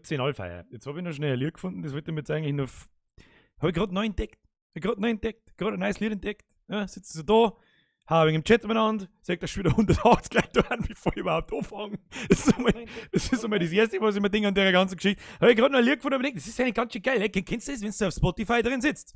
9:30 Allfeier. Jetzt habe ich noch schnell ein Lied gefunden, das wollte ich mir jetzt eigentlich noch. Habe ich gerade neu entdeckt. Hab ich gerade neu entdeckt. Gerade ein neues Lied entdeckt. Ja, sitzt so da, hau im Chat umeinander, sagt das schon wieder 180 Leute da an, bevor ich überhaupt anfange. Das ist einmal das Erste, was ich mir denke an der ganzen Geschichte. Habe ich gerade noch ein Lied gefunden und gedacht, das ist eigentlich ganz schön geil. Kennst du das, wenn du auf Spotify drin sitzt?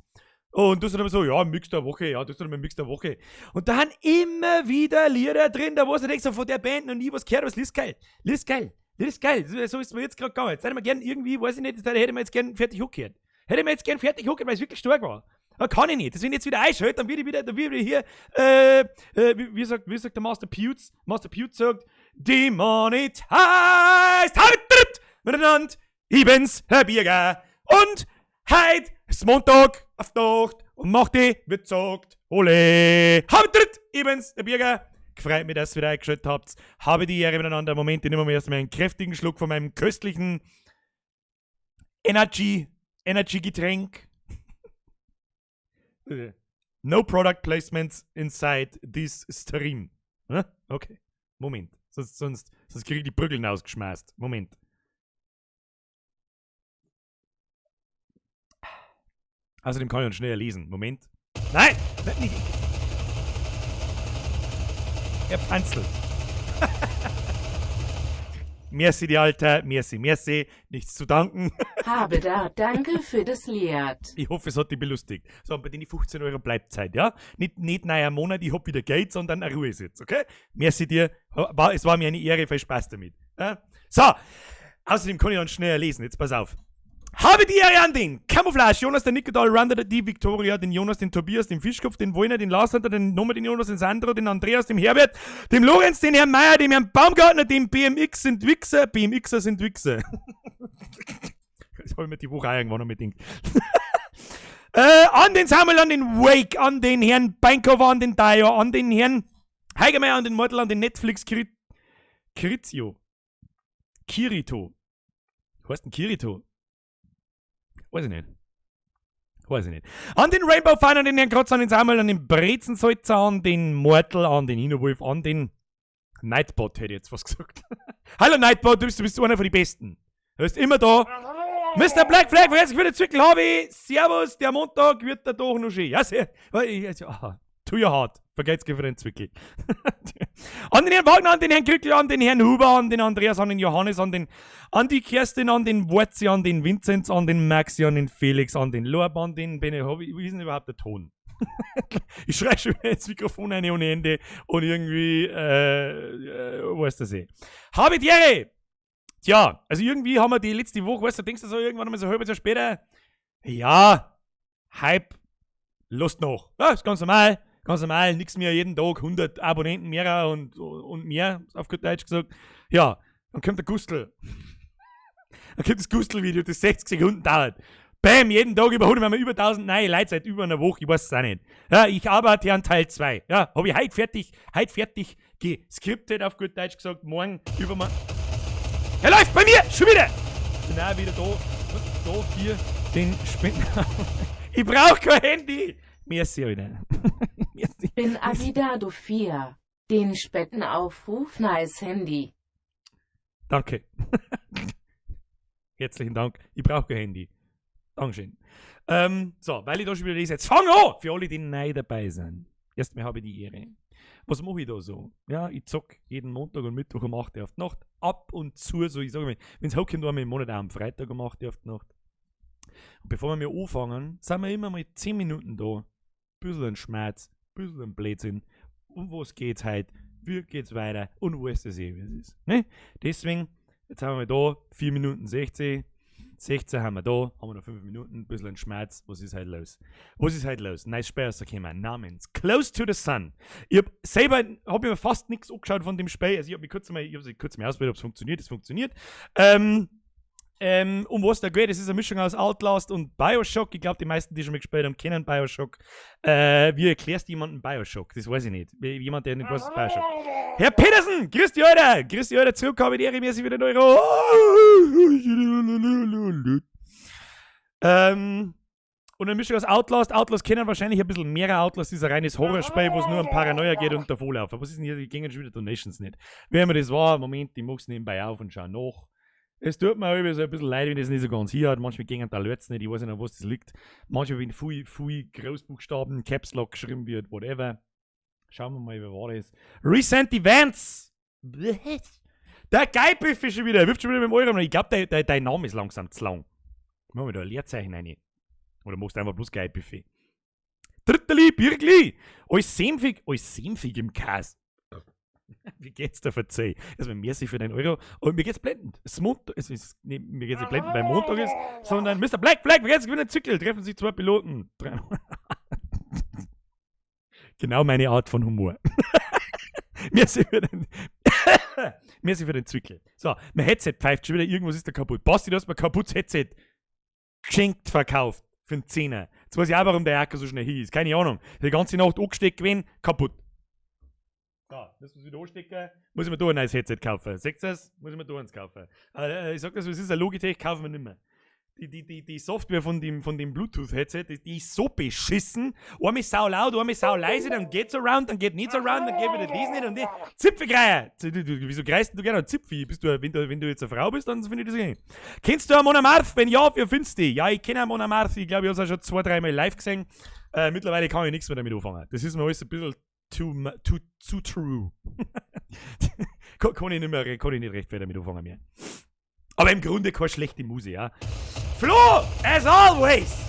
Und du sagst immer so, ja, Mix der Woche, ja, das ist dann Mix der Woche. Und da haben immer wieder Lieder drin, da wo du denkst, so von der Band noch nie was gehört, aber es ist geil. Lied ist geil. Lied ist geil. So ist es mir jetzt gerade gegangen. Jetzt hätte ich mir gern irgendwie, weiß ich nicht, das hätte ich mir jetzt gern fertig hochgehört. Hätte ich mir jetzt gern fertig hochgehört, weil es wirklich stark war. Aber kann ich nicht. Deswegen jetzt wieder einschalte, dann wird ich wieder, dann wird ich hier, wie sagt der Master Pewds? Master Pewds sagt, demonetized, miteinander, ich bin's, Herr Birger. Und heut ist Montag auf die Nacht und macht die wird gesagt, ole. Habet, ich bin's, der Birger. Gefreut mich, dass ihr wieder eingeschaltet habt. Habe die Ehre miteinander. Moment, ich nehme mir erstmal einen kräftigen Schluck von meinem köstlichen Energy Getränk. No product placements inside this stream. Hä? Okay. Moment. Sonst kriege ich die Prügeln ausgeschmeißt. Moment. Außerdem kann ich dann schneller lesen. Moment. Nein! Nein, nicht. Er panzelt. Merci, die Alter. Merci, merci. Nichts zu danken. Habe da, danke für das Lied. Ich hoffe, es hat dich belustigt. So, und bei den 15 Euro bleibt Zeit, ja? Nicht neuer Monat, ich hab wieder Geld, sondern eine Ruhe ist jetzt, okay? Merci dir. Es war mir eine Ehre, viel Spaß damit. Ja? So, außerdem kann ich dann schneller lesen. Jetzt pass auf. Habe die Ehre an den Camouflage, Jonas, den Nicodal, Runner, die Victoria, den Jonas, den Tobias, den Fischkopf, den Wollner, den Lars, den Nomer, den Jonas, den Sandro, den Andreas, dem Herbert, dem Lorenz, den Herrn Meier, dem Herrn Baumgartner, dem BMX sind Wichser, BMXer sind Wichser. Das habe ich mir die Woche auch irgendwann noch mit gedacht. An den Samuel, an den Wake, an den Herrn Beinkova, an den Dio, an den Herrn Heigemeier, an den Mortal, an den Netflix Kirizio. Kirito. Was heißt denn Kirito? Weiß ich nicht. Weiß ich nicht. An den Rainbow Fun, an den Herrn Krotz, an den Samuel, an den Brezensalzer, an den Mortal, an den Inowolf, an den Nightbot, hätte ich jetzt was gesagt. Hallo Nightbot, du bist einer von den Besten. Du bist immer da. Mr. Black Flag, herzlich für den Zwickel, Hobby. Servus, der Montag wird der doch noch schön. Ja, sehr. Aha. To your heart. Vergeht's für den Zwickel. An den Herrn Wagner, an den Herrn Krückel, an den Herrn Huber, an den Andreas, an den Johannes, an die Kerstin, an den Worzi, an den Vinzenz, an den Maxi, an den Felix, an den Lorb, an den Bene. Wie ist denn überhaupt der Ton? Ich schrei schon wieder ins Mikrofon rein ohne Ende und irgendwie, weißt du das eh. Habe die Ehre! Tja, also irgendwie haben wir die letzte Woche, weißt du, denkst du so irgendwann einmal so ein halbes Jahr später, ja, Hype, Lust noch. Ja, ist ganz normal, ganz normal, nix mehr, jeden Tag 100 Abonnenten mehr und mehr, auf gut Deutsch gesagt. Ja, dann kommt der Gustl. Dann kommt das Gustl-Video, das 60 Sekunden dauert. Bam, jeden Tag überholen wir über 1000 neue Leute seit über einer Woche, ich weiß es auch nicht. Ja, ich arbeite an Teil 2. Ja, hab ich heute fertig geskriptet, auf gut Deutsch gesagt, morgen, übermorgen. Er läuft bei mir, schon wieder! Genau, wieder da, was, da hier, den Spenden. Ich brauch kein Handy! Merci, Alter. Merci. Bin Avidado 4. Den Spendenaufruf, nice Handy. Danke. Herzlichen Dank. Ich brauche kein Handy. Dankeschön. So, weil ich da schon wieder lese. Jetzt fang an! Für alle, die neu dabei sind. Erstmal habe ich die Ehre. Was mache ich da so? Ja, ich zock jeden Montag und Mittwoch um 8 Uhr auf die Nacht. Ab und zu, so ich sage mal, wenn es hochkommt, einmal im Monat auch am Freitag um 8 Uhr auf die Nacht. Und bevor wir anfangen, sind wir immer mal 10 Minuten da. Bisschen ein Schmerz, bisschen ein Blödsinn. Um was geht's heute? Wie geht's weiter? Und wo ist das eh, wie es ist. Ne? Deswegen, jetzt haben wir da 4 Minuten 16. 16 haben wir da, haben wir noch 5 Minuten, ein bisschen ein Schmerz. Was ist heute los? Was ist heute los? Neues Spiel rausgekommen, namens Close to the Sun. Ich hab selber, hab mir fast nichts angeschaut von dem Spiel. Also ich hab mich kurz mal, ich hab kurz mal ausprobiert, ob es funktioniert. Es funktioniert. Um was da geht, es ist eine Mischung aus Outlast und Bioshock. Ich glaube, die meisten, die schon mal gespielt haben, kennen Bioshock. Wie erklärst du jemandem Bioshock? Das weiß ich nicht. Wie jemand, der nicht weiß, was Bioshock. Herr Petersen! Grüß dich, Alter! Grüß dich, Alter! Zurück, habe ich die Ehre, mir wieder Euro. Und eine Mischung aus Outlast. Outlast kennen wahrscheinlich ein bisschen mehr. Outlast ist ein reines Horrorspiel, wo es nur um Paranoia geht und davonlaufen. Was ist denn hier? Die gingen schon wieder Donations nicht. Wer immer das war, Moment, ich mach's nebenbei auf und schau nach. Es tut mir auch immer so ein bisschen leid, wenn das nicht so ganz hier hat. Manchmal gehen da Leute nicht, ich weiß nicht, an was das liegt. Manchmal, wenn viel, viel Großbuchstaben, Caps Lock geschrieben wird, whatever. Schauen wir mal, wer war das? Recent Events! Der Geilbiff ist schon wieder, er wirft schon wieder mit dem Euro. Ich glaube, dein Name ist langsam zu lang. Machen wir da ein Leerzeichen rein. Oder machst du einfach bloß Geilbuffet? Dritterli, Birgli! Alles senfig im Käse. Wie geht's dir, verzeih? Also, merci für deinen Euro. Und mir geht's blendend. Es ist Montag, es ist, nee, mir geht's nicht blendend, weil Montag ist, sondern Mr. Black Flag, wie geht's? Gewinnt Zickel, treffen sich zwei Piloten. Genau meine Art von Humor. Merci für den Zwickel. So, mein Headset pfeift schon wieder, irgendwas ist da kaputt. Basti, du hast mir kaputtes Headset geschenkt verkauft. Für einen Zehner. Jetzt weiß ich auch, warum der Akku so schnell hin ist. Keine Ahnung. Die ganze Nacht angesteckt gewesen, kaputt. So, müssen wir es wieder anstecken. Muss ich mir da ein neues Headset kaufen. Seht ihr das? Muss ich mir da eins kaufen. Ich sag das, es ist ein Logitech, kaufen wir nicht mehr. Die Software von dem Bluetooth-Headset, die ist so beschissen. Einmal sau laut, einmal sau leise, dann geht so round, dann geht nicht so round, dann geht wieder das nicht und die. Zipfelgreier! Wieso greist du gerne Zipfi? Bist du, wenn du jetzt eine Frau bist, dann finde ich das okay. Kennst du Amon Amarth? Wenn ja, wie findest du die? Ja, ich kenne Amon Amarth. Ich glaube, ich habe es auch schon zwei, dreimal live gesehen. Mittlerweile kann ich nichts mehr damit anfangen. Das ist mir alles ein bisschen too, too true. Kann ich nicht mehr, kann ich nicht recht viel damit anfangen mehr. Aber im Grunde keine schlechte Musik, ja. Flo, as always!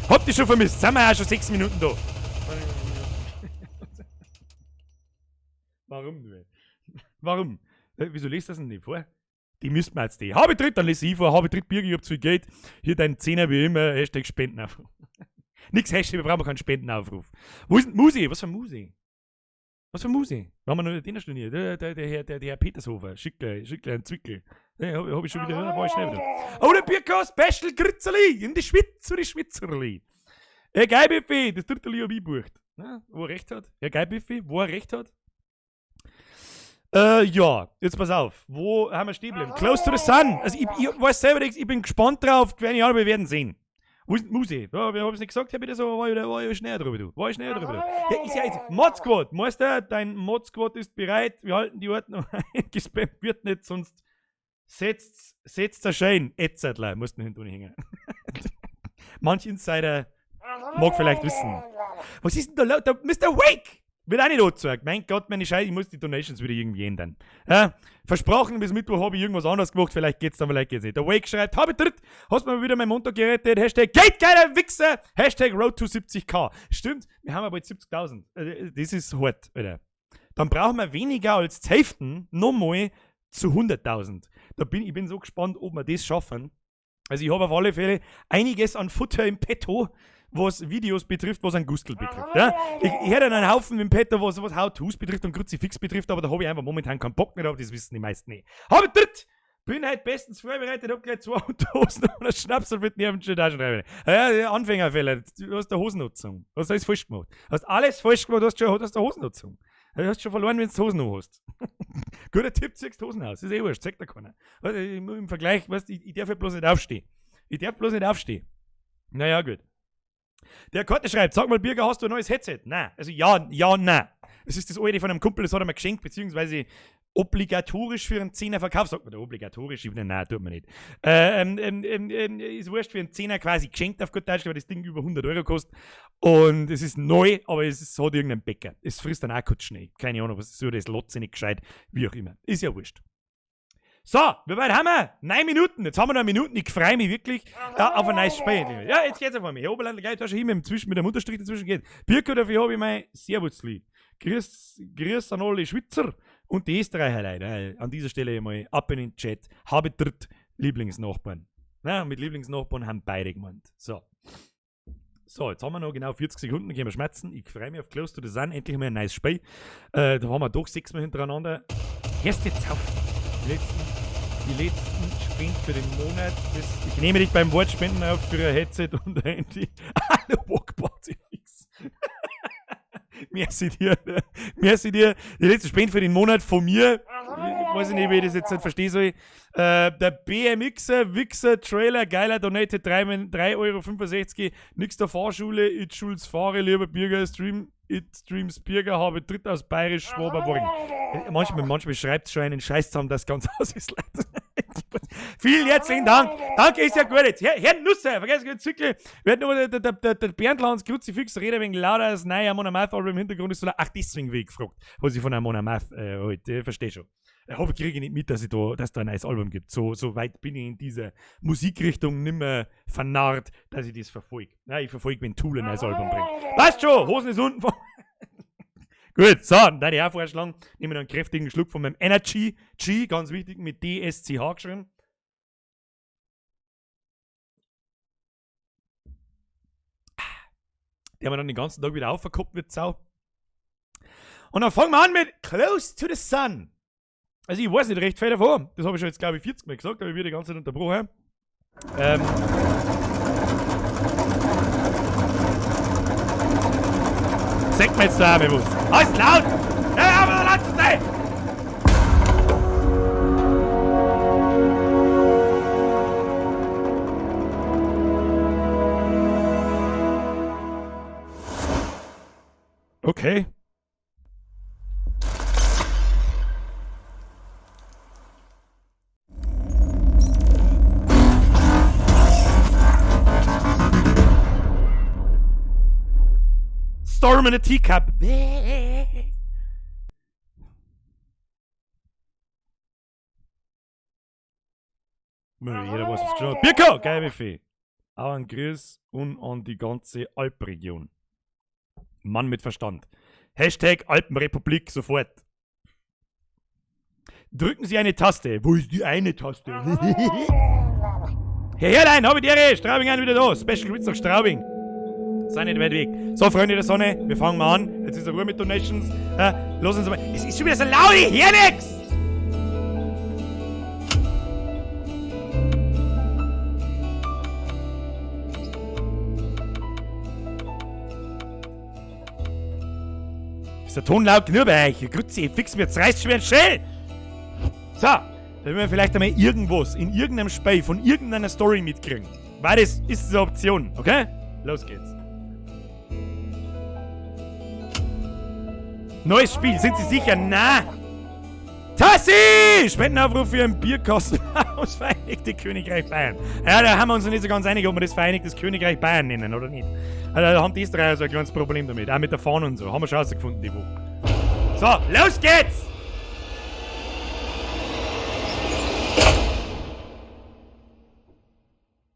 Hab dich schon vermisst. Sind wir ja schon 6 Minuten da. Warum nur? Warum? Wieso liest du das denn nicht vor? Die müssten wir jetzt die. Habe tritt, dann lese ich vor. Habe tritt, Birgi, ich hab zu viel Geld. Hier dein Zehner wie immer. #Spendenaufruf. Nix Hashtag, wir brauchen keinen Spendenaufruf. Wo ist denn Musi? Was für Musi? Was für Musi? Wir haben noch den studiert. Der Herr Petershofer. Schick gleich einen Zwickel. Ja, hab ich schon wieder, war ich schnell wieder. Oh, der Birka Special Gritzerli in die Schweiz, zu die Schweizerli. Herr Geilbuffet, das dritte hab ich gebucht. Ja, wo er recht hat. Herr Geilbuffet, wo er recht hat. Ja, jetzt pass auf. Wo haben wir stehen geblieben? Close to the Sun. Also ich weiß selber nichts, ich bin gespannt drauf. Keine Ahnung, wir werden sehen. Wo ist die Musik? Ja, wir haben es nicht gesagt, Herr bitte so, war ich schnell drüber, du. War ich schnell drüber, du. Ja, ist ja jetzt Mod Squad. Meister, dein Mod Squad ist bereit. Wir halten die Ordnung ein. Gespammt wird nicht, sonst setzt der Schein. Etzettler, musst du hinten hängen. Manch Insider mag vielleicht wissen. Was ist denn da laut? Mr. Wake! Wird auch nicht angezeigt. Mein Gott, meine Scheiße, ich muss die Donations wieder irgendwie ändern. Ja, versprochen, bis Mittwoch habe ich irgendwas anderes gemacht, vielleicht geht's dann, vielleicht geht's nicht. Der Wake schreibt, habe dritt, hast mir wieder mein Montag gerettet, #Geldgeiler Wichser, #RoadTo 70K. Stimmt, wir haben aber jetzt 70.000. Das ist hart, Alter. Dann brauchen wir weniger als die Hälfte nochmal zu 100.000. Ich bin so gespannt, ob wir das schaffen. Also ich habe auf alle Fälle einiges an Futter im Petto, was Videos betrifft, was ein Gustl betrifft. Ja? Ich hätte einen Haufen im Petto, was How-Tos betrifft und Kruzifix betrifft, aber da habe ich einfach momentan keinen Bock mehr drauf, das wissen die meisten nicht. Habe ich dritt! Bin halt bestens vorbereitet, hab gleich zwei Unterhosen und einen Schnaps und mit Nerven schon da schreiben. Ja, Anfängerfehler, du hast der Hosennutzung. Du hast alles falsch gemacht. Hast alles falsch gemacht, du hast schon hast der Hosennutzung. Du hast schon verloren, wenn du Hosen noch hast. Guter Tipp, ziehst Hosen aus. Das ist eh wurscht, zeigt dir keiner. Im Vergleich, weißt du, ich darf ja bloß nicht aufstehen. Ich darf bloß nicht aufstehen. Naja, gut. Der Korte schreibt, sag mal, Birger, hast du ein neues Headset? Nein. Also ja, nein. Es ist das alte von einem Kumpel, das hat er mir geschenkt, beziehungsweise obligatorisch für einen Zehner verkauft. Sagt man da obligatorisch? Ich, nein, tut man nicht. Ist wurscht, für einen Zehner quasi geschenkt auf gut Deutsch, weil das Ding über 100 Euro kostet. Und es ist neu, aber es hat irgendeinen Bäcker. Es frisst dann auch kurz schnell. Keine Ahnung, was ist so, das Lotze nicht gescheit, wie auch immer. Ist ja wurscht. So, wie weit haben wir? 9 Minuten. Jetzt haben wir noch Minuten. Ich freue mich wirklich auf ein neues Spiel. Ja, jetzt geht's auf einmal. Herr Oberland, gleich da schon hin mit dem Unterstrich dazwischen geht. Birko, dafür habe ich mein Servusli. Grüß, grüß an alle Schweizer und die Österreicher leider. An dieser Stelle mal ab in den Chat. Habe dritt Lieblingsnachbarn. Na, mit Lieblingsnachbarn haben beide gemeint. So. So, jetzt haben wir noch genau 40 Sekunden, können wir schmerzen. Ich freue mich auf Close to the Sun, endlich mal ein neues Spiel. Da haben wir doch sechsmal hintereinander. Erst jetzt auf. Die letzten Spenden für den Monat. Das, ich nehme dich beim Wort, Spenden auf für ein Headset und ein Handy. Hallo, Walkparty fix. Merci dir. Merci dir. Die letzte Spende für den Monat von mir. Ich weiß nicht, wie ich das jetzt nicht verstehen soll. Der BMXer, Wichser, Trailer, geiler, donated 3,65 Euro. Nix der Fahrschule, it Schulz fahre, lieber Bürger, Stream, it Streams Bürger, habe Dritt aus Bayerisch, Schwaberborgen. Manchmal schreibt schon einen Scheiß zusammen, das ganz aus ist leid. Vielen herzlichen Dank. Danke, ist ja gut jetzt. Herr Nusser, vergesst nicht, Zückle. Wir hatten nur der Berndl Hans Kruzifix redet wegen lauter das neue Amon Amarth Album im Hintergrund ist so laut. Ach, deswegen wie ich gefragt, was ich von Amon Amarth halt, verstehe schon. Ich kriege nicht mit, dass da ein neues Album gibt. So weit bin ich in dieser Musikrichtung nimmer vernarrt, dass ich das verfolge. Nein, ich verfolge, wenn Tool ein neues Album bringt. Passt schon, Hosen ist unten. Gut, so, dann würde ich auch vorschlagen, nehme ich noch einen kräftigen Schluck von meinem Energy G, ganz wichtig, mit DSCH geschrieben. Der haben wir dann den ganzen Tag wieder aufgekoppt wird, Sau. Und dann fangen wir an mit Close to the Sun. Also ich weiß nicht recht viel davon. Das habe ich schon jetzt, glaube ich, 40 Mal gesagt, aber ich werde die ganze Zeit unterbrochen. Sagt mir jetzt da auch bewusst. Ah, ist laut! Ja, aber laut zu sein! Okay. Storm in a Teacup. Jeder weiß, was geschaut. Birko, geil Buffet. Auch an Grüß und an die ganze Alpenregion. Mann mit Verstand. Hashtag Alpenrepublik sofort. Drücken Sie eine Taste. Wo ist die eine Taste? Herr Herrlein, habe die Ehre. Straubing an wieder da. Special Witz nach Straubing. Sei nicht weit weg. So, Freunde der Sonne, wir fangen mal an. Jetzt ist Ruhe mit Donations. Lass uns mal. Es ist schon wieder so laut, ich hör nix! Ist der Ton laut genug bei euch? Grüezi, fix mir, jetzt reißt schon wieder schnell! So, da werden wir vielleicht einmal irgendwas in irgendeinem Spiel von irgendeiner Story mitkriegen. Weil das ist eine Option, okay? Los geht's. Neues Spiel, sind Sie sicher? Na! Tassi! Spendenaufruf für einen Bierkasten aus Vereinigte Königreich Bayern. Ja, da haben wir uns noch nicht so ganz einig, ob wir das Vereinigtes Königreich Bayern nennen oder nicht. Also, da haben die Österreicher so ein kleines Problem damit. Auch mit der Fahne und so. Haben wir schon rausgefunden, die Woche. So, los geht's!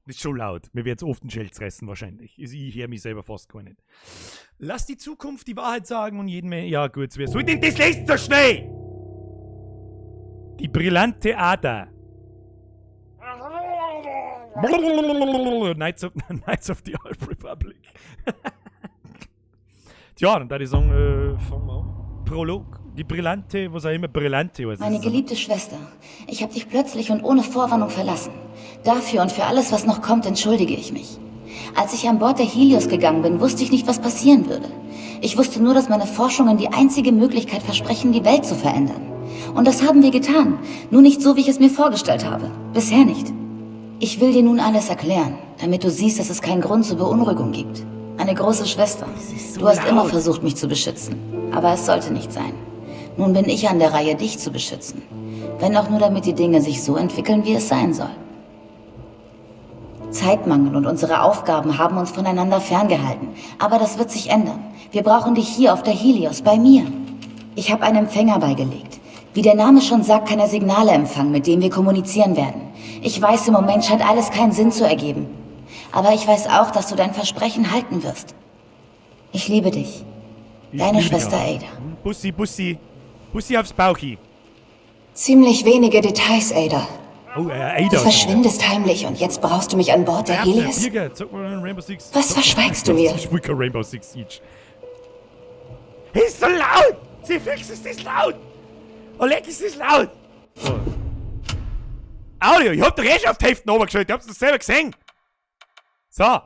Das ist schon laut. Mir wird's oft einen Scheld reißen wahrscheinlich. Ich höre mich selber fast gar nicht. Lass die Zukunft die Wahrheit sagen und jedem mehr. Ja gut, wer soll denn das lesen so schnell? Die brillante Ader. Knights of the Old Republic. Tja, dann da die sagen, fangen wir an. Prolog. Die brillante, was auch immer brillante heißt. Meine geliebte Schwester, ich habe dich plötzlich und ohne Vorwarnung verlassen. Dafür und für alles, was noch kommt, entschuldige ich mich. Als ich an Bord der Helios gegangen bin, wusste ich nicht, was passieren würde. Ich wusste nur, dass meine Forschungen die einzige Möglichkeit versprechen, die Welt zu verändern. Und das haben wir getan. Nur nicht so, wie ich es mir vorgestellt habe. Bisher nicht. Ich will dir nun alles erklären, damit du siehst, dass es keinen Grund zur Beunruhigung gibt. Meine große Schwester, so du hast laut. immer versucht, mich zu beschützen. Aber es sollte nicht sein. Nun bin ich an der Reihe, dich zu beschützen. Wenn auch nur, damit die Dinge sich so entwickeln, wie es sein soll. Zeitmangel und unsere Aufgaben haben uns voneinander ferngehalten. Aber das wird sich ändern. Wir brauchen dich hier auf der Helios, bei mir. Ich habe einen Empfänger beigelegt. Wie der Name schon sagt, kann er Signale empfangen, mit denen wir kommunizieren werden. Ich weiß, im Moment scheint alles keinen Sinn zu ergeben. Aber ich weiß auch, dass du dein Versprechen halten wirst. Ich liebe dich. Ich Deine liebe dich Schwester auch. Ada. Bussi, Bussi. Bussi aufs Bauchi. Ziemlich wenige Details, Ada. Oh, Ada. Du verschwindest heimlich und jetzt brauchst du mich an Bord der Helios? Birger, zock mal Rainbow Six. Was verschweigst du mir? Ich spiel kein Rainbow Six Siege. Ist so laut! Sie fix, ist das laut! Oleg, ist das laut! So. Audio, ich hab doch eh schon auf die Hälfte runtergeschaltet, ich hab's das selber gesehen! So.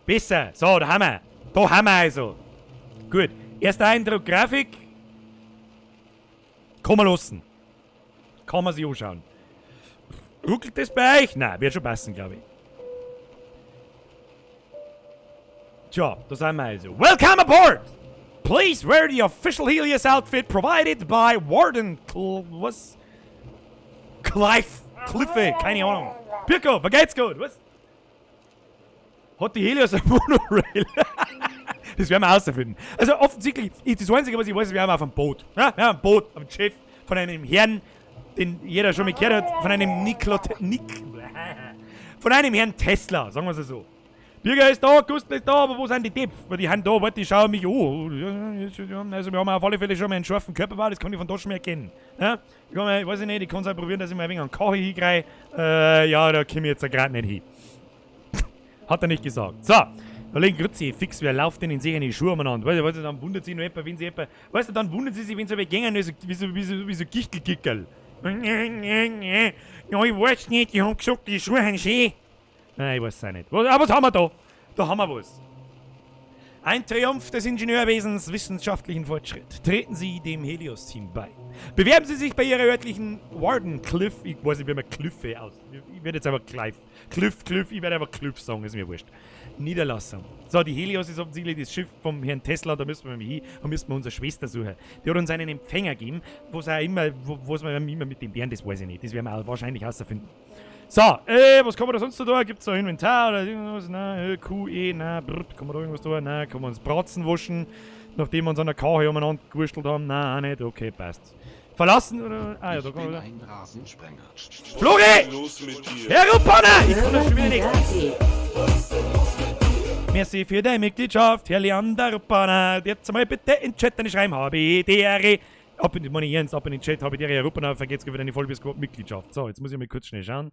Besser. So, da haben wir. Da haben wir also. Gut. Erster Eindruck, Grafik. Kann man lassen. Kann man sich anschauen. Ruckelt das bei euch? Nein, wird schon passen, glaube ich. Tja, da sind wir also. Welcome aboard! Please wear the official Helios outfit provided by Warden was? Clive, Cliffe, keine Ahnung. Pirko, vergeht's gut, was? Hat die Helios ein Monorail? Das werden wir herausfinden. Also offensichtlich, das Einzige, was ich weiß, wir haben auf einem Boot. Ja, wir haben ein Boot, auf einem Schiff von einem Herrn, den jeder schon mal gehört hat, von einem Nikla, Nick, von einem Herrn Tesla, sagen wir es so. Birger ist da, Gustl ist da, aber wo sind die Depf? Weil die haben da, warte, die schauen mich an. Also wir haben auf alle Fälle schon mal einen scharfen Körperbau, das kann ich von da schon mal erkennen. Ja? Ich kann mal, weiß ich nicht, ich kann es auch probieren, dass ich mal ein wenig an Kache hinkriege. Ja, da komme ich jetzt gerade nicht hin. Hat er nicht gesagt. So, da legen Grützi fix, wer läuft denn in sich eine Schuhe umeinander? Weißt du, dann wundert sich noch jemand, wenn sie jemand, weißt du, dann wundert sie sich, wenn sie aber gängen, wie so Gichtelgickerl. Ja, ich weiß nicht, die haben gesagt, die Schuhe sind schön. Nein, ich weiß es auch nicht. Aber was haben wir da? Da haben wir was. Ein Triumph des Ingenieurwesens, wissenschaftlichen Fortschritt. Treten Sie dem Helios-Team bei. Bewerben Sie sich bei Ihrer örtlichen Wardenclyffe. Ich weiß nicht, wie man Cliffe aus. Ich werde jetzt einfach Clive. Cliff, Cliff, ich werde einfach Cliff sagen, ist mir wurscht. Niederlassung. So, die Helios ist offensichtlich das Schiff vom Herrn Tesla, da müssen wir mal hin und müssen wir unsere Schwester suchen. Die hat uns einen Empfänger gegeben, was auch immer, wo, was wir immer mit dem werden, das weiß ich nicht. Das werden wir auch wahrscheinlich herausfinden. So, was kann man da sonst so da? Gibt's da Inventar oder irgendwas? Nein, Q, E, nein, brr, kann man da irgendwas da? Nein, kann man uns Bratzen waschen, nachdem wir uns an der Kache umeinander gewurschtelt haben? Nein, auch nicht, okay, passt. Verlassen oder? Ah ja, da Ich kann bin man wieder. ein Rasensprenger. Flori! Los mit dir? Herr Ruppana! Ich kann das schon wieder nicht. D. Merci für deine Mitgliedschaft, Herr Leander Ruppana. Jetzt mal bitte in den Chat eine schreiben. H, B, D, R, E. Ab in die, meine Jens, ab in den Chat, habe ich der Ruppana, vergesst für deine Vollbiss-Mitgliedschaft. So, jetzt muss ich mal kurz schnell schauen,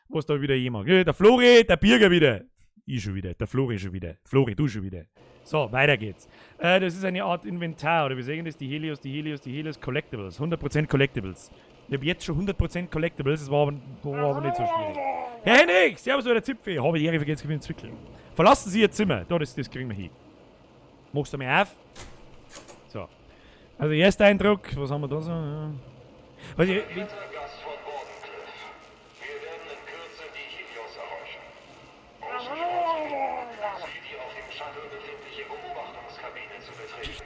was da wieder jemand. Ja, der Flori, der Birger wieder. Ich schon wieder, der Flori schon wieder. Flori, du schon wieder. So, weiter geht's. Das ist eine Art Inventar, oder wir sehen das, die Helios, die Helios, die Helios Collectibles. 100% Collectibles. Ich habe jetzt schon 100% Collectibles, das war aber nicht so schwierig. Herr Henrik, servus, der Zipfel. Habe die Ehre, vergeht's für den Zwickel. Verlassen Sie Ihr Zimmer. Da, das kriegen wir hin. Machst du mal auf? So. Also, erster Eindruck, was haben wir da so? Ja. Was ich, Gast von Wardenclyffe. Wir werden in Kürze die Helios erreichen. Große Sportgebiet, Sie die auf dem Shuttle befindliche Beobachtungskabine zu betreten.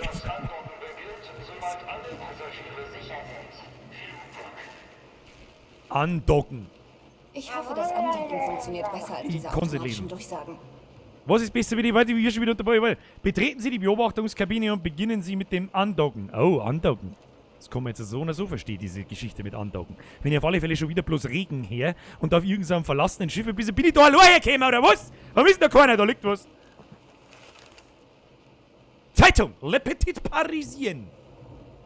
Das Andocken beginnt, sobald alle Passagiere sicher sind. Vielen Dank. Andocken. Ich hoffe, das Andocken funktioniert besser als Ich diese kann's nicht automatischen lesen. Durchsagen. Was ist besser wie die, warte, wir schon wieder dabei. Betreten Sie die Beobachtungskabine und beginnen Sie mit dem Andocken. Oh, Andocken. Das kann man jetzt so oder so verstehen, diese Geschichte mit Andocken. Wenn ich auf alle Fälle schon wieder bloß Regen her und auf irgendeinem verlassenen Schiff bin, bin ich da allein hergekommen, oder was? Warum ist denn da keiner? Da liegt was. Zeitung! Le Petit Parisien.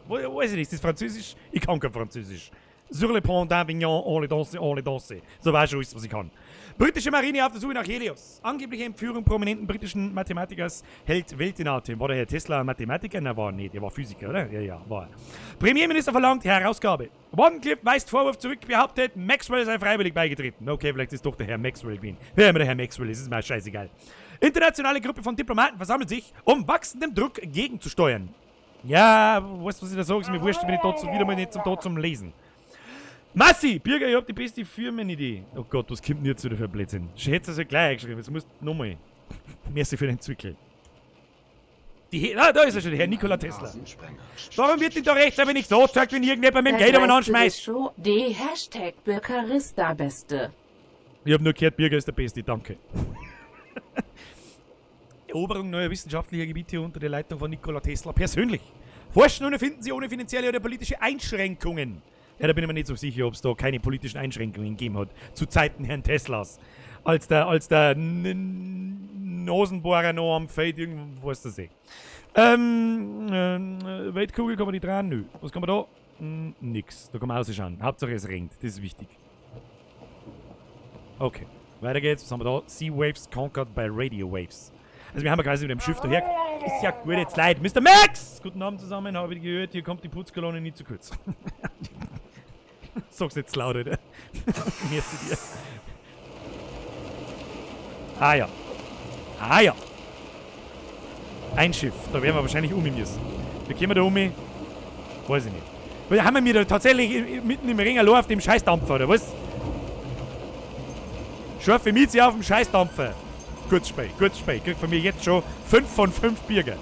Weiß ich nicht, ist das Französisch? Ich kann kein Französisch. Sur le pont d'Avignon, on les danse, on les danse. So weiß schon alles, was ich kann. Britische Marine auf der Suche nach Helios. Angebliche Entführung prominenten britischen Mathematikers hält Welt in Atem. War der Herr Tesla ein Mathematiker? Na, war er nicht. Er war Physiker, oder? Ja, war er. Premierminister verlangt Herausgabe. Wardenclyffe weist Vorwurf zurück, behauptet, Maxwell sei freiwillig beigetreten. Okay, vielleicht ist doch der Herr Maxwell gewesen. Wer immer der Herr Maxwell ist, ist mir scheißegal. Internationale Gruppe von Diplomaten versammelt sich, um wachsendem Druck gegenzusteuern. Ja, weißt du, was ich da sage? Ist mir wurscht, ich bin nicht da zum, wieder mal nicht zum, da zum Lesen. Massi, Birger, ich hab die beste Firmenidee. Oh Gott, was kommt denn jetzt wieder für ein Blödsinn? Ich hätte es ja gleich geschrieben, jetzt musst du nochmal. Merci für den Zwickel. Ah, da ist er schon, der Herr Nikola Tesla. Rasensprenger. Warum wird denn da rechts aber nichts angezeigt, wenn irgendjemand mit dem Geld umeinander schmeißt? Show D. Hashtag Birkerista Beste. Ich hab nur gehört, Birger ist der Beste, danke. Eroberung neuer wissenschaftlicher Gebiete unter der Leitung von Nikola Tesla persönlich. Forschen und erfinden Sie ohne finanzielle oder politische Einschränkungen. Ja, da bin ich mir nicht so sicher, ob es da keine politischen Einschränkungen gegeben hat. Zu Zeiten Herrn Teslas. Als der Nasenbohrer noch am Feld irgendwo, weiß das eh. Weltkugel kann man die dran? Nö. Was kann man da? Nix. Da kann man rausschauen. Hauptsache es regnet. Das ist wichtig. Okay. Weiter geht's. Was haben wir da? Sea Waves conquered by Radio Waves. Also wir haben ja quasi mit dem Schiff daher. Ist ja gut jetzt leid. Mr. Max! Guten Abend zusammen, habe ich gehört. Hier kommt die Putzkolonne nie zu kurz. Sag's nicht zu laut, Alter. Merci dir. Ah ja. Ah ja. Ein Schiff. Da werden wir wahrscheinlich um müssen. Wie kommen wir da um? Weiß ich nicht. Weil haben wir mir da tatsächlich mitten im Ring allein auf dem Scheißdampfer, oder was? Scharfe Mieze auf dem Scheißdampfer. Gutes Spiel, gutes Spiel. Kriegt von mir jetzt schon 5 von 5 Birger.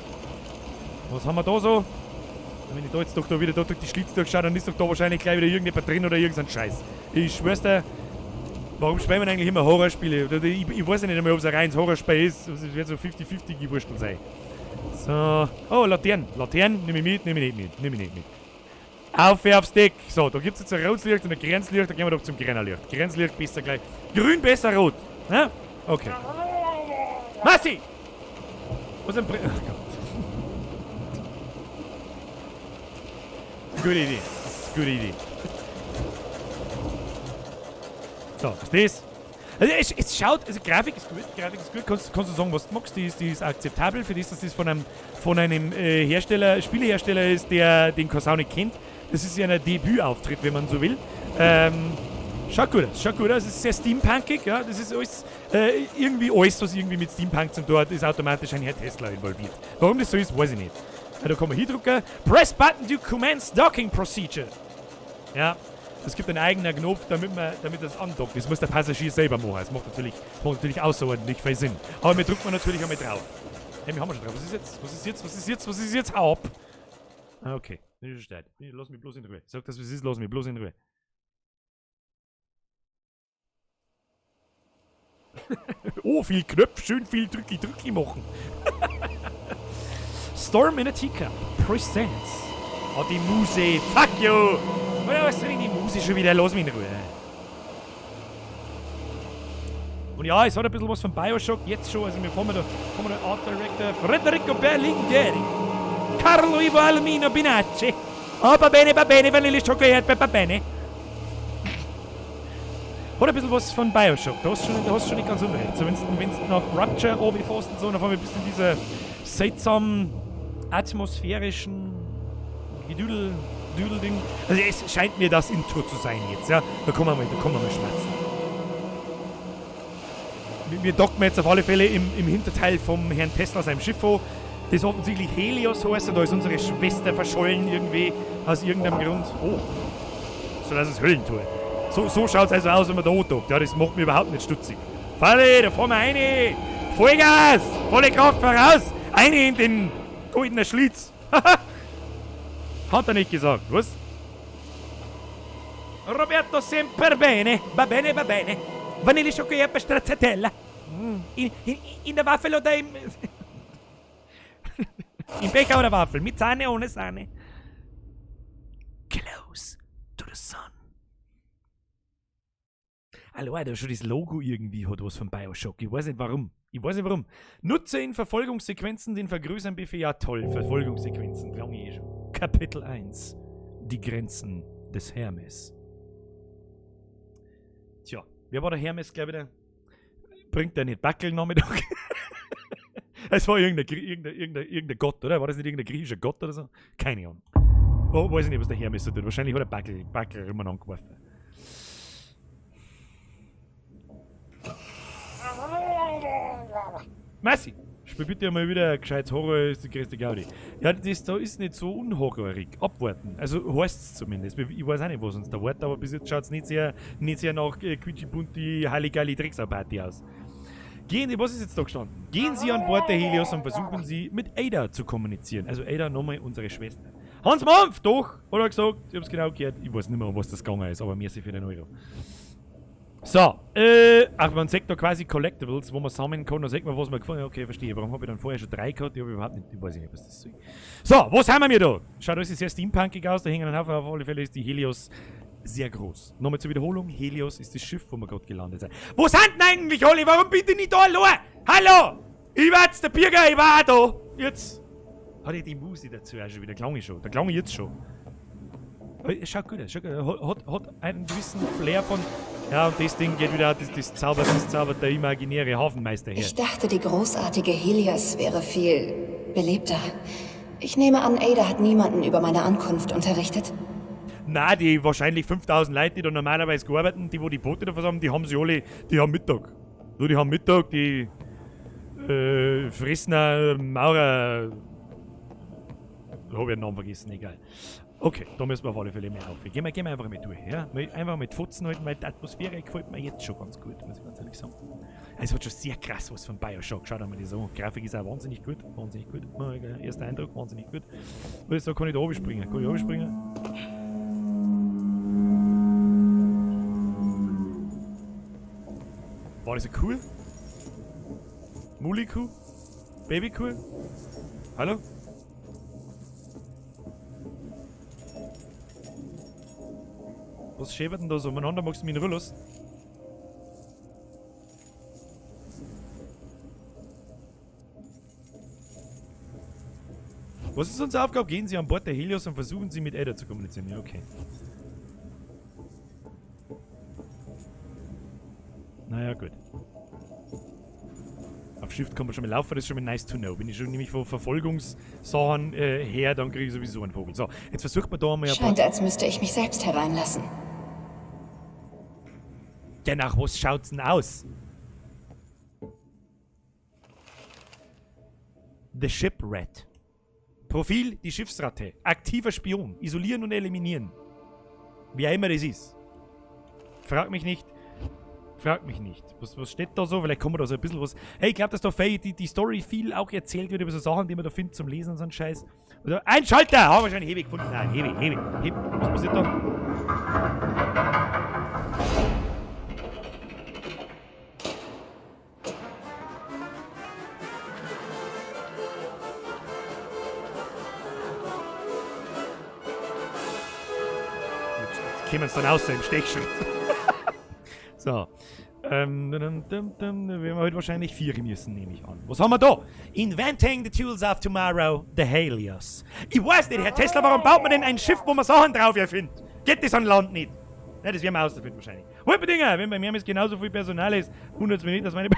Was haben wir da so? Wenn ich da jetzt doch da wieder da durch die Schlitz durchschaue, dann ist doch da wahrscheinlich gleich wieder irgendjemand drin oder irgendein Scheiß. Ich schwör's dir, warum spielen wir eigentlich immer Horrorspiele? Ich weiß ja nicht einmal, ob es ein reines Horrorspiel ist. Es wird so 50-50 gewurschtelt sein. So. Oh, Laternen. Laternen nehme ich mit, nehme ich nicht mit. Nehme ich nicht mit. Auf aufs Deck. So, da gibt es jetzt ein rotes Licht und ein grünes Licht. Da gehen wir doch zum grünen Licht. Grünes Licht besser gleich. Grün besser rot. Ne? Okay. Massi! Was ein Ach Gott. Gute Idee. Gute Idee. So, was ist das? Also es schaut, also Grafik ist gut, Grafik ist gut, kannst du sagen, was du magst, die ist akzeptabel für das, dass das von einem Hersteller, Spielehersteller ist, der den Korsau nicht kennt. Das ist ja ein Debütauftritt, wenn man so will. Schaut gut aus, schaut gut aus, es ist sehr steampunkig, ja, das ist alles, irgendwie alles, was irgendwie mit Steampunk zu tun hat, ist automatisch ein Herr Tesla involviert. Warum das so ist, weiß ich nicht. Ja, da kann man hindrücken. Press button to commence docking procedure. Ja. Es gibt einen eigenen Knopf, damit das andockt. Das muss der Passagier selber machen. Das macht natürlich außerordentlich viel Sinn. Aber wir drücken natürlich einmal drauf. Hey, wir haben schon drauf. Was ist jetzt? Was ist jetzt? Was ist jetzt? Was ist jetzt? Hau ab! Ah, okay. Lass mich bloß in Ruhe. Sag das, was ist, lass mich bloß in Ruhe. Oh, viel Knöpfe, schön viel Drücki, Drücki machen. Storm in a Teacup presents. Oh, die Muse. Fuck you! Oder was soll ich die Muse schon wieder? Lass mich in Ruhe. Und ja, es hat ein bisschen was von Bioshock jetzt schon. Also wir fahren da Art Director Federico Berlingeri, Carlo Ivo Almino Binacci. Oh, va bene, Vanille Schokolade, va bene. Hat ein bisschen was von Bioshock. Da hast du schon nicht ganz unrecht. So, wenn du nach Rapture runterfährst und so, dann fahren wir ein bisschen diese seltsamen atmosphärischen Gedüdel. Düdelding. Also es scheint mir das Intro zu sein jetzt, ja. Da kommen wir mal schmatzen. Wir docken jetzt auf alle Fälle im Hinterteil vom Herrn Tesla seinem Schiff an, das offensichtlich Helios heißt, und da ist unsere Schwester verschollen irgendwie, aus irgendeinem Grund. Oh. So, das ist Höllentor. So schaut es also aus, wenn man da andockt. Ja, das macht mir überhaupt nicht stutzig. Falle, da fahren wir rein! Vollgas! Volle Kraft voraus! Eine in den goldenen Schlitz! Hat er nicht gesagt, was? Roberto sempre bene, va bene, va bene. Vanille Schokolade stracciatella. In der Waffel oder im... Im Becher oder Waffel, mit Sahne, ohne Sahne. Close to the sun. Hallo, da schon das Logo irgendwie hat was von Bioshock. Ich weiß nicht warum. Nutze in Verfolgungssequenzen den Vergrößern Buffet. Ja, toll, Verfolgungssequenzen. Klang eh schon. Kapitel 1. Die Grenzen des Hermes. Tja, wer war der Hermes, glaube ich, der? Bringt der nicht Backel Nachmittag? Es war irgendein Gott, oder? War das nicht irgendein griechischer Gott oder so? Keine Ahnung. Oh, weiß ich nicht, was der Hermes so tut. Wahrscheinlich hat er Backel immer angeworfen. Massi, spiel bitte mal wieder gescheites Horror, ist die größte Gaudi. Ja, das da ist nicht so unhorrorig. Abwarten. Also heißt es zumindest. Ich weiß auch nicht, was uns da wartet, aber bis jetzt schaut es nicht sehr nach Quietschi-Bunti, Halligalli Drecksau-Party aus. Gehen Sie, was ist jetzt da gestanden? Gehen Sie an Bord der Helios und versuchen Sie, mit Ada zu kommunizieren. Also Ada, nochmal unsere Schwester. Hans Mampf, doch, hat er gesagt. Ich hab's genau gehört. Ich weiß nicht mehr, um was das gegangen ist, aber merci für den Euro. So, ach, man sieht da quasi Collectibles, wo man sammeln kann, da sieht man, was man gefunden hat. Okay, verstehe. Warum habe ich dann vorher schon 3 gehabt? Die habe ich überhaupt nicht, ich weiß nicht, was das ist. So, was haben wir da? Schaut alles sehr steampunkig aus, da hängen ein Haufen, auf alle Fälle ist die Helios sehr groß. Nochmal zur Wiederholung, Helios ist das Schiff, wo wir gerade gelandet sind. Wo sind denn eigentlich alle? Warum bin ich nicht da allein? Hallo! Ich war jetzt der Birger, ich war auch da! Jetzt hat ich die Musik dazu auch schon wieder, klang ich schon. Da klang ich jetzt schon. Aber es schaut gut aus, schaut gut aus. Hat einen gewissen Flair von... Ja, und das Ding geht wieder, das zaubert der imaginäre Hafenmeister her. Ich dachte, die großartige Helios wäre viel belebter. Ich nehme an, Ada hat niemanden über meine Ankunft unterrichtet. Na, die wahrscheinlich 5000 Leute, die da normalerweise gearbeitet, die wo die Boote da versammeln, die haben sie alle, die haben Mittag. So, die haben Mittag, die fressen Maurer... Hab ich den Namen vergessen, egal. Okay, da müssen wir auf alle Fälle mehr auf. Gehen wir einfach mal durch, ja? Einfach mit Fotzen halten, weil die Atmosphäre gefällt mir jetzt schon ganz gut, muss ich ganz ehrlich sagen. Es hat schon sehr krass was von Bioshock. Schaut einmal das an. Grafik ist auch wahnsinnig gut. Wahnsinnig gut. Erster Eindruck, wahnsinnig gut. Und jetzt kann ich da oben springen. Kann ich oben springen? War das eine Kuh? Muli-Kuh? Baby-Kuh? Hallo? Was schäbert denn da so umeinander? Magst du mich in Ruhe lassen? Was ist unsere Aufgabe? Gehen Sie an Bord der Helios und versuchen Sie mit Ada zu kommunizieren. Ja, okay. Naja, gut. Auf Shift kann man schon mal laufen, das ist schon mal nice to know. Wenn ich schon nämlich von Verfolgungssachen her, dann kriege ich sowieso einen Vogel. So, jetzt versucht man da mal ein paar Scheint, als müsste ich mich selbst hereinlassen. Ja, nach was schaut's denn aus? The Ship Rat. Profil, die Schiffsratte. Aktiver Spion. Isolieren und eliminieren. Wie auch immer das ist. Frag mich nicht. Frag mich nicht. Was steht da so? Vielleicht kommt da so ein bisschen was. Hey, ich glaub, dass da die Story viel auch erzählt wird über so Sachen, die man da findet zum Lesen und so einen Scheiß. Oder, ein Schalter! Haben wir schon einen Hebel gefunden? Nein, Hebel, Hebel, Hebel. Was passiert da? Jetzt kämen sie dann aus im Stechschritt. So. Dum, dum, dum, da werden wir heute wahrscheinlich 4 müssen, nehme ich an. Was haben wir da? Inventing the tools of tomorrow, the Helios. Ich weiß nicht, Herr Tesla, warum baut man denn ein Schiff, wo man Sachen drauf erfindet? Geht das an Land nicht? Ja, das werden wir herausfinden wahrscheinlich. Wolperdinger, wenn bei mir genauso viel Personal ist, wundert's mich nicht, dass meine...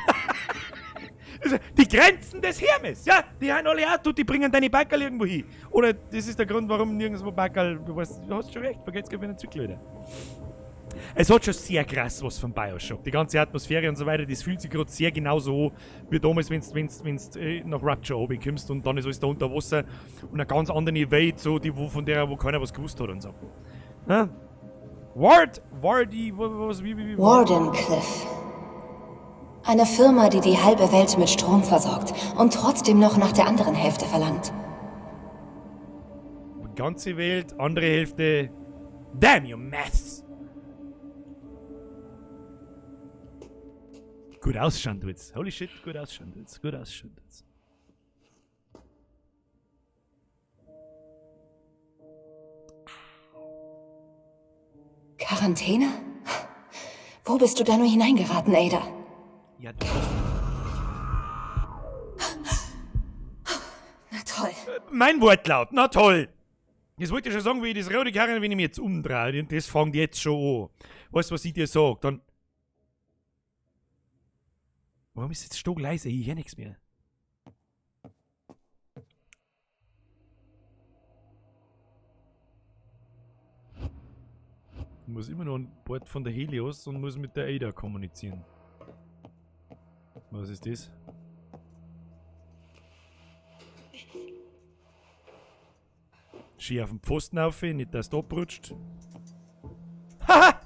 Also, die Grenzen des Hermes, ja, die haben alle auch, du, die bringen deine Backerl irgendwo hin. Oder das ist der Grund, warum nirgendwo Backerl, du weißt, du hast schon recht, vergesst gar nicht Zwickl wieder. Es hat schon sehr krass was von Bioshock. Die ganze Atmosphäre und so weiter, das fühlt sich grad sehr genauso an, wie damals, wenn's nach Rapture oben kommst und dann ist alles da unter Wasser und eine ganz andere Welt, so, die, wo, von der, wo keiner was gewusst hat und so. Ja? Ward, Wardy, was, wie, wie, wie? Wardenclyffe. Eine Firma, die die halbe Welt mit Strom versorgt und trotzdem noch nach der anderen Hälfte verlangt. Ganze Welt, andere Hälfte. Damn you, Maths! Gut ausschauen tut's. Holy shit, gut ausschauen tut's. Gut ausschauen tut's. Quarantäne? Wo bist du da nur hineingeraten, Ada? Ja, du hast... Na toll. Mein Wortlaut, na toll. Das wollte ich schon sagen, wie ich das rote Karren, wenn ich mich jetzt umdrehe, und das fängt jetzt schon an. Weißt du, was ich dir sag? Dann... Warum ist jetzt stockleise? Ich hör nix mehr. Ich muss immer noch an Bord von der Helios und muss mit der Ada kommunizieren. Was ist das? Ski auf den Pfosten auf, nicht dass du abrutscht. Haha!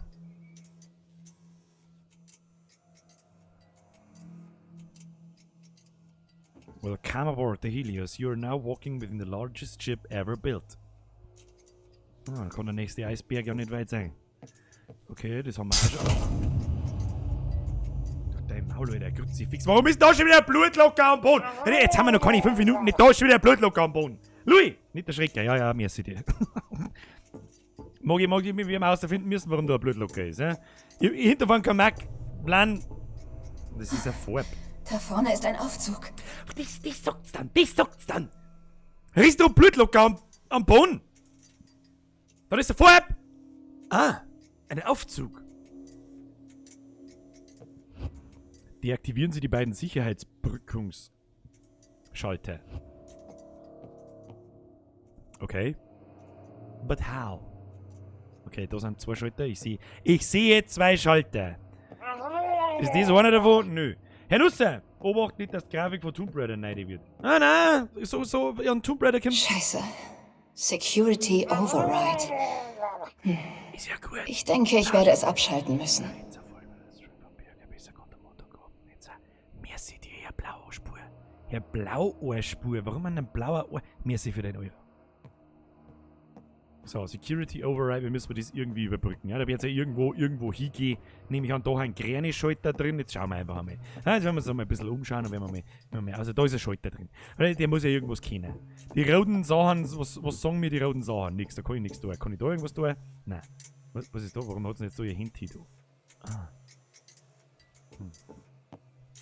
Welcome aboard the Helios. You are now walking within the largest ship ever built. Ah, dann kann der nächste Eisberg ja nicht weit sein. Okay, das haben wir auch schon. Dein Maul, Alter, Kruzifix. Warum ist da schon wieder ein Blutlocker am Boden? Hey, jetzt haben wir noch keine 5 Minuten. Nicht da ist schon wieder ein Blutlocker am Boden. Louis! Nicht erschrecken. Ja, ja, merci dir. Mag ich, wie wir herausfinden müssen, warum da ein Blutlocker ist. Ja? Ich hinterfahren kein Mac. Plan. Das ist ein Farb. Da vorne ist ein Aufzug. Ach, das sagt's dann, das sagt's dann. Riss doch Blutlocker am Boden. Da ist der Farb. Ah, ein Aufzug. Deaktivieren Sie die beiden Sicherheitsbrückungsschalter. Okay. But how? Okay, da sind 2 Schalter. Ich sehe 2 Schalter. Ist das einer davon? Nö. Herr Nusser, Obacht nicht, dass die Grafik von Tomb Raider neidig wird. Ah, nein, so, ja, ein Tomb Raider kommt. Scheiße. Security Override. Ist ja gut. Ich denke, ich werde es abschalten müssen. Merci dir, Herr Blauohrspur. Herr Blauohrspur, warum ein blauer Ohr? Merci für dein Euro. So, Security Override, wir müssen das irgendwie überbrücken. Ja, da wird es ja irgendwo hingehen. Nehme ich an, da ein kleiner Schalter drin. Jetzt schauen wir einfach einmal. Ja, jetzt werden wir uns einmal ein bisschen umschauen und werden wir mal, also da ist ein Schalter drin. Weil der muss ja irgendwas kennen. Die roten Sachen, was sagen mir die roten Sachen? Nix, da kann ich nichts tun. Kann ich da irgendwas tun? Nein. Was ist da? Warum hat es denn jetzt so ihr Handy da? Ah.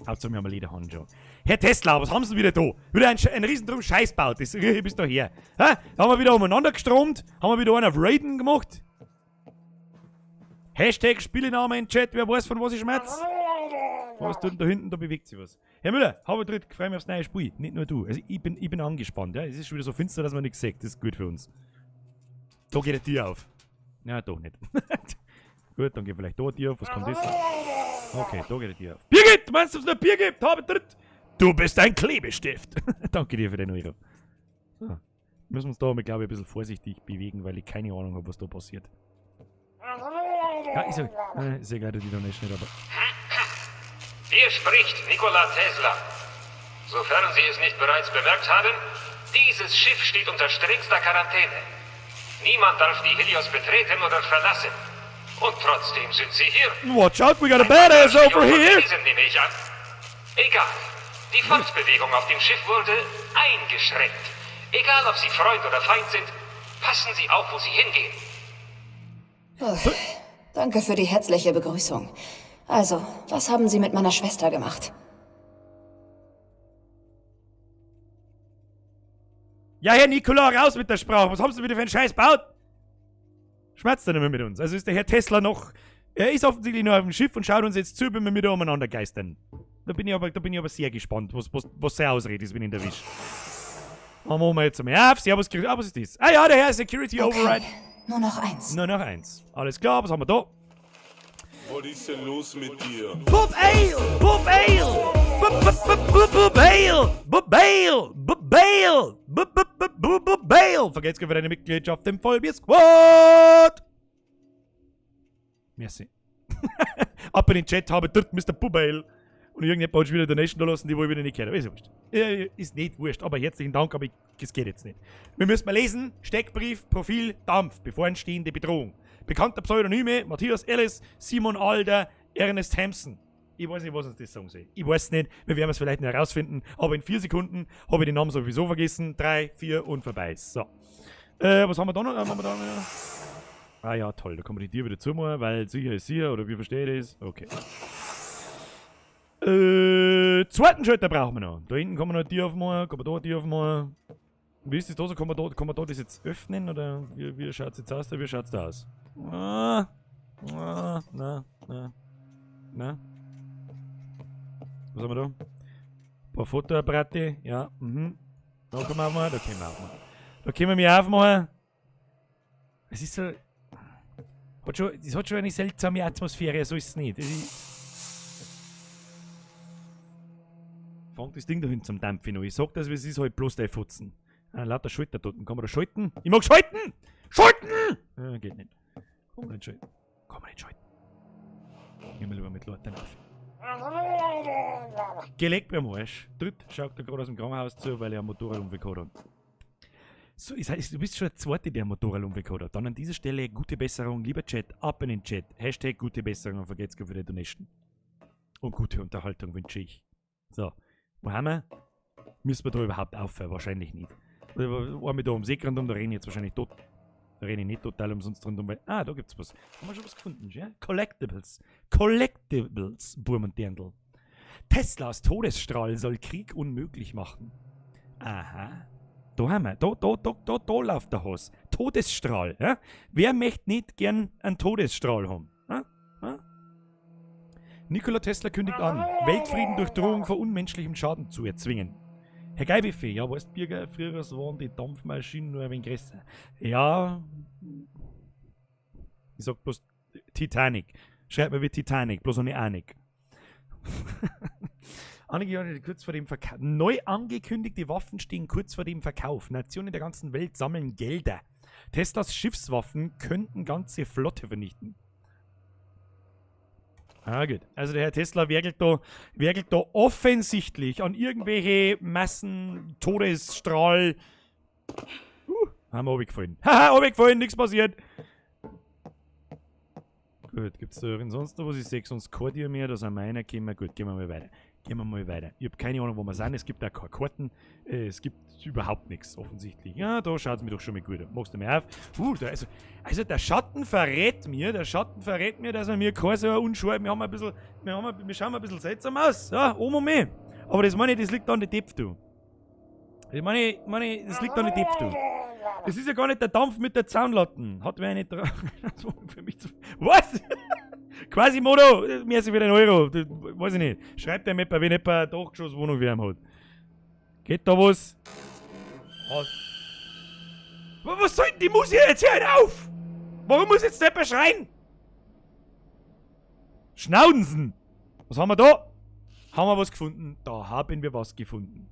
Hauptsache wir haben eine Lederhandschuhe. Herr Tesla, was haben Sie denn wieder da? Wieder ein riesen Scheiß baut, das rieche ich bis daher. Hä? Da haben wir wieder umeinander gestromt, haben wir wieder einen auf Raiden gemacht. Hashtag Spielename in Chat, wer weiß von was ich schmerz. Was tut denn da hinten, da bewegt sich was. Herr Müller, habe tritt, freue mich aufs neue Spiel. Nicht nur du. Also ich bin angespannt, ja. Es ist schon wieder so finster, dass man nichts sieht. Das ist gut für uns. Da geht die Tür auf. Ja, doch nicht. Gut, dann geht vielleicht da die Tür auf. Was kommt das? Okay, da geht die Tür auf. Birgit, meinst du, ob es noch Bier gibt? Habe tritt. Du bist ein Klebestift. Danke dir für den Euro. So. Müssen wir uns da mal, glaube ich, ein bisschen vorsichtig bewegen, weil ich keine Ahnung habe, was da passiert. Ja, ist ja, ist ja geil, dass ich da nicht schnell, aber. Hier spricht Nikola Tesla. Sofern Sie es nicht bereits bemerkt haben, dieses Schiff steht unter strengster Quarantäne. Niemand darf die Helios betreten oder verlassen. Und trotzdem sind Sie hier. Watch out, we got a badass over here! Diesen nehme ich an. Egal. Die Fortbewegung auf dem Schiff wurde eingeschränkt. Egal, ob Sie Freund oder Feind sind, passen Sie auf, wo Sie hingehen. Oh, danke für die herzliche Begrüßung. Also, was haben Sie mit meiner Schwester gemacht? Ja, Herr Nikola, raus mit der Sprache. Was haben Sie wieder für einen Scheiß gebaut? Schmerzt er nicht mehr mit uns. Also ist der Herr Tesla noch... Er ist offensichtlich noch auf dem Schiff und schaut uns jetzt zu, wenn wir wieder umeinander geistern. Da bin ich aber sehr gespannt, was seine Ausrede ist, wenn ich ihn erwische. Dann machen wir jetzt einmal auf. Servus, grüß, ah, was ist das? Ah ja, der Herr Security Okay, Override. nur noch eins. Nur noch eins. Alles klar, was haben wir da? Was ist denn los mit dir? Bub Ale! Bub Ale! Bub Bub Bub Bub Ale! Bub Ale! Bub Ale! Bub Bub Bub Bub Bub Ale! Vergesst für deine Mitgliedschaft im Vollbier Squad! Merci. Ab in den Chat habe dort Mr. Bub Ale. Und irgendjemand hat schon wieder Donation da lassen, die wo ich wieder nicht kenne. Ist ja wurscht. Ist nicht wurscht, aber herzlichen Dank, aber es geht jetzt nicht. Wir müssen mal lesen. Steckbrief, Profil, Dampf, bevorstehende Bedrohung. Bekannte Pseudonyme, Matthias Ellis, Simon Alder, Ernest Hampson. Ich weiß nicht, was uns das sagen soll. Ich weiß nicht, wir werden es vielleicht noch herausfinden, aber in 4 Sekunden habe ich den Namen sowieso vergessen. 3, 4 und vorbei. So. Was haben wir da noch? Haben wir da noch? Ah ja, toll, da kann man die Tür wieder zumachen, weil sicher ist sicher, oder wie verstehe ich das? Okay. Zweiten Schalter brauchen wir noch. Da hinten kann man noch eine Tür aufmachen, kann man da eine Tür aufmachen. Wie ist das da so? Kann man da das jetzt öffnen? Oder wie schaut's jetzt aus? Wie schaut's da aus? Ah, ah, na, na, na. Was haben wir da? Ein paar Fotoapparate, ja, mhm. Da können wir aufmachen, da können wir aufmachen. Da können wir mich aufmachen. Es ist so. Das hat schon eine seltsame Atmosphäre, so ist es nicht. Fangt das Ding da hinten zum Dampfen an. Ich sag das, wie es ist, halt bloß der Futzen. Ah, lauter Schalter dort. Kann man da schalten? Ich mag schalten! Schalten! Ja, geht nicht. Kann man nicht schalten. Kann man nicht schalten. Gehen wir lieber mit Leuten auf. Gelegt beim Arsch. Dritt schaut er gerade aus dem Krankenhaus zu, weil er einen Motorradunfall gehabt hat. So, das heißt, du bist schon der Zweite, der einen Motorradunfall gehabt hat. Dann an dieser Stelle gute Besserung, lieber Chat, ab in den Chat. Hashtag gute Besserung und vergesst für die Donation. Und gute Unterhaltung wünsche ich. So, wo haben wir? Müssen wir da überhaupt aufhören? Wahrscheinlich nicht. Einmal da um See rundum, da renne ich jetzt wahrscheinlich tot. Da renne ich nicht total umsonst rundum, weil. Ah, da gibt's was. Haben wir schon was gefunden, ja? Collectibles. Collectibles, Burm und Dirndl. Teslas Todesstrahl soll Krieg unmöglich machen. Aha. Da haben wir. Da läuft der Hass. Todesstrahl. Ja? Wer möchte nicht gern einen Todesstrahl haben? Ja? Ja? Nikola Tesla kündigt an, Weltfrieden durch Drohung vor unmenschlichem Schaden zu erzwingen. Herr Geibiffe, ja, weißt du, Birger, früher waren die Dampfmaschinen nur ein wenig größer. Ja, ich sag bloß Titanic. Schreibt mir wie Titanic, bloß ohne Anik. Angekündigte kurz vor dem Verkauf. Neu angekündigte Waffen stehen kurz vor dem Verkauf. Nationen der ganzen Welt sammeln Gelder. Teslas Schiffswaffen könnten ganze Flotte vernichten. Ah, gut. Also der Herr Tesla werkelt da offensichtlich an irgendwelche Massen, Todesstrahl. Haben wir runtergefallen. Haha, runtergefallen, nichts passiert. Gut, gibt's da sonst noch was? Ich sehe sonst kein Tier mehr, da sind wir reingekommen. Gut, gehen wir mal weiter. Gehen wir mal weiter. Ich hab keine Ahnung, wo wir sind. Es gibt auch keine Karten. Es gibt überhaupt nichts, offensichtlich. Ja, da schaut's mir doch schon mal gut an. Machst du mal auf. Da, also der Schatten verrät mir, dass wir mir kein so unscharf, wir haben ein bisschen, wir haben ein, wir schauen ein bisschen seltsam aus. Ja, um und mehr. Aber das meine ich, das liegt an der Depth, du. Ich meine, das liegt an der Depth, du. Das ist ja gar nicht der Dampf mit der Zaunlatten. Hat wer eine für mich zu. Was? Quasimodo, mehr als wieder ein Euro. Das weiß ich nicht. Schreibt dem jemand, wenn jemand eine Dachgeschosswohnung für ihn hat. Geht da was? Was? Was soll denn die Musik jetzt hier auf? Warum muss jetzt der jemand schreien? Schnauzen! Was haben wir da? Haben wir was gefunden? Da haben wir was gefunden.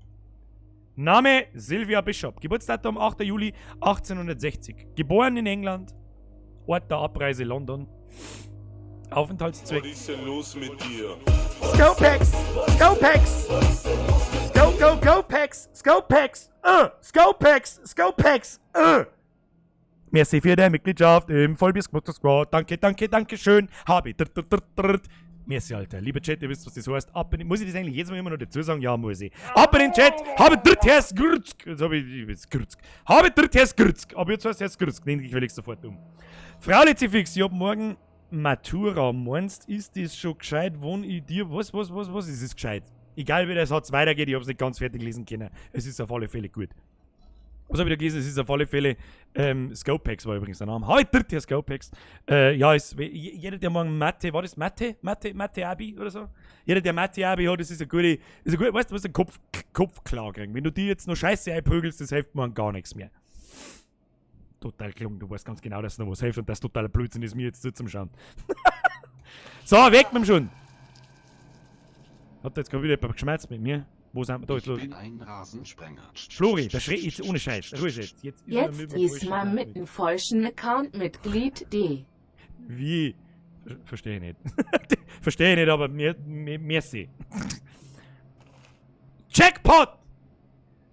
Name Sylvia Bishop. Geburtsdatum 8. Juli 1860. Geboren in England. Ort der Abreise London. Aufenthaltszweck. Was ist denn los mit dir? Scopex! Scopex! Go, go, go, Pex! Scopex! Scopex! Scopex! Merci für deine Mitgliedschaft im Vollbier Squad. Danke, danke, danke schön. Habe. Merci, Alter. Lieber Chat, ihr wisst, was das heißt. Ab in, muss ich das eigentlich jedes Mal immer noch dazu sagen? Ja, muss ich. Ab in den Chat! Habe dritt Herr Skrtzk! Jetzt hab ich jetzt. Habe dritt Herr Skrtzk! Aber jetzt heißt Herr Skrtzk. Nenn ich will ich sofort um. Frau Lezifix, ich hab morgen Matura. Meinst, ist das schon gescheit? Wohn ich dir? Was ist es gescheit? Egal wie der Satz weitergeht, ich hab's nicht ganz fertig lesen können. Es ist auf alle Fälle gut. Was hab ich da gelesen? Es ist auf alle Fälle, Scopex war übrigens der Name. Heute dritt Herr Scopex. Ja, es, jeder, der morgen Mathe, war das Mathe? Mathe Abi oder so? Jeder, der Mathe Abi hat, das ist eine gute, weißt du, was, den Kopf klar kriegen. Wenn du dir jetzt noch Scheiße einprügelst, das hilft morgen gar nichts mehr. Total klug, du weißt ganz genau, dass noch was hilft und das totaler Blödsinn ist, mir jetzt zum Schauen. So, weg mit dem Schund! Hat da jetzt gerade wieder jemand geschmerzt mit mir? Wo sind wir? Da ist Ich bin ein Rasensprenger. Flori, das schreit jetzt ohne Scheiß. Ruhig jetzt. Jetzt ist man mit dem falschen Account Mitglied D. Wie? Verstehe ich nicht. Verstehe ich nicht, aber merci. Jackpot!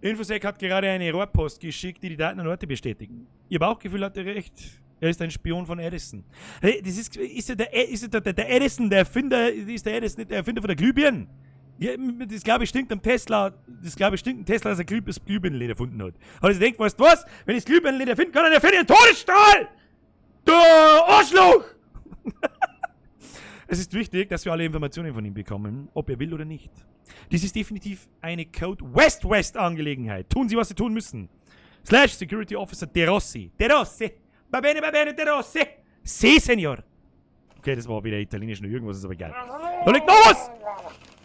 Infosec hat gerade eine Rohrpost geschickt, die die Daten und Orte bestätigen. Ihr Bauchgefühl hatte recht. Er ist ein Spion von Edison. Hey, das ist ja der Edison, der Erfinder, ist der Edison nicht der Erfinder von der Glühbirne? Ja, das glaube ich stinkt am Tesla, das glaube ich stinkt am Tesla, dass er das Glühbirnenleder erfunden hat. Hat er sich gedacht, weißt du was? Wenn ich das Glühbirnenleder erfinden kann, dann erfinde ich einen Todesstrahl! Du Arschloch! Es ist wichtig, dass wir alle Informationen von ihm bekommen, ob er will oder nicht. Dies ist definitiv eine Code West-West-Angelegenheit. Tun Sie, was Sie tun müssen. Slash Security Officer De Rossi. De Rossi! Va bene, De Rossi! Si, Senor! Okay, das war wieder italienisch noch irgendwas, ist aber egal. Da liegt noch was!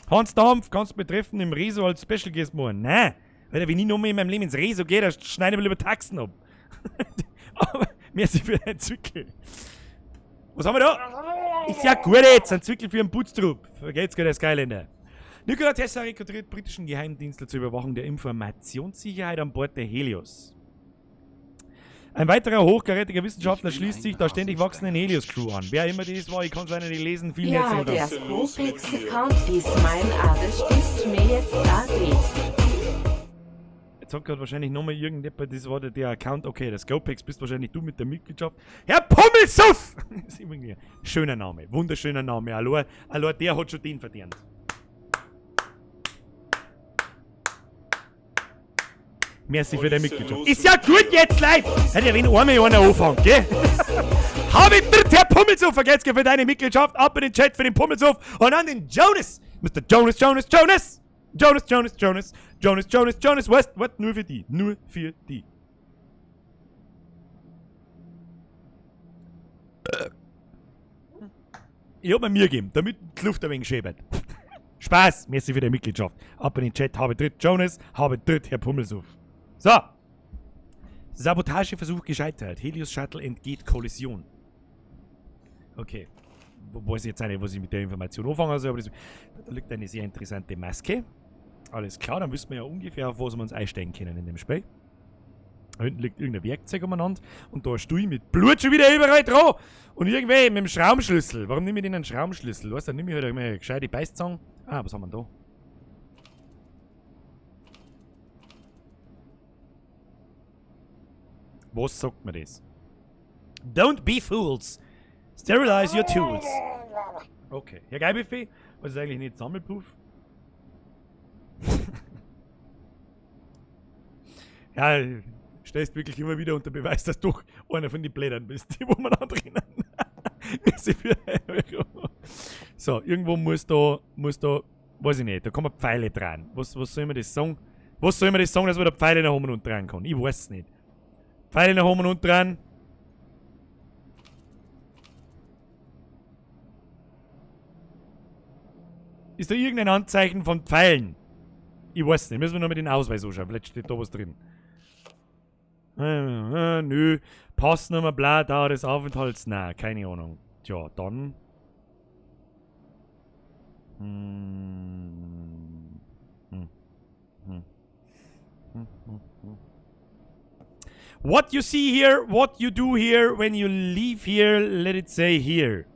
Hans Dampf, kannst du betreffen im Rezo als Special Guest machen. Nein! Alter, wenn ich noch mal in meinem Leben ins Rezo gehe, dann schneide ich mir lieber Taxen ab. Aber merci für deinen Zwickel. Was haben wir da? Ist ja gut jetzt, ein Zwickel für einen Putztrupp. Vergeht's gar der Skylander. Nikola Tesla rekrutiert britischen Geheimdienstler zur Überwachung der Informationssicherheit an Bord der Helios. Ein weiterer hochkarätiger Wissenschaftler schließt sich der ständig wachsenden Helios-Crew an. Wer immer dies war, ich kann es leider nicht lesen. Vielen ja, herzlichen der Dank. Scopex-Account ist mein AD, stimmt mir jetzt AD. Jetzt hat gerade wahrscheinlich nochmal irgendjemand, das war der Account, okay, der Scopex bist wahrscheinlich du mit der Mitgliedschaft. Herr Pummelsuff! Das ist irgendwie ein schöner Name, wunderschöner Name. Allein der hat schon den verdient. Merci für deine Mitgliedschaft. Ist ja gut jetzt, Leute! Hätte ja wenn einmal einer anfängt, gell? Habe dritt, Herr Pummelsuff, vergesst für deine Mitgliedschaft. Ab in den Chat für den Pummelsuff und an den Jonas! Mr. Jonas, Jonas, Jonas! Jonas, Jonas, Jonas, Jonas, Jonas, Jonas, West, what? Nur für die. Nur für die. Ich hab mir Mühe gegeben, damit die Luft ein wenig schäbert. Spaß! Merci für deine Mitgliedschaft. Ab in den Chat, habe dritt Jonas, habe dritt Herr Pummelsuff. So. Sabotageversuch gescheitert. Helios Shuttle entgeht Kollision. Okay. Weiß ich jetzt auch nicht, was ich mit der Information anfangen soll, aber das, da liegt eine sehr interessante Maske. Alles klar, dann wissen wir ja ungefähr, auf was wir uns einsteigen können in dem Spiel. Da hinten liegt irgendein Werkzeug umeinander und da ein Stuhl mit Blut schon wieder überall dran. Und irgendwer mit dem Schraubenschlüssel. Warum nehme ich denn einen Schraubenschlüssel? Weißt du, dann nehme ich halt eine gescheite Beißzange. Ah, was haben wir denn da? Was sagt mir das? Don't be fools! Sterilize your tools! Okay. Herr Geilbuffet, was ist eigentlich nicht Sammelproof? Ja, stellst wirklich immer wieder unter Beweis, dass du einer von den Blättern bist, die wo man da drinnen. Merci für 1 Euro. So, irgendwo muss da, weiß ich nicht, da kommen Pfeile dran. Was soll man das sagen? Was soll man das sagen, dass man da Pfeile nach oben und dran kann? Ich weiß es nicht. Pfeile nach oben und dran. Ist da irgendein Anzeichen von Pfeilen? Ich weiß nicht. Müssen wir noch mit den Ausweis anschauen. Vielleicht steht da was drin. Nö. Passnummer, bla, Dauer des Aufenthalts. Na, keine Ahnung. Tja, dann. What you see here, what you do here, when you leave here, let it say here.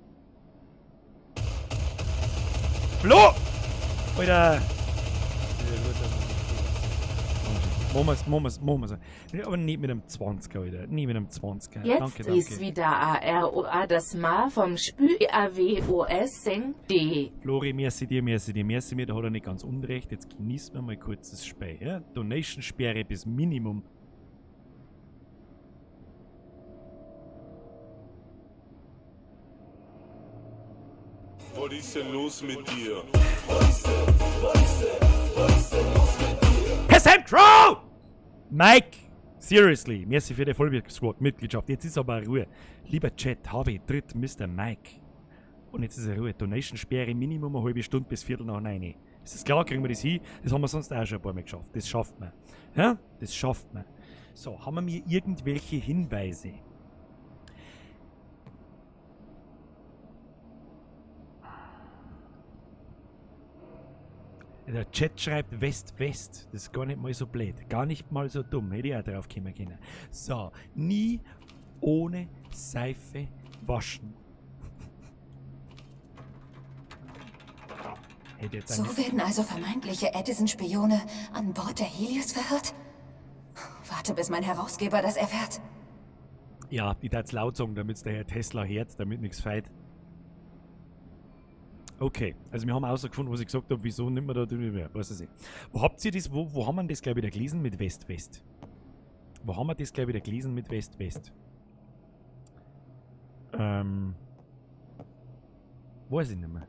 Flo! Alter! Machen wir's. Aber nicht mit einem 20er, Alter. Nicht mit einem 20er. Jetzt danke, danke. Ist wieder AROA das Ma vom Spü AWOS Seng D. Flori, merci dir, merci dir, merci mir. Da hat er nicht ganz unrecht. Jetzt genießen wir mal kurz das Spiel. Ja? Donation-Sperre bis Minimum. Was ist denn los mit dir? Was ist denn los mit dir? Herr Sam Crow! Mike! Seriously, merci für die Vollbier-Squad-Mitgliedschaft. Jetzt ist aber Ruhe. Lieber Chat, habe ich tritt Mr. Mike. Und jetzt ist Ruhe. Donation-Sperre Minimum eine halbe Stunde bis 9:15. Ist das klar? Kriegen wir das hin? Das haben wir sonst auch schon ein paar Mal geschafft. Das schafft man. Ja? Das schafft man. So, haben wir mir irgendwelche Hinweise? Der Chat schreibt West, West. Das ist gar nicht mal so blöd. Gar nicht mal so dumm. Hätte ich auch drauf kommen können. So, nie ohne Seife waschen. Hätte jetzt So werden also vermeintliche Edison-Spione an Bord der Helios verhört? Warte, bis mein Herausgeber das erfährt. Ja, ich darf's laut sagen, damit's der Herr Tesla hört, damit nichts feit. Okay, also wir haben herausgefunden, was ich gesagt hab, wieso nimmt man da drüber mehr, weiß ich nicht. Wo habt ihr das, wo haben wir das gleich wieder gelesen mit West, West? Wo haben wir das gleich wieder gelesen mit West, West? Weiß ich nicht mehr.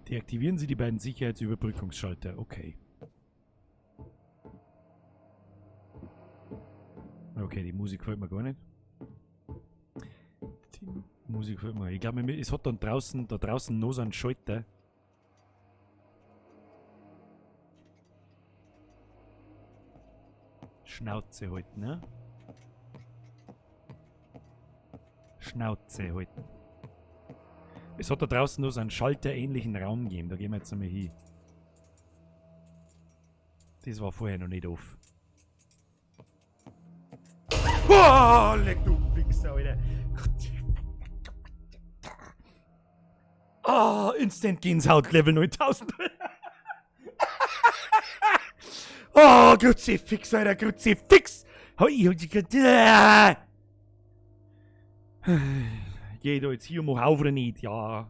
Deaktivieren Sie die beiden Sicherheitsüberbrückungsschalter, okay. Okay, die Musik gefällt mir gar nicht. Die Musik gefällt mir. Ich glaube, es hat dann da draußen noch so einen Schalter. Schnauze halten, ne? Schnauze halten. Es hat da draußen noch so einen schalterähnlichen Raum gegeben. Da gehen wir jetzt einmal hin. Das war vorher noch nicht off. Oh, leck du Wichser, Alter. Oh, Instant Gänsehaut Level 9000. Oh, Kruzifix, Alter, Kruzifix. Geh da jetzt hier mal auf oder nicht? Ja.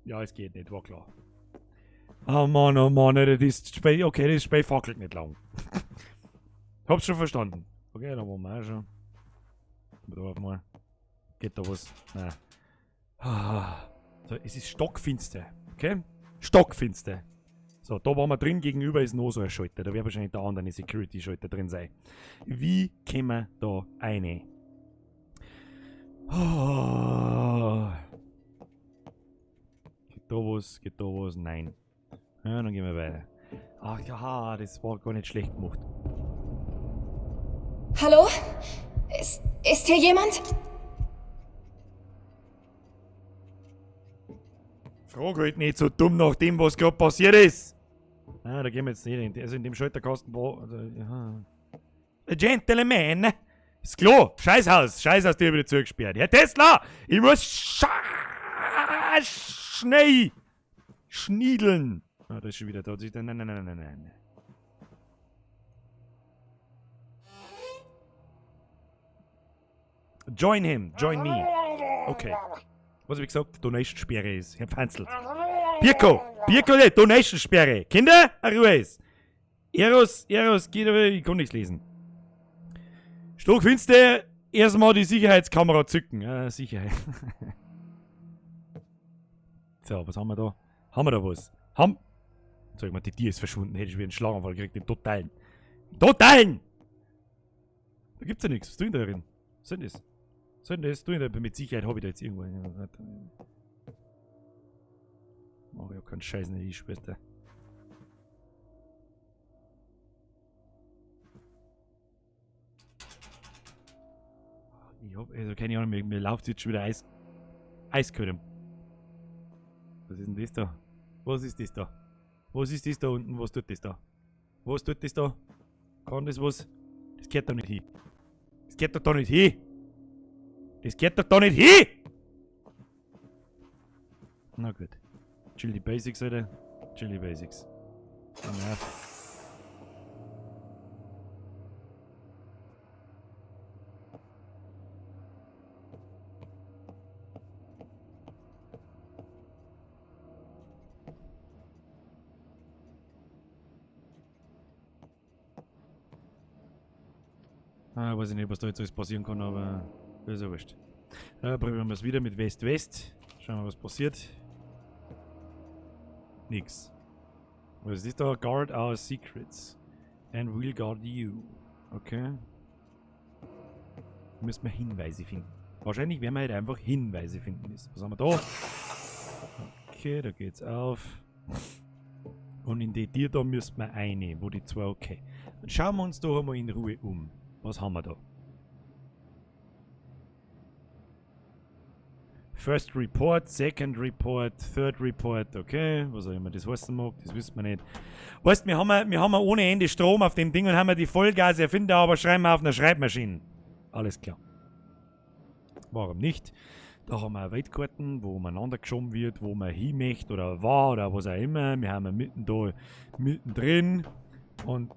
Ja, es geht nicht, war klar. Oh Mann, Alter, das Spiel, okay, das Spiel fackelt nicht lang. Hab's schon verstanden. Okay, da waren wir auch schon. Da mal. Geht da was? Nein. Ah. So, es ist stockfinster. Okay? Stockfinster. So, da waren wir drin, gegenüber ist noch so ein Schalter. Da wird wahrscheinlich der andere Security-Schalter drin sein. Wie kommen wir da rein? Oh. Geht da was? Geht da was? Nein. Ja, dann gehen wir weiter. Ach ja, das war gar nicht schlecht gemacht. Hallo? Ist hier jemand? Frag halt nicht so dumm nach dem, was gerade passiert ist. Ah, da gehen wir jetzt nicht hin. Also in dem Schalterkasten war. Also, ja. A Gentleman. Ist klar. Scheißhaus. Scheißhaus, die hab ich zugesperrt. Herr Tesla! Ich muss schnell schniedeln. Ah, da ist schon wieder da. Nein, nein, nein, nein, nein. Join him. Join me. Okay. Was hab ich gesagt? Donation-Sperre ist. Herr Pfanzelt. Birko! Birko, ne, Donation-Sperre. Kinder, Ruhe ist. Eros, Eros, geht aber, ich kann nichts lesen. Stockfinster, erstmal die Sicherheitskamera zücken. Ah, Sicherheit. So, was haben wir da? Haben wir da was? Haben. Sag mal, die Tier ist verschwunden. Hätte ich wieder einen Schlaganfall gekriegt, den totalen. Totalen! Da gibt's ja nichts. Was tun da drin? Was soll denn das? Was soll denn das? Tun da? Mit Sicherheit habe ich da jetzt irgendwo. Mach ich auch keinen Scheiß nicht, ich schwör's dir. Ich hab, also keine Ahnung, mir läuft jetzt schon wieder eiskalt. Was ist denn das da? Was ist das da? Was ist das da unten? Was tut das da? Was tut das da? Kann das was? Das gehört da nicht hin. Das gehört doch da nicht hin! Das gehört doch da nicht hin! Na gut. Chill die Basics, Alter. Chill die Basics. Na. Ah, weiß ich nicht, was da jetzt alles passieren kann, aber ist ja wurscht. Probieren wir es wieder mit West-West. Schauen wir, was passiert. Nix. Was ist da? Guard our secrets. And we'll guard you. Okay. Müssen wir Hinweise finden. Wahrscheinlich werden wir halt einfach Hinweise finden müssen. Was haben wir da? Okay, da geht's auf. Und in die Tür da müssen wir eine, wo die zwei, okay. Dann schauen wir uns doch einmal in Ruhe um. Was haben wir da? First Report, Second Report, Third Report, okay. Was auch immer das heißen mag, das wissen wir nicht. Weißt, wir haben ja ohne Ende Strom auf dem Ding und haben ja die Vollgas-Erfinder, aber schreiben wir auf einer Schreibmaschine. Alles klar. Warum nicht? Da haben wir Weltkarten, wo umeinander geschoben wird, wo man hin möchte oder war oder was auch immer. Wir haben ja mitten da, mittendrin. Und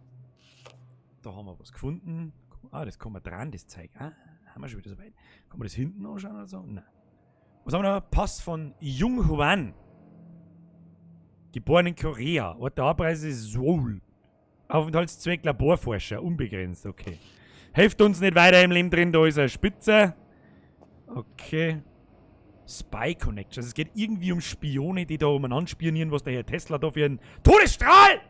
da haben wir was gefunden. Ah, das kann man dran, das Zeug. Ah, haben wir schon wieder so weit. Kann man das hinten anschauen oder so? Nein. Was haben wir da? Pass von Jung Hwan. Geboren in Korea. Ort der Abreise ist Seoul. Aufenthaltszweck Laborforscher. Unbegrenzt, okay. Hilft uns nicht weiter im Leben drin, da ist eine Spitze. Okay. Spy Connection. Also es geht irgendwie um Spione, die da umeinander spionieren, was der Herr Tesla da für einen Todesstrahl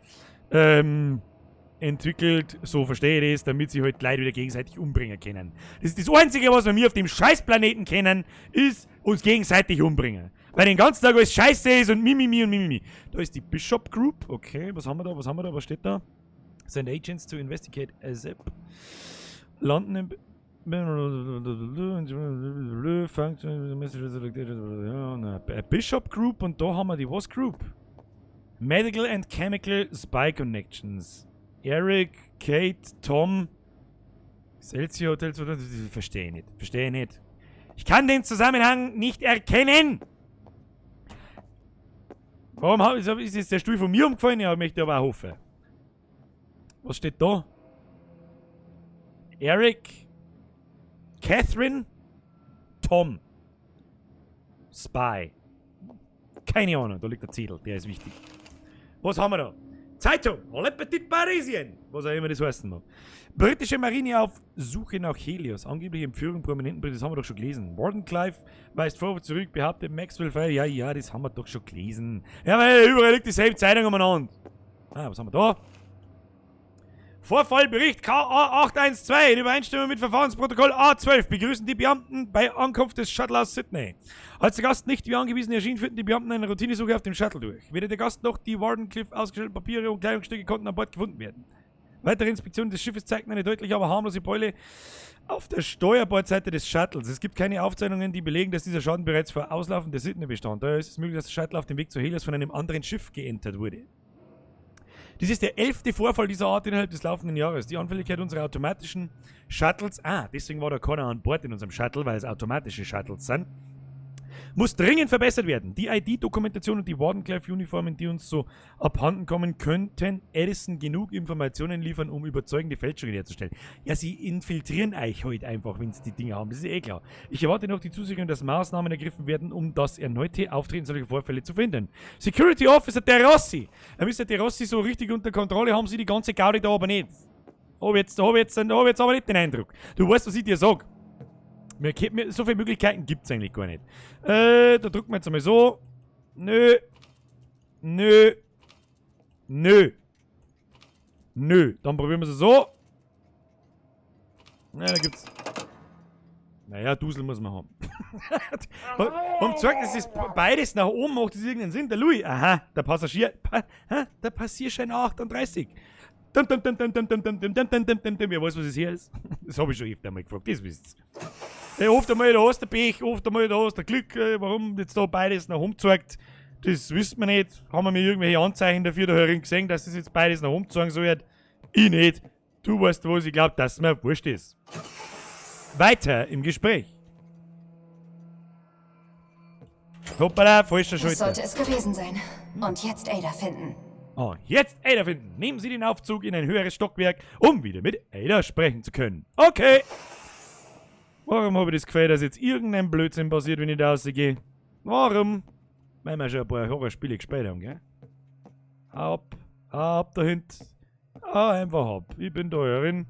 entwickelt, so verstehe ich das, damit sie halt Leute wieder gegenseitig umbringen können. Das ist das Einzige, was wir mir auf dem Scheißplaneten kennen, ist uns gegenseitig umbringen. Weil den ganzen Tag alles Scheiße ist und Mimimi und Mimimi. Da ist die Bishop Group. Okay, was haben wir da? Was haben wir da? Was steht da? Send Agents to investigate ASAP. London im Bishop Group und da haben wir die was Group? Medical and Chemical Spy Connections. Eric, Kate, Tom, Excelsior Hotel, verstehe ich nicht. Verstehe ich nicht. Ich kann den Zusammenhang nicht erkennen! Warum ist jetzt der Stuhl von mir umgefallen? Ja, möchte aber auch hoffen. Was steht da? Eric, Catherine, Tom, Spy. Keine Ahnung, da liegt der Zettel, der ist wichtig. Was haben wir da? Zeitung, Le Petit Parisien, was auch immer das heißen mag. Britische Marine auf Suche nach Helios. Angebliche Entführung prominenten Briten, das haben wir doch schon gelesen. Wardenclyffe weist Vorwurf zurück, behauptet Maxwell frei. Ja, ja, das haben wir doch schon gelesen. Ja, weil überall liegt dieselbe Zeitung umeinander. Ah, was haben wir da? Vorfallbericht KA812 in Übereinstimmung mit Verfahrensprotokoll A12 begrüßen die Beamten bei Ankunft des Shuttle aus Sydney. Als der Gast nicht wie angewiesen erschien, führten die Beamten eine Routinesuche auf dem Shuttle durch. Weder der Gast noch die Wardenclyffe ausgestellten Papiere und Kleidungsstücke konnten an Bord gefunden werden. Weitere Inspektionen des Schiffes zeigten eine deutliche, aber harmlose Beule Auf der Steuerbordseite des Shuttles. Es gibt keine Aufzeichnungen, die belegen, dass dieser Schaden bereits vor Auslaufen der Sydney bestand. Daher ist es möglich, dass der Shuttle auf dem Weg zur Helios von einem anderen Schiff geentert wurde. Dies ist der 11. Vorfall dieser Art innerhalb des laufenden Jahres. Die Anfälligkeit unserer automatischen Shuttles, deswegen war da keiner an Bord in unserem Shuttle, weil es automatische Shuttles sind, muss dringend verbessert werden. Die ID-Dokumentation und die Wardenclyffe-Uniformen, die uns so abhanden kommen, könnten Edison genug Informationen liefern, um überzeugende Fälschungen herzustellen. Ja, sie infiltrieren euch heute einfach, wenn sie die Dinger haben. Das ist eh klar. Ich erwarte noch die Zusicherung, dass Maßnahmen ergriffen werden, um das erneute Auftreten solcher Vorfälle zu verhindern. Security Officer De Rossi. Mr. De Rossi, so richtig unter Kontrolle haben sie die ganze Gaudi da aber nicht. Hab jetzt aber nicht den Eindruck. Du weißt, was ich dir sag. So viele Möglichkeiten gibt es eigentlich gar nicht. Da drücken wir jetzt einmal so. Nö. Nö. Nö. Nö. Dann probieren wir es so. Na, da gibt's. Naja, Dusel muss man haben. Warum zeigt das ist beides nach oben macht das irgendeinen Sinn? Der Louis. Aha, der Passagier. Der Passierschein 38. Dum, dum, dum, dum, dum, dum, dum, dum, dum, dum, dum, dum. Wer weiß, was es hier ist? Das habe ich schon öfter mal gefragt, das wisst's. Ja, oft einmal, da hast du Pech, oft einmal, da hast du Glück. Warum jetzt da beides nach oben zeigt, das wissen wir nicht. Haben wir mir irgendwelche Anzeichen dafür da herin gesehen, dass das jetzt beides nach oben zeigen soll? Ich nicht. Du weißt was, ich glaub, dass mir wurscht ist. Weiter im Gespräch. Hoppala, falscher Schalter. Das sollte es gewesen sein. Und jetzt Ada finden. Und jetzt Ada finden. Nehmen Sie den Aufzug in ein höheres Stockwerk, um wieder mit Ada sprechen zu können. Okay. Warum habe ich das Gefühl, dass jetzt irgendein Blödsinn passiert, wenn ich da rausgehe? Warum? Weil wir schon ein paar Horrorspiele gespielt haben, gell? Ab, ab da hinten. Ah, einfach ab. Ich bin da herin.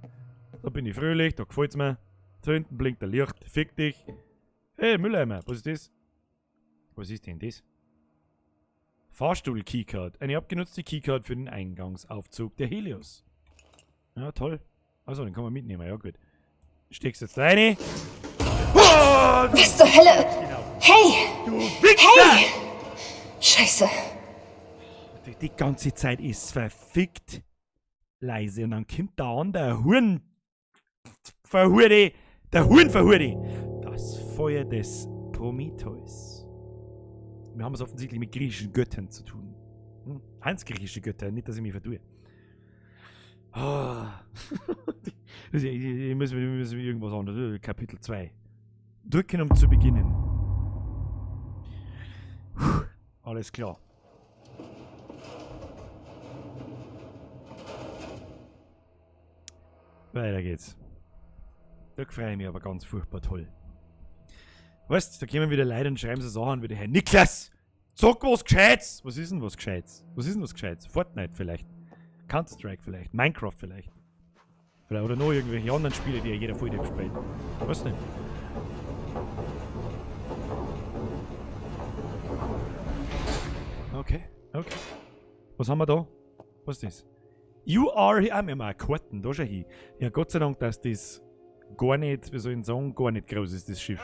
Da bin ich fröhlich, da gefällt's mir. Da hinten blinkt der Licht. Fick dich. Hey, Mülleimer, was ist das? Was ist denn das? Fahrstuhl-Keycard. Eine abgenutzte Keycard für den Eingangsaufzug der Helios. Ja, toll. Also, den kann man mitnehmen. Ja, gut. Steckst jetzt rein. Oh, was zur Hölle? Genau. Hey! Du Wichser! Hey! Scheiße. Die ganze Zeit ist verfickt leise. Und dann kommt da an der Huren... Verhure! Der Hurenverhure! Das Feuer des Prometheus. Wir haben es offensichtlich mit griechischen Göttern zu tun. Hm? Hans griechische Götter, nicht, dass ich mich vertue. Oh. Ich muss irgendwas anderes. Kapitel 2. Drücken, um zu beginnen. Puh, alles klar. Weiter geht's. Da freue ich mich aber ganz furchtbar toll. Weißt, da kommen wieder Leute und schreiben so Sachen wie der Herr Niklas, sag was Gescheites! Was ist denn was Gescheites? Was ist denn was Gescheites? Fortnite vielleicht. Counter-Strike vielleicht. Minecraft vielleicht. Vielleicht oder noch irgendwelche anderen Spiele, die ja jeder voll spielt. Was denn? Okay, okay. Was haben wir da? Was ist das? You are here. Ah, wir haben auch Karten, da schau hin. Ja, Gott sei Dank, dass das gar nicht, wie soll ich sagen, gar nicht groß ist, das Schiff.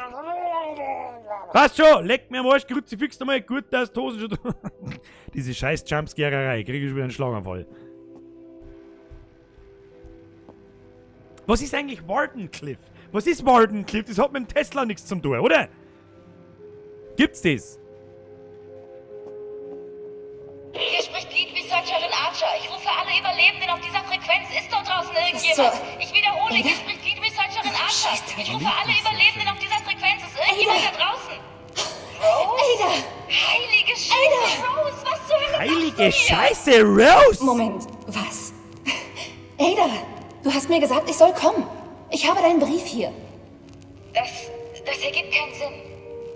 Passt schon, leck mir am Arsch, Kruzifix nochmal, gut, dass die Hosen schon. Diese scheiß Jumpscarerei, krieg ich schon wieder einen Schlaganfall. Was ist eigentlich Wardenclyffe? Was ist Wardenclyffe? Das hat mit dem Tesla nichts zum tun, oder? Gibt's das? Hier spricht Lead Researcherin Archer. Ich rufe alle Überlebenden auf dieser Frequenz. Ist dort draußen irgendjemand? Ich wiederhole, hier spricht Lead Researcherin Archer. Ich rufe alle Überlebenden auf dieser Frequenz. Ist irgendjemand da draußen? Rose? Ada! Heilige Scheiße, Rose! Was zur Hölle Heilige Scheiße, Rose! Moment, was? Ada, du hast mir gesagt, ich soll kommen. Ich habe deinen Brief hier. Das ergibt keinen Sinn.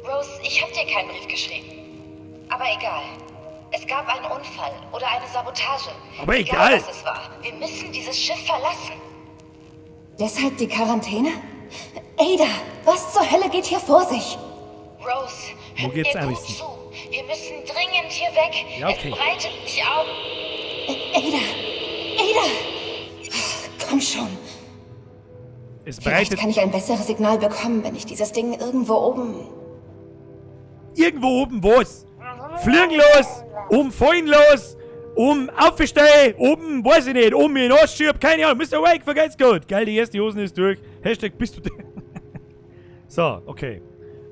Rose, ich habe dir keinen Brief geschrieben. Aber egal. Es gab einen Unfall oder eine Sabotage. Aber egal. Egal, was es war. Wir müssen dieses Schiff verlassen. Deshalb die Quarantäne? Ada, was zur Hölle geht hier vor sich? Rose, Wo hör geht's mir am gut besten? zu. Wir müssen dringend hier weg. Ja, okay. Es breitet sich aus. Ada! Ada! Komm schon. Es Vielleicht breitet kann ich ein besseres Signal bekommen, wenn ich dieses Ding irgendwo oben... irgendwo oben was? Fliegen los! Umfallen los! Oben aufsteh, oben, weiß ich nicht, oben in den Arsch schieb, keine Ahnung, Mr. Wake, vergeht's gut. Geil, die erste Hosen ist durch. Hashtag bist du So, okay.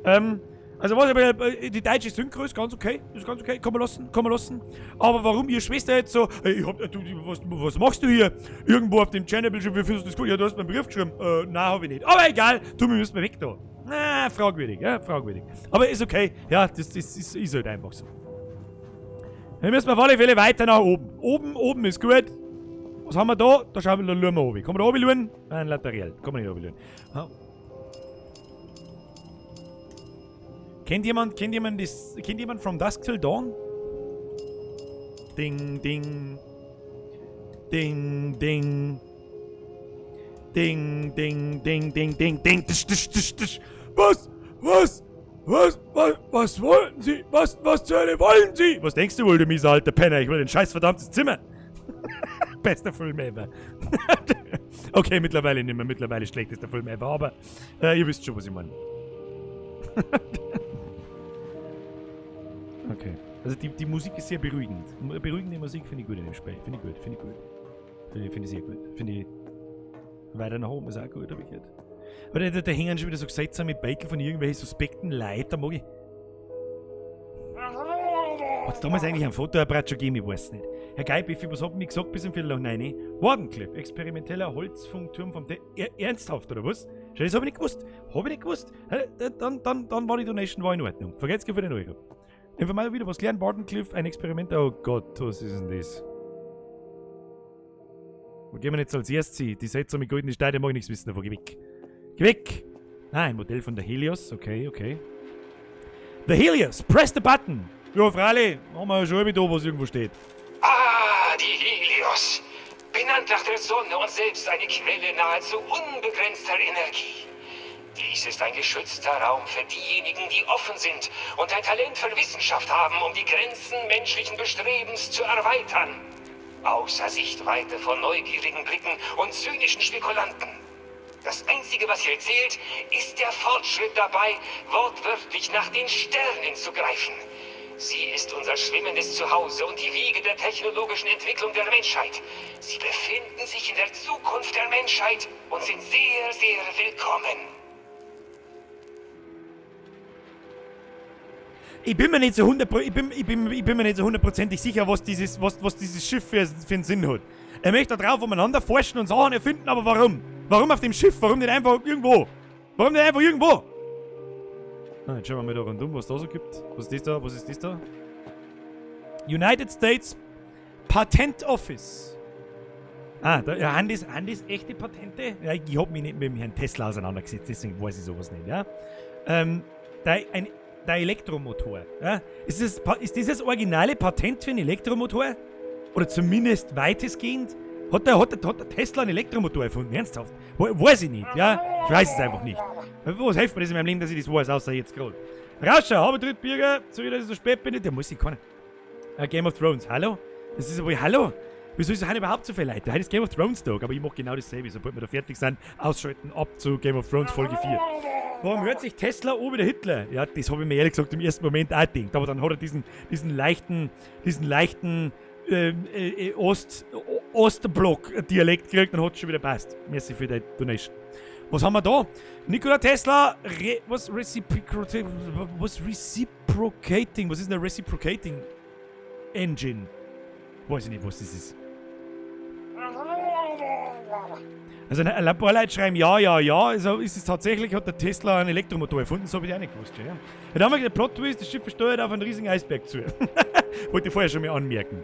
Also was aber, die deutsche Synchro ist ganz okay, ist ganz okay, kann man lassen, kann man lassen. Aber warum ihr Schwester jetzt so, ey, ich hab, du, was, was machst du hier? Irgendwo auf dem Channel-Bildschirm, wie findest du das gut? Ja, du hast mir einen Brief geschrieben. Nein, hab ich nicht. Aber egal, du, wir müssen weg da. Na, fragwürdig, ja, fragwürdig. Aber ist okay, ja, das ist halt einfach so. Dann müssen wir auf alle Fälle weiter nach oben. Oben, oben ist gut. Was haben wir da? Da schauen wir, da schauen wir oben. Kann man da oben schauen? Nein, lateral. Kann man nicht oben schauen. Ah. Kennt jemand From Dusk Till Dawn? Ding, ding. Ding, ding. Ding, ding, ding, ding, ding, ding. Tisch, tisch, tisch, tisch. Was? Was? Was? Was? Was wollten Sie? Was? Was zur Hölle wollen Sie? Was denkst du wohl, du mieser alter Penner? Ich will ein scheiß verdammtes Zimmer. Bester Film ever. Okay, mittlerweile nicht mehr. Mittlerweile schlechtester Film ever. Aber ihr wisst schon, was ich meine. Okay. Also die Musik ist sehr beruhigend. Beruhigende Musik finde ich gut in dem Spiel. Finde ich gut, finde ich gut. Finde ich sehr gut. Finde ich... Weiter nach oben ist auch gut, hab ich gehört. Aber da hängen schon wieder so seltsame Beitel von irgendwelchen suspekten Leuten. Da mag ich... Hat's damals eigentlich ein Fotoapparat schon gegeben? Ich weiß nicht. Herr Geibiffi, was hat mir gesagt bis um 8:15? Wardenclyffe, experimenteller Holzfunkturm vom ernsthaft, oder was? Schau, das hab ich nicht gewusst. Hab ich nicht gewusst. Hä, dann war die Donation war in Ordnung. Vergesst für den Euro. Einfach mal wieder was lernen. Wardenclyffe, ein Experiment. Oh Gott, was ist denn das? Wo gehen wir jetzt als erstes hin? Die seltsame goldene Steine mag ich nichts wissen davon. Geh weg. Geh weg! Ah, ein Modell von der Helios. Okay, okay. The Helios, press the button! Ja, freilich, haben wir ja schon wieder da, was irgendwo steht. Ah, die Helios. Benannt nach der Sonne und selbst eine Quelle nahezu unbegrenzter Energie. Dies ist ein geschützter Raum für diejenigen, die offen sind und ein Talent für Wissenschaft haben, um die Grenzen menschlichen Bestrebens zu erweitern. Außer Sichtweite von neugierigen Blicken und zynischen Spekulanten. Das Einzige, was hier zählt, ist der Fortschritt dabei, wortwörtlich nach den Sternen zu greifen. Sie ist unser schwimmendes Zuhause und die Wiege der technologischen Entwicklung der Menschheit. Sie befinden sich in der Zukunft der Menschheit und sind sehr, sehr willkommen. Ich bin mir nicht so hundert Pro-, ich bin, ich bin, ich bin mir nicht so hundertprozentig sicher, was dieses, was, was dieses Schiff für einen Sinn hat. Er möchte da drauf umeinander forschen und Sachen erfinden, aber warum? Warum auf dem Schiff? Warum nicht einfach irgendwo? Warum nicht einfach irgendwo? Ah, jetzt schauen wir mal da rundum, was da so gibt. Was ist das da? Was ist das da? United States Patent Office. Ah, da, ja, haben das echte Patente? Ja, ich hab mich nicht mit dem Herrn Tesla auseinandergesetzt, deswegen weiß ich sowas nicht, ja. Der Elektromotor. Ja? Ist das das originale Patent für einen Elektromotor? Oder zumindest weitestgehend? Hat der Tesla einen Elektromotor erfunden? Ernsthaft? Weiß ich nicht, ja? Ich weiß es einfach nicht. Was hilft mir das in meinem Leben, dass ich das weiß, außer jetzt gerade? Rauscher, habe dritt Bürger, sorry, dass ich so spät bin, der muss ich keiner. Game of Thrones, hallo? Das ist ja wohl, hallo? Wieso ist heute überhaupt so viel Leute? Heute ist Game of Thrones Tag, aber ich mach genau dasselbe. Sobald wir da fertig sind, ausschalten, ab zu Game of Thrones Folge 4. Warum hört sich Tesla an wie der Hitler? Ja, das hab ich mir ehrlich gesagt im ersten Moment auch gedacht. Aber dann hat er diesen leichten, diesen leichten Ostblock-Dialekt gekriegt und hat schon wieder passt. Merci für die Donation. Was haben wir da? Nikola Tesla, was reciprocating? Was reciprocating? Was ist denn eine Reciprocating Engine? Weiß ich nicht, was das ist. Also ein paar Leute schreiben ja, ja, ja. Also ist es tatsächlich, hat der Tesla einen Elektromotor erfunden, das hab ich auch nicht gewusst. Ja. Dann haben wir den Plot-Twist, das Schiff steuert auf einen riesigen Eisberg zu. Wollte ich vorher schon mal anmerken.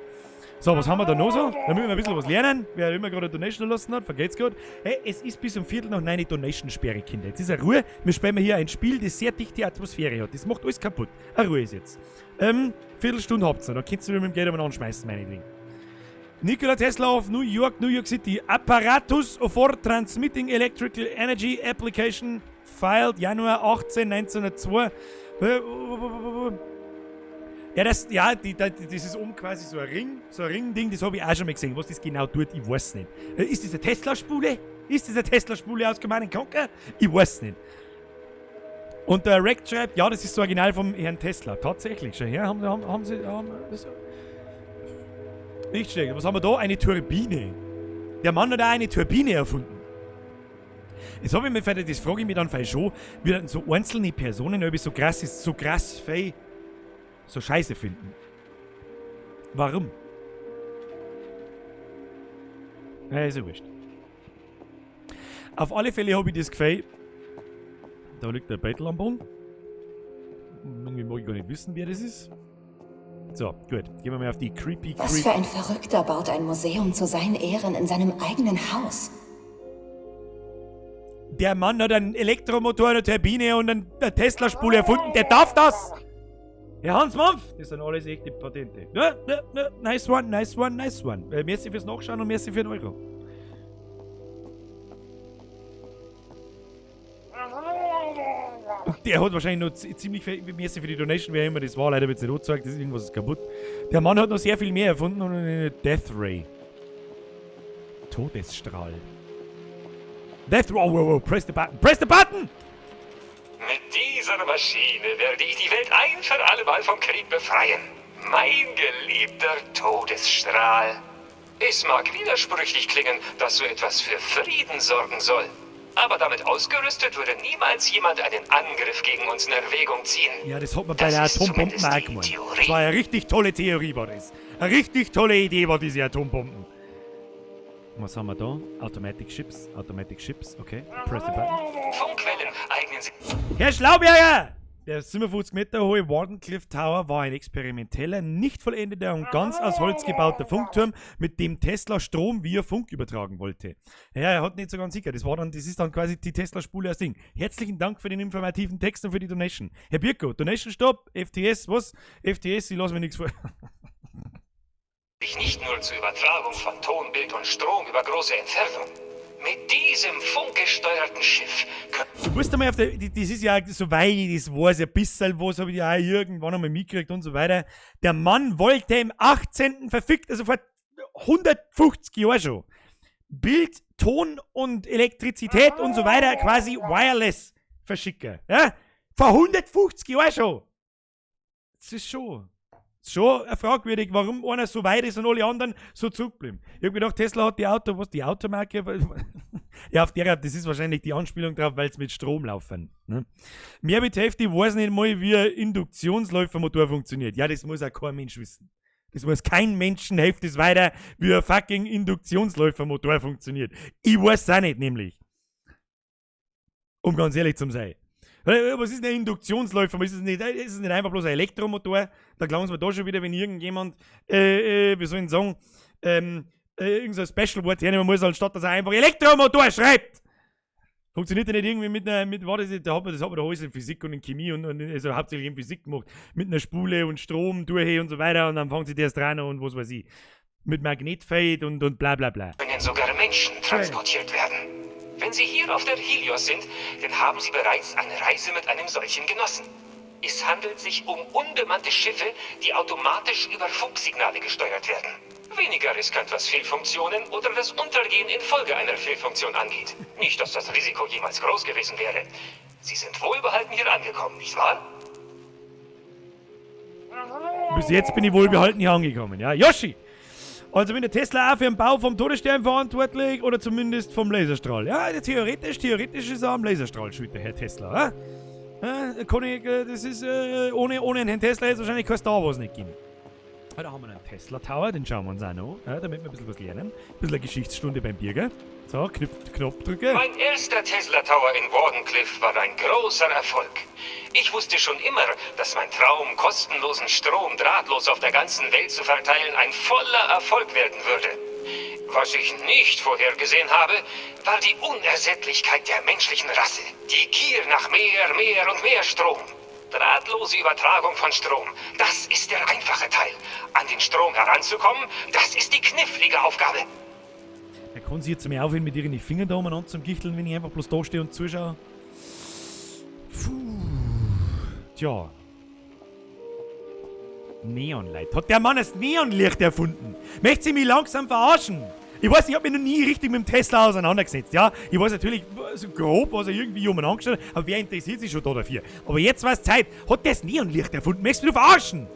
So, was haben wir da noch so? Da müssen wir ein bisschen was lernen. Wer immer gerade eine Donation lassen hat, vergeht's grad. Hey, es ist bis um Viertel nach neun Donation-Sperre, Kinder. Jetzt ist eine Ruhe. Wir spielen hier ein Spiel, das sehr dichte Atmosphäre hat. Das macht alles kaputt. Eine Ruhe ist jetzt. Viertelstunde habt's noch. Dann könnt ihr mit dem Geld einmal anschmeißen, meinetwegen. Nikola Tesla of New York, New York City. Apparatus for Transmitting Electrical Energy Application filed Januar 18, 1902. Ja, das, ja, die, die, die, das ist oben quasi so ein Ring, so ein Ringding, das hab ich auch schon mal gesehen. Was das genau tut, ich weiß nicht. Ist das eine Tesla-Spule? Ist das eine Tesla-Spule aus Command and Conquer? Ich weiß nicht. Und der Reck schreibt, ja, das ist das Original vom Herrn Tesla. Tatsächlich, schon her, haben, haben, haben sie, haben, das, Nicht schlecht. Was haben wir da? Eine Turbine. Der Mann hat auch eine Turbine erfunden. Jetzt habe ich mir vielleicht, das frage ich mich dann vielleicht schon, wie dann so einzelne Personen irgendwie so krass ist, so krass fei, so scheiße finden. Warum? Ja, ist ja wurscht. Auf alle Fälle habe ich das Gefühl, da liegt der Beutel am Boden. Irgendwie mag ich gar nicht wissen, wer das ist. So, gut. Gehen wir mal auf die creepy Was creep. für ein Verrückter baut ein Museum zu seinen Ehren in seinem eigenen Haus? Der Mann hat einen Elektromotor, eine Turbine und eine Tesla-Spule erfunden. Der darf das! Herr Hans Mampf! Das sind alles echte Patente. Ja, ja, ja, nice one, nice one, nice one. Merci fürs Nachschauen und merci für den Euro. Und der hat wahrscheinlich noch ziemlich viel, merci für die Donation, wer immer das war, leider wird's nicht angezeigt, das ist irgendwas ist kaputt. Der Mann hat noch sehr viel mehr erfunden und eine Death Ray. Todesstrahl. Death Ray, oh, oh, oh, press the button, press the button! Mit dieser Maschine werde ich die Welt ein für alle Mal vom Krieg befreien. Mein geliebter Todesstrahl. Es mag widersprüchlich klingen, dass so etwas für Frieden sorgen soll. Aber damit ausgerüstet würde niemals jemand einen Angriff gegen uns in Erwägung ziehen. Ja, das hat man bei Das der ist Atombomben zumindest auch die gemeint. Theorie. Das war eine richtig tolle Theorie, war das. Eine richtig tolle Idee war diese Atombomben. Was haben wir da? Automatic Ships, Automatic Ships, okay. Press the button. Funkwellen eignen sich... Herr Schlauberger! Der 57 Meter hohe Wardenclyffe Tower war ein experimenteller, nicht vollendeter und ganz aus Holz gebauter Funkturm, mit dem Tesla Strom via Funk übertragen wollte. Ja, er hat nicht so ganz sicher. Das war dann, das ist dann quasi die Tesla-Spule als Ding. Herzlichen Dank für den informativen Text und für die Donation. Herr Birko, Donation Stop, FTS, was? FTS, ich lasse mir nichts vor. sich nicht nur zur Übertragung von Ton, Bild und Strom über große Entfernung. Mit diesem funkgesteuerten Schiff können Du musst einmal auf der, die, das ist ja, soweit ich das weiß, ein bisschen was habe ich ja auch irgendwann einmal mitgekriegt und so weiter. Der Mann wollte im 18. verfickt, also vor 150 Jahren schon, Bild, Ton und Elektrizität und so weiter quasi wireless verschicken. Ja? Vor 150 Jahren schon. Das ist schon fragwürdig, warum einer so weit ist und alle anderen so zurückbleiben. Ich hab gedacht, Tesla hat die Auto, was, die Automarke? Ja, auf der, das ist wahrscheinlich die Anspielung drauf, weil's mit Strom laufen. Ne? Mehr mit Hälfte weiß nicht mal, wie ein Induktionsläufermotor funktioniert. Ja, das muss auch kein Mensch wissen. Das muss kein Menschen helfen, das weiter, wie ein fucking Induktionsläufermotor funktioniert. Ich weiß auch nicht, nämlich. Um ganz ehrlich zu sein. Was ist denn ein Induktionsläufer? Ist es nicht, ist es nicht einfach bloß ein Elektromotor? Da glauben sie mir da schon wieder, wenn irgendjemand, wie soll ich denn sagen, irgend so ein Special-Wort hernehmen muss, anstatt dass er einfach Elektromotor schreibt. Funktioniert der nicht irgendwie mit einer, mit, war das nicht, da hat man, das hat man doch alles in Physik und in Chemie und also hauptsächlich in Physik gemacht, mit einer Spule und Strom durch und so weiter und dann fangen sie das dran und was weiß ich. Mit Magnetfeld und bla bla bla. Können sogar Menschen transportiert werden. Wenn Sie hier auf der Helios sind, dann haben Sie bereits eine Reise mit einem solchen genossen. Es handelt sich um unbemannte Schiffe, die automatisch über Funksignale gesteuert werden. Weniger riskant, was Fehlfunktionen oder das Untergehen infolge einer Fehlfunktion angeht. Nicht, dass das Risiko jemals groß gewesen wäre. Sie sind wohlbehalten hier angekommen, nicht wahr? Bis jetzt bin ich wohlbehalten hier angekommen, ja. Yoshi! Also bin der Tesla auch für den Bau vom Todesstern verantwortlich oder zumindest vom Laserstrahl. Ja, theoretisch ist er am Laserstrahl schuld, der Herr Tesla. Ja? Ja, kann ich das ist ohne einen Herrn Tesla jetzt wahrscheinlich kein Star Wars nicht geben. Ja, da haben wir einen Tesla Tower, den schauen wir uns auch noch an, ja, damit wir ein bisschen was lernen. Ein bisschen eine Geschichtsstunde beim Birger. So, Knopf drücke. Mein erster Tesla Tower in Wardenclyffe war ein großer Erfolg. Ich wusste schon immer, dass mein Traum, kostenlosen Strom drahtlos auf der ganzen Welt zu verteilen, ein voller Erfolg werden würde. Was ich nicht vorhergesehen habe, war die Unersättlichkeit der menschlichen Rasse. Die Gier nach mehr, mehr und mehr Strom. Drahtlose Übertragung von Strom, das ist der einfache Teil. An den Strom heranzukommen, das ist die knifflige Aufgabe. Er kann sich jetzt mal aufhören, mit ihren Fingern da umeinander zum Gichteln, wenn ich einfach bloß da stehe und zuschaue. Puh. Tja. Neonlight. Hat der Mann das Neonlicht erfunden? Möchte sie mich langsam verarschen? Ich weiß, ich hab mich noch nie richtig mit dem Tesla auseinandergesetzt, ja? Ich weiß natürlich so grob, was er irgendwie umeinander gestellt hat, aber wer interessiert sich schon da dafür? Aber jetzt war's Zeit. Hat der das Neonlicht erfunden? Möchtest du mich verarschen?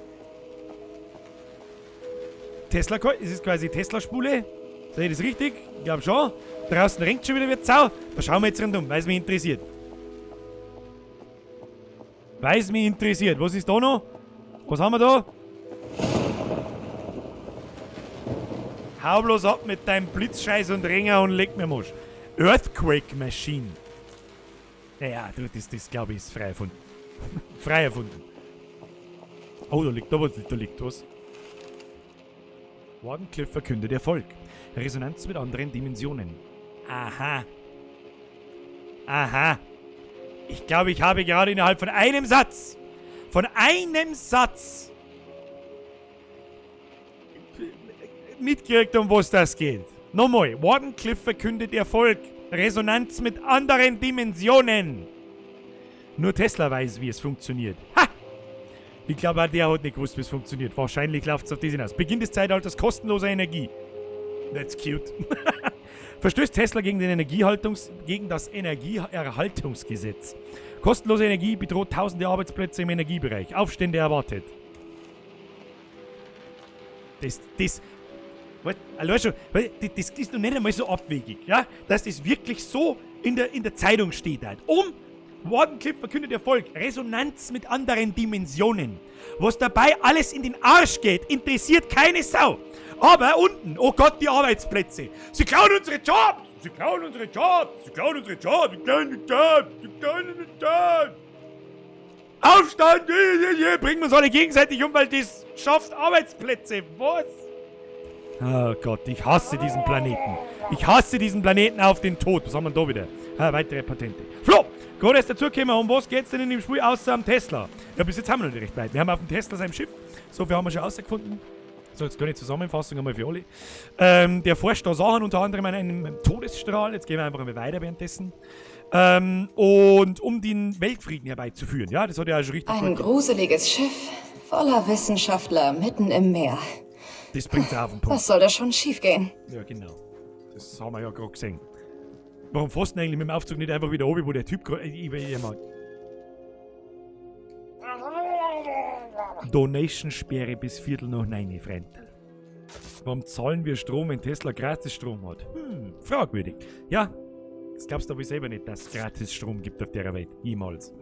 Tesla, es ist quasi Tesla-Spule. Sehe ich das richtig? Ich glaube schon. Draußen ringt schon wieder wie Sau. Da schauen wir jetzt rundum, weil es mich interessiert. Weil es mich interessiert. Was ist da noch? Was haben wir da? Hau bloß ab mit deinem Blitzscheiß und Ringer und leck mir Musch. Earthquake Machine. Naja, du, das glaube ich, ist frei erfunden. Frei erfunden. Oh, da liegt, da liegt was. Wardenclyffe verkündet Erfolg. Resonanz mit anderen Dimensionen. Aha. Aha. Ich glaube, ich habe gerade innerhalb von einem Satz, mitgekriegt, um was das geht. Nochmal, Wardenclyffe verkündet Erfolg. Resonanz mit anderen Dimensionen. Nur Tesla weiß, wie es funktioniert. Ha! Ich glaube, auch der hat nicht gewusst, wie es funktioniert. Wahrscheinlich läuft es auf das hinaus. Beginn des Zeitalters kostenloser Energie. That's cute. Verstößt Tesla gegen, den Energiehaltungs gegen das Energieerhaltungsgesetz. Kostenlose Energie bedroht tausende Arbeitsplätze im Energiebereich. Aufstände erwartet. Das, das, allein schon, das ist noch nicht einmal so abwegig, ja? Dass das wirklich so in der Zeitung steht halt. Wardenclyffe verkündet Erfolg. Resonanz mit anderen Dimensionen. Was dabei alles in den Arsch geht, interessiert keine Sau. Aber unten, oh Gott, die Arbeitsplätze. Sie klauen unsere Jobs! Sie klauen unsere Jobs! Sie klauen unsere Jobs! Sie klauen unsere Jobs! Sie klauen unsere Jobs! Aufstand! Bringen wir uns alle gegenseitig um, weil das schafft Arbeitsplätze. Was? Oh Gott, ich hasse diesen Planeten. Ich hasse diesen Planeten auf den Tod. Was haben wir denn da wieder? Ah, weitere Patente. Flo! Gerade erst dazugekommen, um was geht's denn in dem Spiel außer am Tesla? Ja, bis jetzt haben wir noch nicht recht weit. Wir haben auf dem Tesla sein Schiff. So viel haben wir schon rausgefunden. So, jetzt kleine Zusammenfassung einmal für alle. Der forscht da Sachen, unter anderem an einem Todesstrahl. Jetzt gehen wir einfach einmal weiter währenddessen. Und um den Weltfrieden herbeizuführen. Ja, das hat ja auch schon richtig Ein gruseliges Schiff voller Wissenschaftler mitten im Meer. Das bringt's auch auf den Punkt. Was soll da schon schiefgehen? Ja, genau. Das haben wir ja gerade gesehen. Warum fährst du denn eigentlich mit dem Aufzug nicht einfach wieder oben, wo der Typ gerade. Ich mal. Donation-Sperre bis 8:15, Freund. Warum zahlen wir Strom, wenn Tesla gratis Strom hat? Fragwürdig. Ja, das glaubst du aber selber nicht, dass es gratis Strom gibt auf der Welt. Jemals.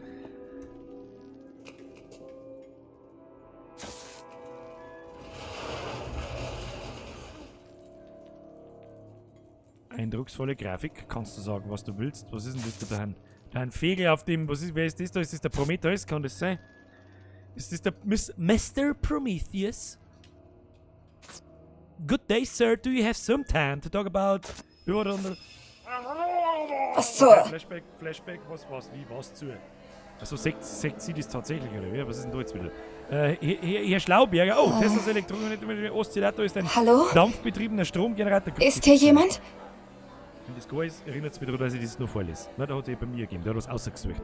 Eindrucksvolle Grafik, kannst du sagen, was du willst. Was ist denn das da? Da ein Fegel auf dem, was ist, wer ist das da? Ist das der Prometheus? Kann das sein? Ist das der Mr. Prometheus? Good day, sir. Do you have some time to talk about... Was zur... Flashback, Flashback, was, wie, was zu? Achso, sagt sie das tatsächlich, oder wie? Was ist denn da jetzt wieder? Herr Schlauberger, oh, Teslas Elektronik-Oszillator ist ein Hallo? dampfbetriebener Stromgenerator. Ist hier jemand? Wenn das gar ist, erinnert es mich daran, dass ich das noch vorlese. Na, da hat es eh bei mir gegeben, der hat was ausgesucht.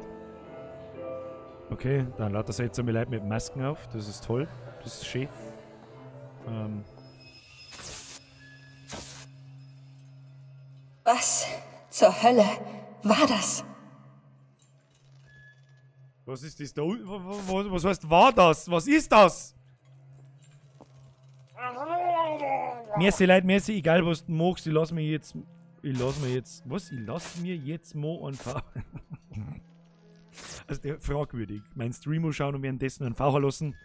Okay, dann lauter seltsame Leute mit Masken auf, das ist toll, das ist schön. Was zur Hölle war das? Was ist das da? Was heißt war das? Was ist das? Merci, Leute, merci, egal was du magst, ich lass mir jetzt. Ich lass mir jetzt. Was? Ich lass mir jetzt mal einen V. Also der, fragwürdig. Mein Stream schauen und währenddessen einen V lassen.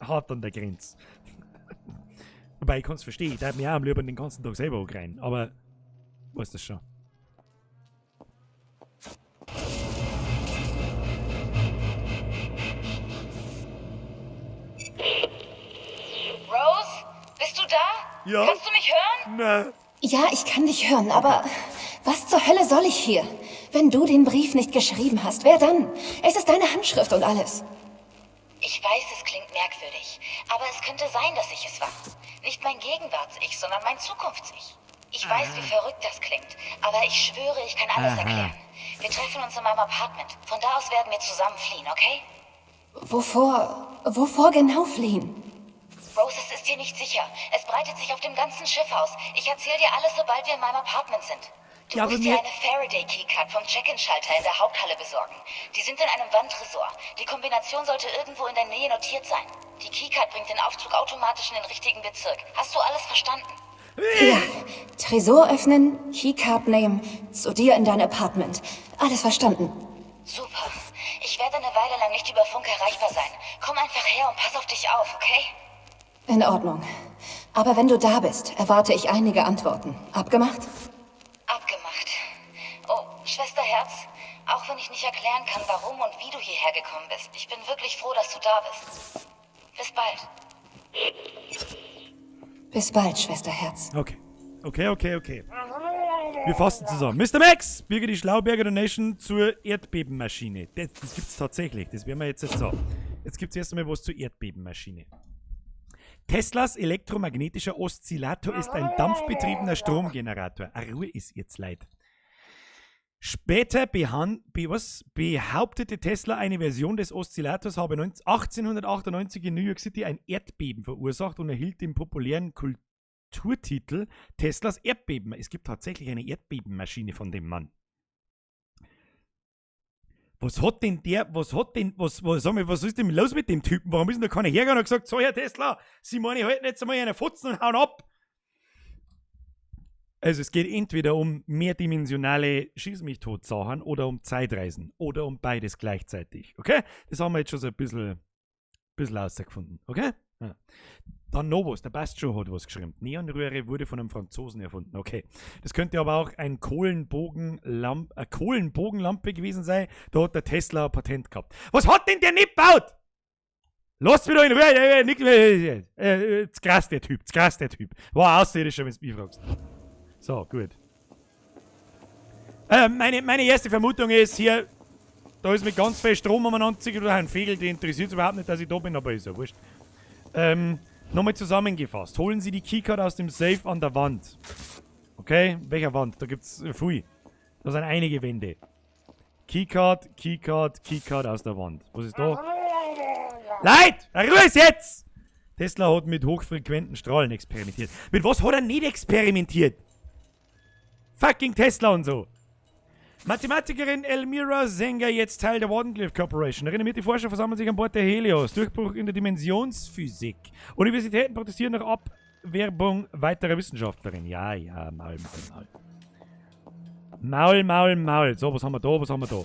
Hart an der Grenze. Wobei ich kann's verstehen, ich darf mir auch am liebsten den ganzen Tag selber rein, aber weiß das schon. Rose, bist du da? Ja. Kannst du mich hören? Nein. Ja, ich kann dich hören, aber was zur Hölle soll ich hier? Wenn du den Brief nicht geschrieben hast, wer dann? Es ist deine Handschrift und alles. Ich weiß, es klingt merkwürdig, aber es könnte sein, dass ich es war. Nicht mein Gegenwarts-Ich, sondern mein Zukunfts-Ich. Ich weiß, wie verrückt das klingt, aber ich schwöre, ich kann alles erklären. Wir treffen uns in meinem Apartment. Von da aus werden wir zusammen fliehen, okay? Wovor genau fliehen? Rose, es ist hier nicht sicher. Es breitet sich auf dem ganzen Schiff aus. Ich erzähle dir alles, sobald wir in meinem Apartment sind. Du Ja, aber musst dir mir- eine Faraday-Keycard vom Check-in-Schalter in der Haupthalle besorgen. Die sind in einem Wandtresor. Die Kombination sollte irgendwo in der Nähe notiert sein. Die Keycard bringt den Aufzug automatisch in den richtigen Bezirk. Hast du alles verstanden? Ja. Tresor öffnen, Keycard nehmen, zu dir in dein Apartment. Alles verstanden. Super. Ich werde eine Weile lang nicht über Funk erreichbar sein. Komm einfach her und pass auf dich auf, okay? In Ordnung. Aber wenn du da bist, erwarte ich einige Antworten. Abgemacht? Abgemacht. Oh, Schwester Herz, auch wenn ich nicht erklären kann, warum und wie du hierher gekommen bist, ich bin wirklich froh, dass du da bist. Bis bald. Bis bald, Schwester Herz. Okay. Okay. Wir fassen zusammen. Mr. Max, Birger die Schlauberger Donation zur Erdbebenmaschine. Das gibt's tatsächlich. Das werden wir jetzt sagen. Jetzt gibt's erst einmal was zur Erdbebenmaschine. Teslas elektromagnetischer Oszillator ist ein dampfbetriebener Stromgenerator. Ah, Ruhe ist jetzt leid. Später behauptete Tesla, eine Version des Oszillators habe 1898 in New York City ein Erdbeben verursacht und erhielt den populären Kulturtitel Teslas Erdbeben. Es gibt tatsächlich eine Erdbebenmaschine von dem Mann. Was hat denn der, was hat denn, was, was, sag mal, was ist denn los mit dem Typen? Warum ist denn da keiner hergegangen und gesagt, so Herr Tesla, Sie meine halten jetzt einmal eine Fotzen und hauen ab? Also es geht entweder um mehrdimensionale Schieß mich tot Sachen oder um Zeitreisen oder um beides gleichzeitig, okay? Das haben wir jetzt schon so ein bisschen rausgefunden, okay? Ja. Dann noch was, der Bastjo hat was geschrieben. Neonröhre wurde von einem Franzosen erfunden, okay. Das könnte aber auch ein Kohlenbogenlampe gewesen sein. Da hat der Tesla ein Patent gehabt. Was hat denn der nicht gebaut? Lasst mich doch in Ruhe. Krass, der Typ, krass, der Typ. War außerirdischer, wenn du mich fragst. So, gut. Meine erste Vermutung ist hier, da ist mit ganz viel Strom umeinander oder ein Fegel, die interessiert es überhaupt nicht, dass ich da bin, aber ist ja wurscht. Nochmal zusammengefasst. Holen Sie die Keycard aus dem Safe an der Wand. Okay, welcher Wand? Da gibt's viel. Da sind einige Wände. Keycard, Keycard, Keycard aus der Wand. Was ist da? Leid! Ruhe ist jetzt! Tesla hat mit hochfrequenten Strahlen experimentiert. Mit was hat er nicht experimentiert? Fucking Tesla und so. Mathematikerin Elmira Zenger, jetzt Teil der Wardenclyffe Corporation. Renommierte Forscher versammeln sich an Bord der Helios. Durchbruch in der Dimensionsphysik. Universitäten protestieren nach Abwerbung weiterer Wissenschaftlerinnen. Ja, ja, Maul, Maul, Maul. Maul, Maul, Maul. So, was haben wir da, was haben wir da?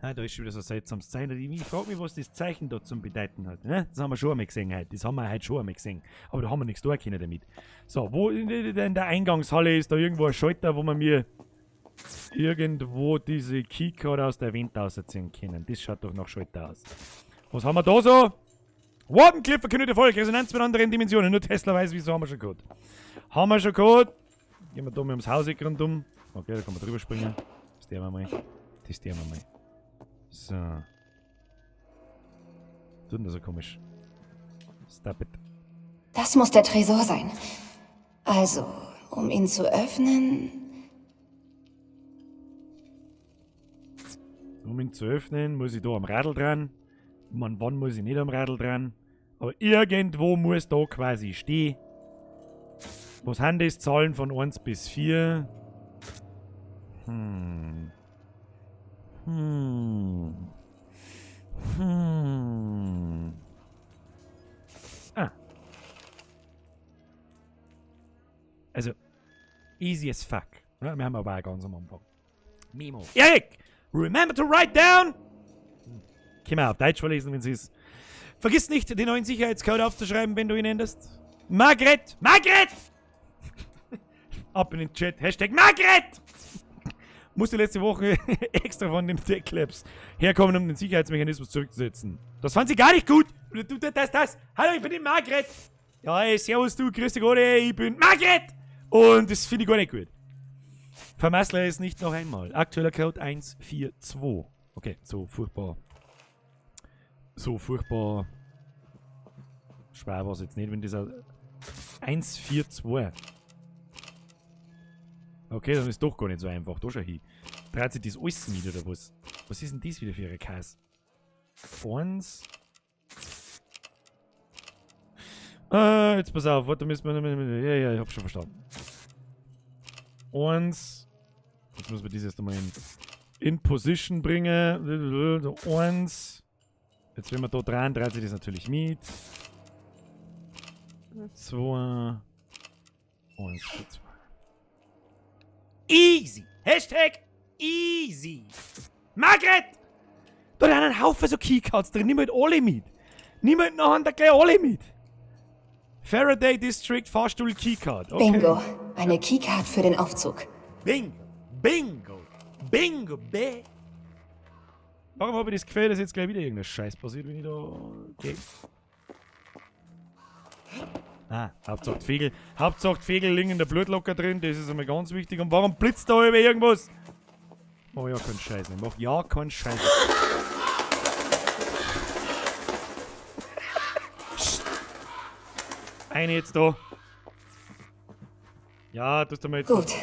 Ah, da ist schon wieder so ein seltsames Zeichen. Ich frage mich, was das Zeichen da zum Bedeuten hat. Ne? Das haben wir schon einmal gesehen heute. Das haben wir heute schon einmal gesehen. Aber da haben wir nichts tun können damit. So, wo in der Eingangshalle ist da irgendwo ein Schalter, wo man mir irgendwo diese Keycard aus der Wand rausziehen können. Das schaut doch nach Schalter aus. Was haben wir da so? Wardenclyffe verkündet Erfolg. Resonanz mit anderen Dimensionen. Nur Tesla weiß, wieso haben wir schon gehabt. Haben wir schon gehabt. Gehen wir da mal ums Haus rundum. Okay, da kann man drüber springen. Das der wir mal. Das der wir mal. So. Tut denn das so komisch? Stop it. Das muss der Tresor sein. Also, um ihn zu öffnen... Um ihn zu öffnen, muss ich da am Radl dran. Man, wann muss ich nicht am Radl dran? Aber irgendwo muss da quasi stehen. Was sind das? Zahlen von 1 bis 4. Ah. Also, easy as fuck. Ja, wir haben aber auch ganz am Anfang. Memo. Erik! Remember to write down! Können wir auf Deutsch vorlesen, wenn es ist. Vergiss nicht, den neuen Sicherheitscode aufzuschreiben, wenn du ihn änderst. Margret! Margret! Ab in den Chat. Hashtag Margret! Musste letzte Woche extra von dem Tech Labs herkommen, um den Sicherheitsmechanismus zurückzusetzen. Das fand sie gar nicht gut. Du, das. Hallo, ich bin die Margret. Ja, ey, servus, du, grüß dich, Gott, ich bin Margret. Und das finde ich gar nicht gut. Vermassle es nicht noch einmal. Aktueller Code 142. Okay, so furchtbar. So furchtbar. Schwer war es jetzt nicht, wenn dieser 142. Okay, dann ist doch gar nicht so einfach. Da schau hin. Dreht sich das alles mit, oder was? Was ist denn das wieder für eine Käse? 1. Jetzt pass auf. Warte, müssen wir. Ja, ja, ich hab schon verstanden. 1. Jetzt müssen wir das erst einmal in Position bringen. So, 1. Jetzt, wenn wir da dran, dreht sich das natürlich mit. 2. 1, 2. Easy! Hashtag easy! Margret! Da sind ein Haufen so Keycards drin. Nimm halt alle mit. Nimm halt nachher gleich alle mit. Faraday District Fahrstuhl Keycard. Okay. Bingo. Eine Keycard für den Aufzug. Bingo. Bingo. Bingo. B. Warum habe ich das Gefühl, dass jetzt gleich wieder irgendein Scheiß passiert, wenn ich da. Okay. Ah, Hauptsache Fegel. Hauptsache Fegel liegen in der Blutlocker drin, das ist einmal ganz wichtig. Und warum blitzt da über irgendwas? Mach ja keinen Scheiß. Ich mach ja keinen Scheiß. Eine jetzt da. Ja, tust du mal jetzt. Gut.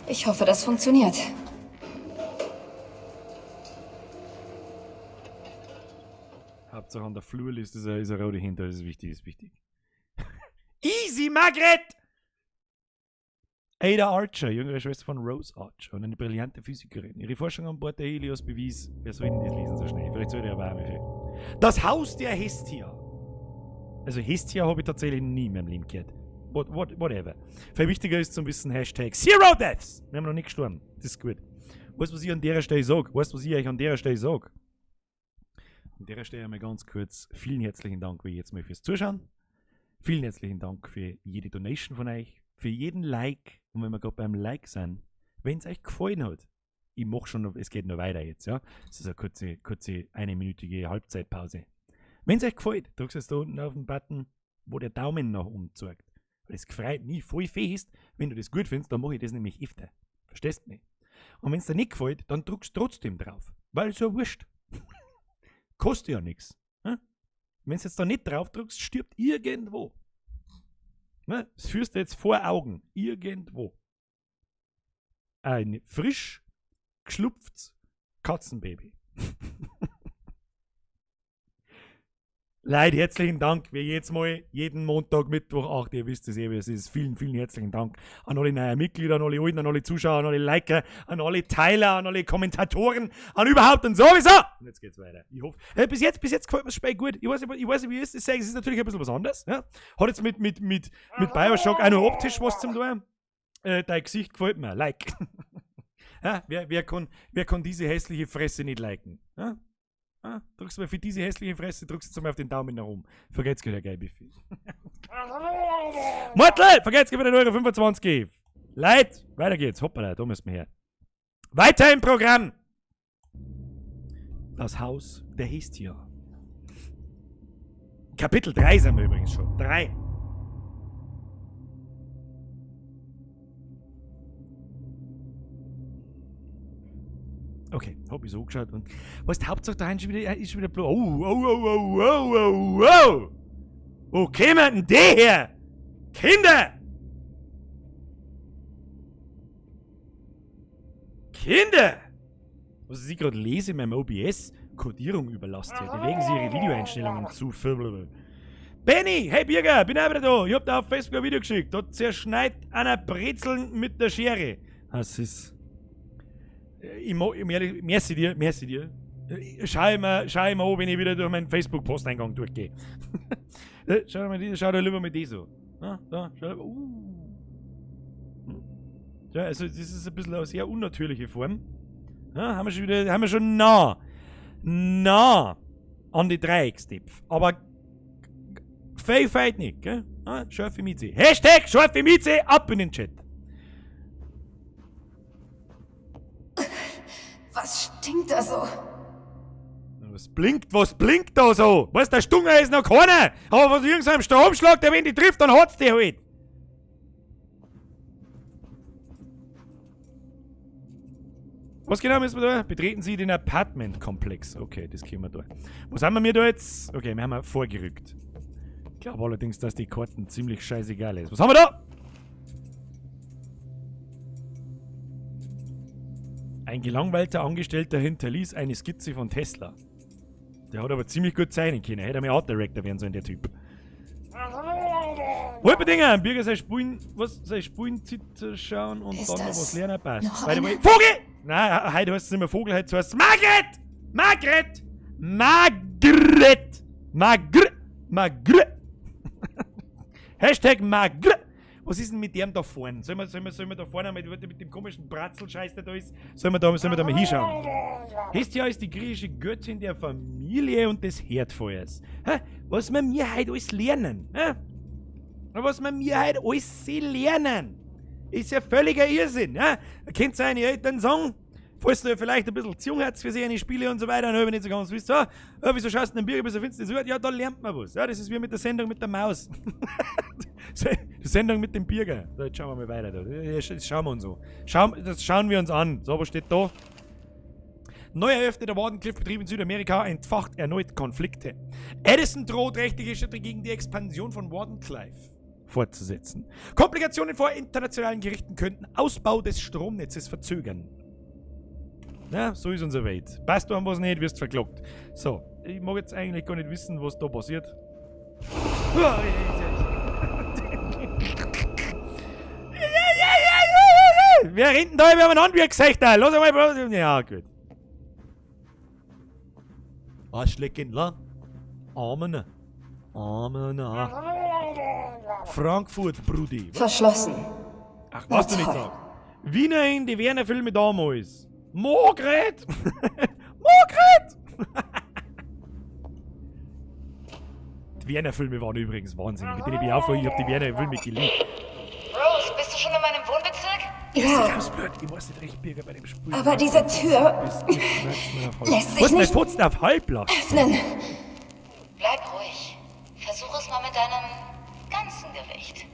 Ich hoffe, das funktioniert. Hauptsache an der Flurliste ist eine rote hinter, das ist wichtig, ist wichtig. Easy, Margret! Ada Archer, jüngere Schwester von Rose Archer und eine brillante Physikerin. Ihre Forschung an Bord der Helios bewies, wer soll denn das lesen so schnell? Vielleicht sollte ich aber auch mal. Das Haus der Hestia. Also Hestia habe ich tatsächlich nie in meinem Leben gehört. Whatever. Viel wichtiger ist zum Wissen Hashtag Zero Deaths. Wir haben noch nicht gestorben. Das ist gut. Weißt du, was ich an der Stelle sage? Weißt du, was ich euch an der Stelle sage? An der Stelle einmal ganz kurz vielen herzlichen Dank wie jetzt mal fürs Zuschauen. Vielen herzlichen Dank für jede Donation von euch, für jeden Like. Und wenn wir gerade beim Like sind, wenn es euch gefallen hat, ich mach schon noch, es geht noch weiter jetzt, ja. Es ist eine kurze einminütige Halbzeitpause. Wenn es euch gefällt, drückt es da unten auf den Button, wo der Daumen nach oben zeigt. Weil es freut mich voll fest, wenn du das gut findest, dann mache ich das nämlich öfter. Verstehst du mich? Und wenn es dir nicht gefällt, dann drückst du trotzdem drauf. Weil es ja wurscht. Kostet ja nichts. Wenn du jetzt da nicht drauf drückst, stirbt irgendwo. Ne? Das führst du jetzt vor Augen. Irgendwo. Ein frisch geschlüpftes Katzenbaby. Leute, herzlichen Dank, wie jedes Mal, jeden Montag, Mittwoch, 8, ihr wisst es eh, wie es ist. Vielen, vielen herzlichen Dank an alle neuen Mitglieder, an alle Alten, an alle Zuschauer, an alle Liker, an alle Teiler, an alle Kommentatoren, an überhaupt und sowieso. Und jetzt geht's weiter. Ich hoffe, hey, bis jetzt gefällt mir das Spiel gut. Ich weiß nicht, wie es ist. Es ist natürlich ein bisschen was anderes. Ja? Hat jetzt mit Bioshock auch noch optisch was zum tun. Dein Gesicht gefällt mir. Like. Ja, wer kann diese hässliche Fresse nicht liken? Ja? Ah, drückst du mal für diese hässliche Fresse, drückst du mal auf den Daumen nach oben. Vergesst der geil Buffet. Mortel! Vergesst wieder 1,25 €. Leute, weiter geht's. Hoppala, da müssen wir her. Weiter im Programm! Das Haus der Hestia. Kapitel 3 sind wir übrigens schon. 3. Okay, hab ich so geschaut und. Weißt du, Hauptsache da ist schon wieder blau. Oh, oh, oh, oh, oh, oh, oh! Wo kämen denn die her? Kinder! Kinder! Was ich gerade lese in meinem OBS, Codierung überlastet. Bewegen Sie Ihre Videoeinstellungen zu. Benny! Hey Birger, bin auch wieder da. Ich hab da auf Facebook ein Video geschickt. Da zerschneidet einer Brezeln mit der Schere. Das ist. Ich merci dir. Schau ich mir an, wenn ich wieder durch meinen Facebook-Posteingang durchgehe. Schau dir lieber mal die so. Da, schau. Ja, also das ist ein bisschen eine sehr unnatürliche Form. Ja, haben wir schon nah an die Dreieckstipf. Aber viel fehlt nicht, gell? Ja, scharfe Mieze. Hashtag scharfe Mieze, ab in den Chat. Was stinkt da so? Was blinkt da so? Weißt, der Stunger ist noch keiner. Aber was irgendeinem Stromschlag, der wenn die trifft, dann hat's die halt. Was genau müssen wir da? Betreten Sie den Apartment-Komplex. Okay, das kriegen wir da. Was haben wir da jetzt? Okay, wir haben vorgerückt. Ich glaube allerdings, dass die Karten ziemlich scheißegal ist. Was haben wir da? Ein gelangweilter Angestellter hinterließ eine Skizze von Tesla. Der hat aber ziemlich gut zeichnen können. Hätte er mal Art Director werden sollen, der Typ. Wolperdinger, Birger sei Spulen, was, sei Spulen schauen und Ist dann noch das was lernen, passt. noch By the way, eine? Vogel! Nein, heute heißt es nicht mehr Vogel, heute heißt es Margret! Margret! Margret! Margret! Margret! Hashtag Margret! Was ist denn mit dem da vorne? Sollen wir da vorne mit dem komischen Bratzelscheiß, der da ist, sollen wir da mal hinschauen? Hestia ist die griechische Göttin der Familie und des Herdfeuers. Hä? Was wir mir heute alles lernen? Hä? Was wir mir heute alles lernen? Ist ja völliger Irrsinn. Hä? Kennt ihr eine Eltern sagen? Falls du vielleicht ein bisschen zu jung hast für seine Spiele und so weiter, dann hab ich nicht so ganz wisst, ja, wieso schaust du den Birger, wieso findest du das so gut? Ja, da lernt man was. Ja, das ist wie mit der Sendung mit der Maus. Die Sendung mit dem Birger. So, jetzt schauen wir mal weiter. Da. Das schauen wir uns an. Das schauen wir uns an. So, was steht da? Neu eröffneter Wardenclyffe-Betrieb in Südamerika entfacht erneut Konflikte. Edison droht rechtliche Schritte gegen die Expansion von Wardenclyffe fortzusetzen. Komplikationen vor internationalen Gerichten könnten Ausbau des Stromnetzes verzögern. Na, so ist unsere Welt. Passt du an was nicht, wirst verklockt. So, ich mag jetzt eigentlich gar nicht wissen, was da passiert. Wer rennt denn da übereinander wie ein Gesicht da? Lass einmal. Ja, gut. Arschlecken, la. Amen. Amen. Frankfurt, Brudi. Verschlossen. Ach, was du nicht sagst. Wiener in die Werner-Filme damals. Margret! Margret! Die Werner-Filme waren übrigens wahnsinnig. Mit denen bin ich aufgewachsen. Ich hab die Werner-Filme geliebt. Rose, bist du schon in meinem Wohnbezirk? Ja, Ich weiß nicht recht, Birger, bei dem Spiel. aber diese Tür lässt sich Was, nicht Pfoten auf Halblast? öffnen. Bleib ruhig. Versuch es mal mit deinem ganzen Gewicht.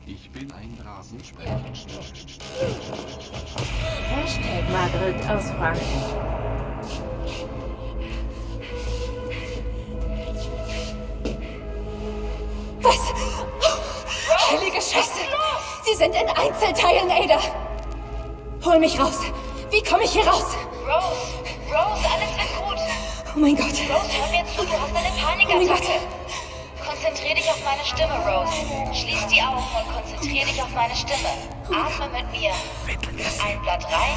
Ich bin ein Rasensprenger. Hashtag Margret aus Franken. Was? Oh, heilige Scheiße! Sie sind in Einzelteilen, Ada! Hol mich raus! Wie komme ich hier raus? Rose, Rose, alles wird gut. Oh mein Gott! Rose, hör mir zu, du hast eine Oh mein Gott! Panikattacke. Konzentrier dich auf meine Stimme, Rose. Schließ die Augen und konzentrier dich auf meine Stimme. Atme mit mir. Ein Blatt rein.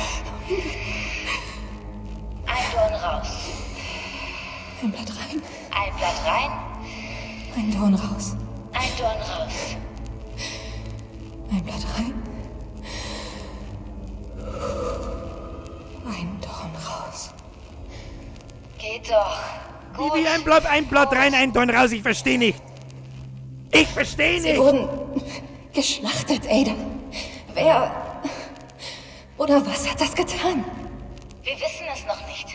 Ein Dorn raus. Ein Blatt rein, Ein Blatt rein. ein Dorn raus. Ein Dorn raus. Ein Blatt rein. Ein Dorn raus. Geht doch. Gut. Wie ein Blatt rein, ein Dorn raus. Ich verstehe nicht. Ich verstehe nicht. Sie wurden geschlachtet, Ada. Wer oder was hat das getan? Wir wissen es noch nicht.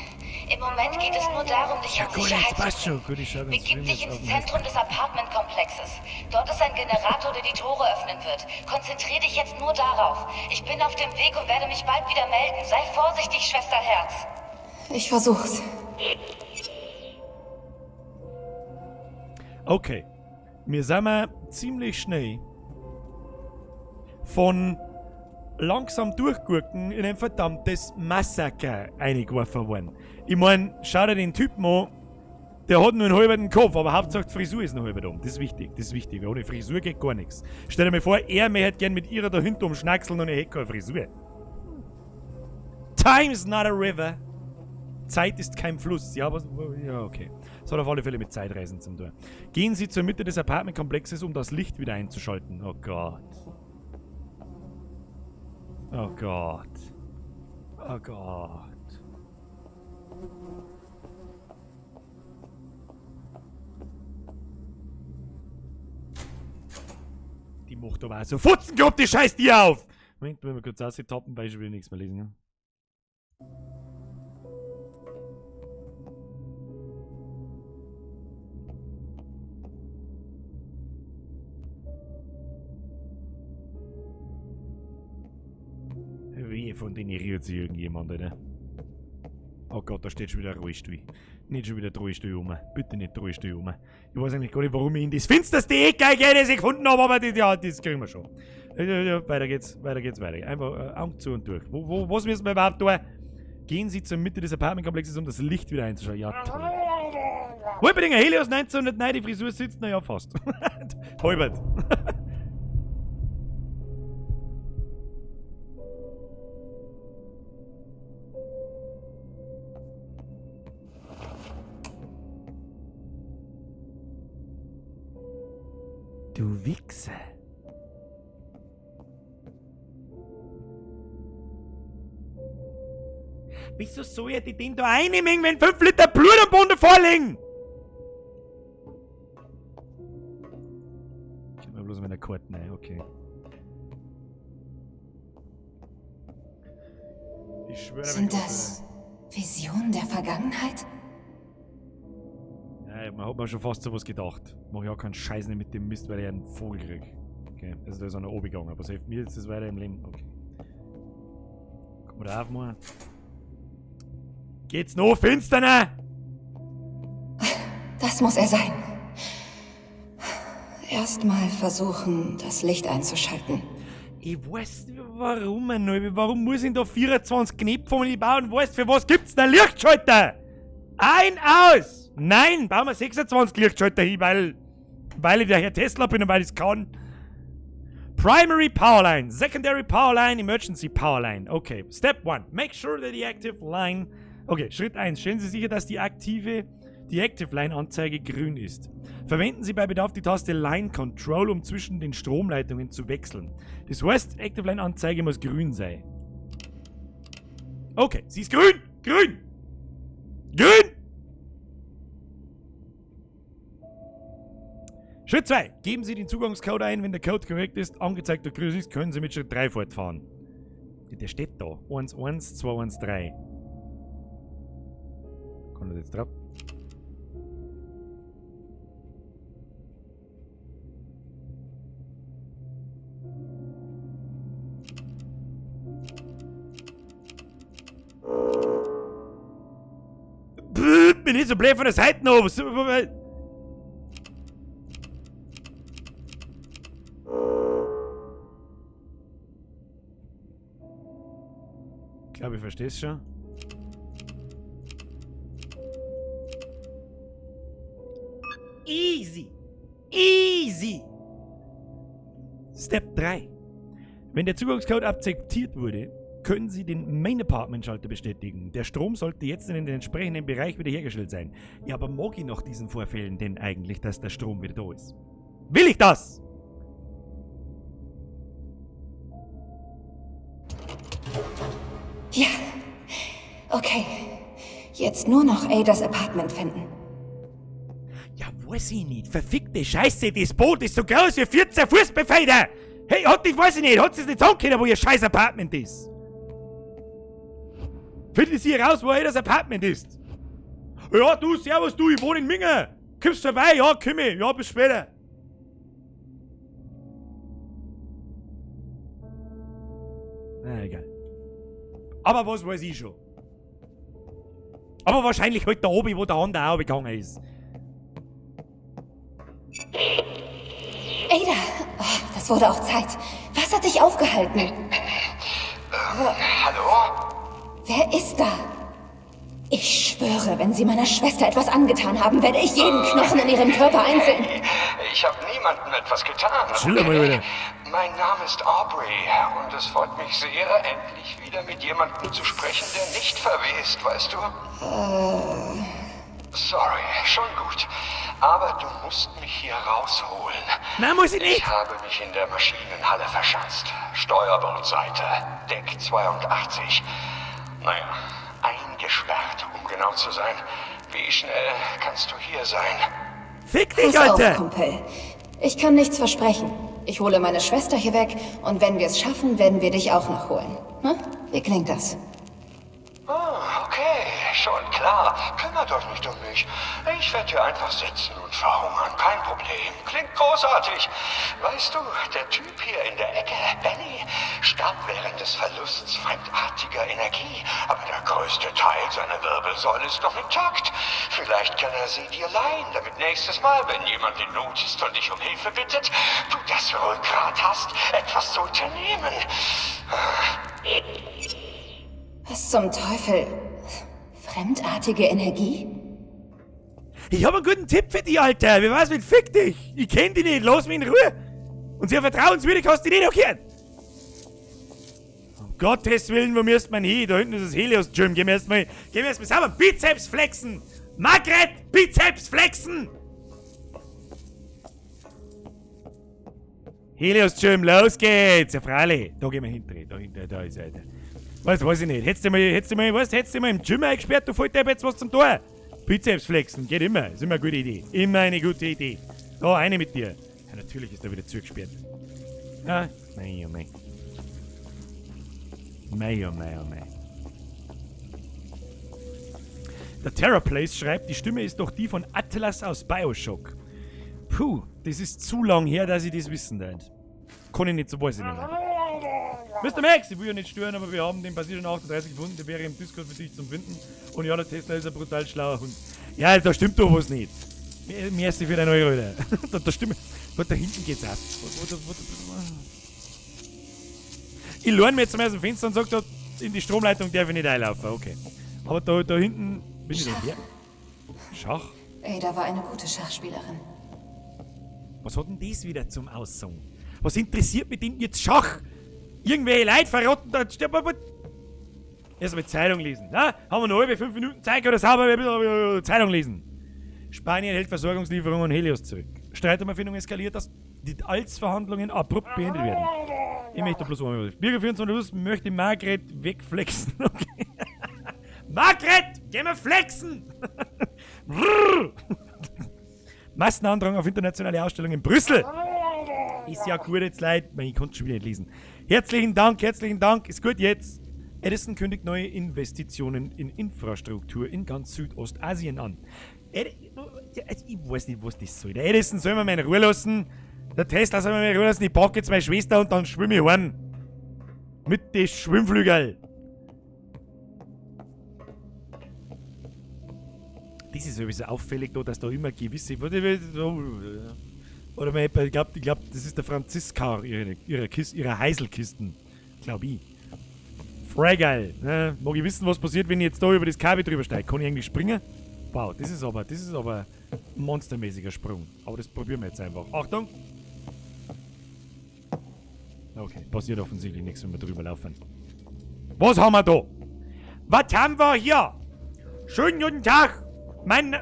Im Moment geht es nur darum, dich in gut, Sicherheit jetzt passt zu schon. bringen. Gut, ich schau den Begib Stream dich jetzt ins auf den Zentrum des Apartmentkomplexes. Dort ist ein Generator, der die Tore öffnen wird. Konzentrier dich jetzt nur darauf. Ich bin auf dem Weg und werde mich bald wieder melden. Sei vorsichtig, Schwester Herz. Ich versuch's. Okay. Wir sind mal ziemlich schnell von langsam durchgurken in ein verdammtes Massaker eingeworfen worden. Ich mein, schau dir den Typen an, der hat nur einen halben Kopf, aber Hauptsache die Frisur ist noch halb um. Das ist wichtig, das ist wichtig, weil ohne Frisur geht gar nichts. Stell dir mal vor, er möchte gern mit ihrer da hinten umschnackseln und er hätte keine Frisur. Time's not a river. Zeit ist kein Fluss. Ja, was, ja, okay. Das hat auf alle Fälle mit Zeitreisen zu tun. Gehen Sie zur Mitte des Apartmentkomplexes, um das Licht wieder einzuschalten. Oh Gott. Oh Gott. Oh Gott. Die macht aber auch so Futzen gehabt, die scheiß die auf! Moment, wenn wir kurz austappen, weil ich will nichts mehr lesen. Ja? Wehe, von denen rührt sich irgendjemand, oder? Oh Gott, da steht schon wieder ein Rollstuhl. Nicht schon wieder der Rollstuhl rum. Bitte nicht der Rollstuhl rum. Ich weiß eigentlich gar nicht, warum ich in das finsterste Eck gehe, das ich gefunden habe, aber das, ja, das kriegen wir schon. Ja, weiter geht's, weiter geht's, weiter. Einfach Augen zu und durch. Was müssen wir überhaupt tun? Gehen Sie zur Mitte des Apartmentkomplexes, um das Licht wieder einzuschalten. Ja, toll. Wolpertinger Helios 1909, die Frisur sitzt, naja, fast. Halbert. Du Wichser. Wieso soll ich die denn da einnehmen, wenn 5 Liter Blut am Boden vorliegen? Ich hab mir bloß meine Karten rein, okay. Ich schwöre, Sind das Visionen der Vergangenheit? Ja, man hat mir schon fast sowas gedacht. Mach ich auch keinen Scheiß nicht mit dem Mist, weil ich einen Vogel krieg. Okay, also da ist einer oben gegangen. Aber was hilft mir jetzt das weiter im Leben? Okay. Komm mal da aufmachen. Geht's noch finsterner? Das muss er sein. Erstmal versuchen, das Licht einzuschalten. Ich weiß nicht, warum, Mann. Warum muss ich da 24 Knöpfe um die bauen? Weißt für was gibt's denn Lichtschalter? Ein, aus! Nein, bauen wir 26 Lichtschalter hin, weil ich der Herr Tesla bin und weil ich's kann. Primary Powerline, Secondary Powerline, Emergency Powerline. Okay, Step 1. Make sure that the active line... Okay, Schritt 1. Stellen Sie sicher, dass die Active Line Anzeige grün ist. Verwenden Sie bei Bedarf die Taste Line Control, um zwischen den Stromleitungen zu wechseln. Das heißt, Active Line Anzeige muss grün sein. Okay, sie ist grün! Grün! Grün! Schritt 2. Geben Sie den Zugangscode ein. Wenn der Code korrekt ist, angezeigt und grün ist, können Sie mit Schritt 3 fortfahren. Der steht da. 1, 1, 2, 1, 3. Kommt das jetzt drauf? Bin nicht so blöd von der Seite noch. Ich glaube, ich verstehe es schon. Easy. Easy. Step 3. Wenn der Zugangscode akzeptiert wurde, können Sie den Main Apartment Schalter bestätigen. Der Strom sollte jetzt in den entsprechenden Bereich wiederhergestellt sein. Ja, aber mag ich nach diesen Vorfällen denn eigentlich, dass der Strom wieder da ist? Will ich das? Ja. Okay. Jetzt nur noch Adas Apartment finden. Ja, weiß ich nicht. Verfickte Scheiße, das Boot ist so groß wie 14 Fußballfelder. Hey, hat ich weiß ich nicht. Hat sie nicht sagen können, wo ihr scheiß Apartment ist? Finden Sie raus, wo das Apartment ist. Ja, du, servus, du, ich wohne in Minga. Kommst du vorbei? Ja, komm ich. Ja, bis später. Na, egal. Aber was weiß ich schon? Aber wahrscheinlich halt da oben, wo der andere auch gegangen ist. Ada, oh, das wurde auch Zeit. Was hat dich aufgehalten? Hallo? Wer ist da? Ich schwöre, wenn Sie meiner Schwester etwas angetan haben, werde ich jeden Knochen in ihrem Körper einzeln. Ich habe niemandem etwas getan. Chill mal wieder. Mein Name ist Aubrey und es freut mich sehr, endlich wieder mit jemandem zu sprechen, der nicht verwest, weißt du? Sorry, schon gut. Aber du musst mich hier rausholen. Nein, muss ich nicht. Ich habe mich in der Maschinenhalle verschanzt. Steuerbordseite, Deck 82. Naja, eingesperrt, um genau zu sein. Wie schnell kannst du hier sein? Fick dich, Pass Alter! auf, Kumpel. Ich kann nichts versprechen. Ich hole meine Schwester hier weg und wenn wir es schaffen, werden wir dich auch noch holen. Hm? Wie klingt das? Ah, okay, schon klar. Kümmert euch nicht um mich. Ich werde hier einfach sitzen und verhungern. Kein Problem. Klingt großartig. Weißt du, der Typ hier in der Ecke, Benny, starb während des Verlusts fremdartiger Energie. Aber der größte Teil seiner Wirbelsäule ist noch intakt. Vielleicht kann er sie dir leihen, damit nächstes Mal, wenn jemand in Not ist und dich um Hilfe bittet, du das Rückgrat hast, etwas zu unternehmen. Was zum Teufel? Fremdartige Energie? Ich hab einen guten Tipp für dich, Alter. Wie war's mit Fick dich? Ich kenn dich nicht. Lass mich in Ruhe. Und sehr vertrauenswürdig hast du dich nicht gehört. Um Gottes Willen, wo müsst man hin? Da hinten ist das Helios Gym. Gehen wir erstmal, gehen wir erstmal sauber Bizeps flexen. Margret, Bizeps flexen! Helios Gym, los geht's! Ja, freilich. Da gehen wir hinter, da hinter, da ist er. Was, weiß ich nicht. Hättest du mal, hättest du mal, weißt, hättest du mal im Gym eingesperrt, du fällt dir jetzt was zum Tor. Bizeps flexen, geht immer. Ist immer eine gute Idee. Immer eine gute Idee. Da, eine mit dir. Ja, natürlich ist da wieder zugesperrt. Ja, mei, oh mei. Mei, oh mei, oh mei. Der Terror Place schreibt, die Stimme ist doch die von Atlas aus Bioshock. Puh, das ist zu lang her, dass ich das wissen darf. Kann ich nicht, so weiß ich nicht mehr. Mr. Max, ich will ja nicht stören, aber wir haben den Passagier 38 gefunden, der wäre im Discord für dich zum Finden. Und ja, der Tesla ist ein brutal schlauer Hund. Ja, da stimmt doch was nicht. Merci für deine Euro, Alter. Da stimmt. Da hinten geht's auf. Ich lerne mir jetzt mal aus dem Fenster und sag, da in die Stromleitung darf ich nicht einlaufen. Okay. Aber da hinten bin ich da her. Schach? Ada war eine gute Schachspielerin. Was hat denn das wieder zum Aussagen? Was interessiert mich denn jetzt Schach? Irgendwelche Leute verrotten da. Erstmal Zeitung lesen. Na? Haben wir noch halbe 5 Minuten Zeit oder sauber ein bisschen Zeitung lesen. Spanien hält Versorgungslieferungen an Helios zurück. Streit um Erfindung eskaliert, dass die Alts-Verhandlungen abrupt beendet werden. Ich möchte bloß einmal was. Bürger 24 Lust möchte Margret wegflexen. Okay. Margret, geh mal flexen! Massenandrang auf internationale Ausstellung in Brüssel. Ist ja gut jetzt, Leute. Ich konnte schon wieder nicht lesen. Herzlichen Dank, herzlichen Dank. Ist gut jetzt. Edison kündigt neue Investitionen in Infrastruktur in ganz Südostasien an. Ich weiß nicht, was das soll. Der Edison soll mir mal in Ruhe lassen. Der Tesla soll mir mal in Ruhe lassen. Ich packe jetzt meine Schwester und dann schwimme ich heim. Mit den Schwimmflügeln. Das ist sowieso auffällig da, dass da immer gewisse... Oder ich glaub, das ist der Franziska ihrer Heiselkisten. Glaub ich. Frei geil. Ne? Mag ich wissen, was passiert, wenn ich jetzt da über das Kabel drüber steige? Kann ich eigentlich springen? Wow, das ist aber ein monstermäßiger Sprung. Aber das probieren wir jetzt einfach. Achtung! Okay, passiert offensichtlich nichts, wenn wir drüber laufen. Was haben wir da? Was haben wir hier? Schönen guten Tag! Mein...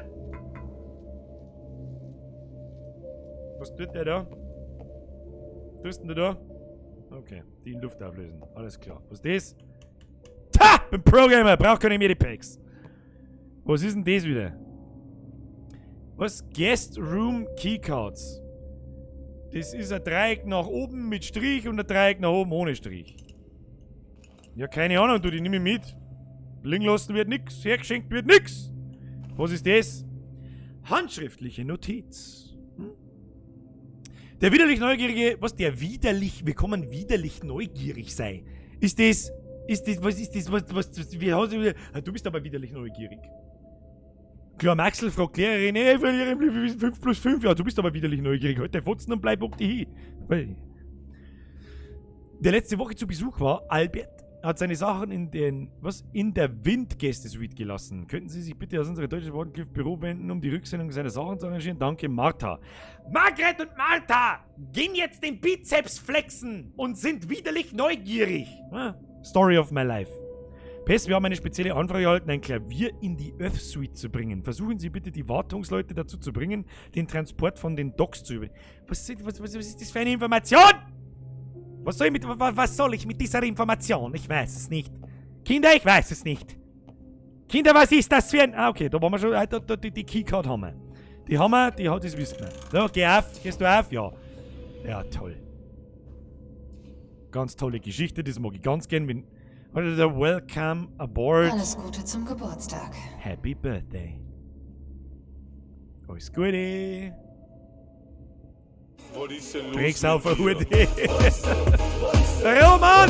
Was tut der da? Was tust denn du da? Okay, die in Luft auflösen. Alles klar. Was ist das? Ta! Bin Pro-Gamer, brauch keine Medipacks. Was ist denn das wieder? Was? Guest Room Keycards. Das ist ein Dreieck nach oben mit Strich und ein Dreieck nach oben ohne Strich. Ja, keine Ahnung, du, die nehme ich mit. Liegen lassen wird nix, hergeschenkt wird nix. Was ist das? Handschriftliche Notiz. Hm? Der widerlich Neugierige, was der widerlich, wir kommen widerlich neugierig sei. Ist das, was ist das, was, wie, du bist aber widerlich neugierig. Klar, Maxl fragt Lehrerin, ey, Lehrerin, 5 plus 5, ja, du bist aber widerlich neugierig. Halt dein Fotzen und bleib ob die hin. Der letzte Woche zu Besuch war, Albert, hat seine Sachen in den, was, in der Windgäste-Suite gelassen. Könnten Sie sich bitte aus unserer deutschen Wardenclyffe Büro wenden, um die Rücksendung seiner Sachen zu arrangieren? Danke, Martha. Margret und Martha gehen jetzt den Bizeps flexen und sind widerlich neugierig. Story of my life. Pess, wir haben eine spezielle Anfrage erhalten, ein Klavier in die Earth Suite zu bringen. Versuchen Sie bitte, die Wartungsleute dazu zu bringen, den Transport von den Docks zu übernehmen. Was ist das für eine Information? Was soll ich mit dieser Information? Ich weiß es nicht. Kinder, ich weiß es nicht. Kinder, was ist das für ein... Ah, okay, da waren wir schon... Da, die Keycard haben wir. Die haben wir, die hat, das wissen wir. So, geh auf. Gehst du auf? Ja. Ja, toll. Ganz tolle Geschichte, das mag ich ganz gern. Wenn, welcome aboard. Alles Gute zum Geburtstag. Happy Birthday. Alles Gute. Was ist denn los? Drecksaufer Hut. Roman!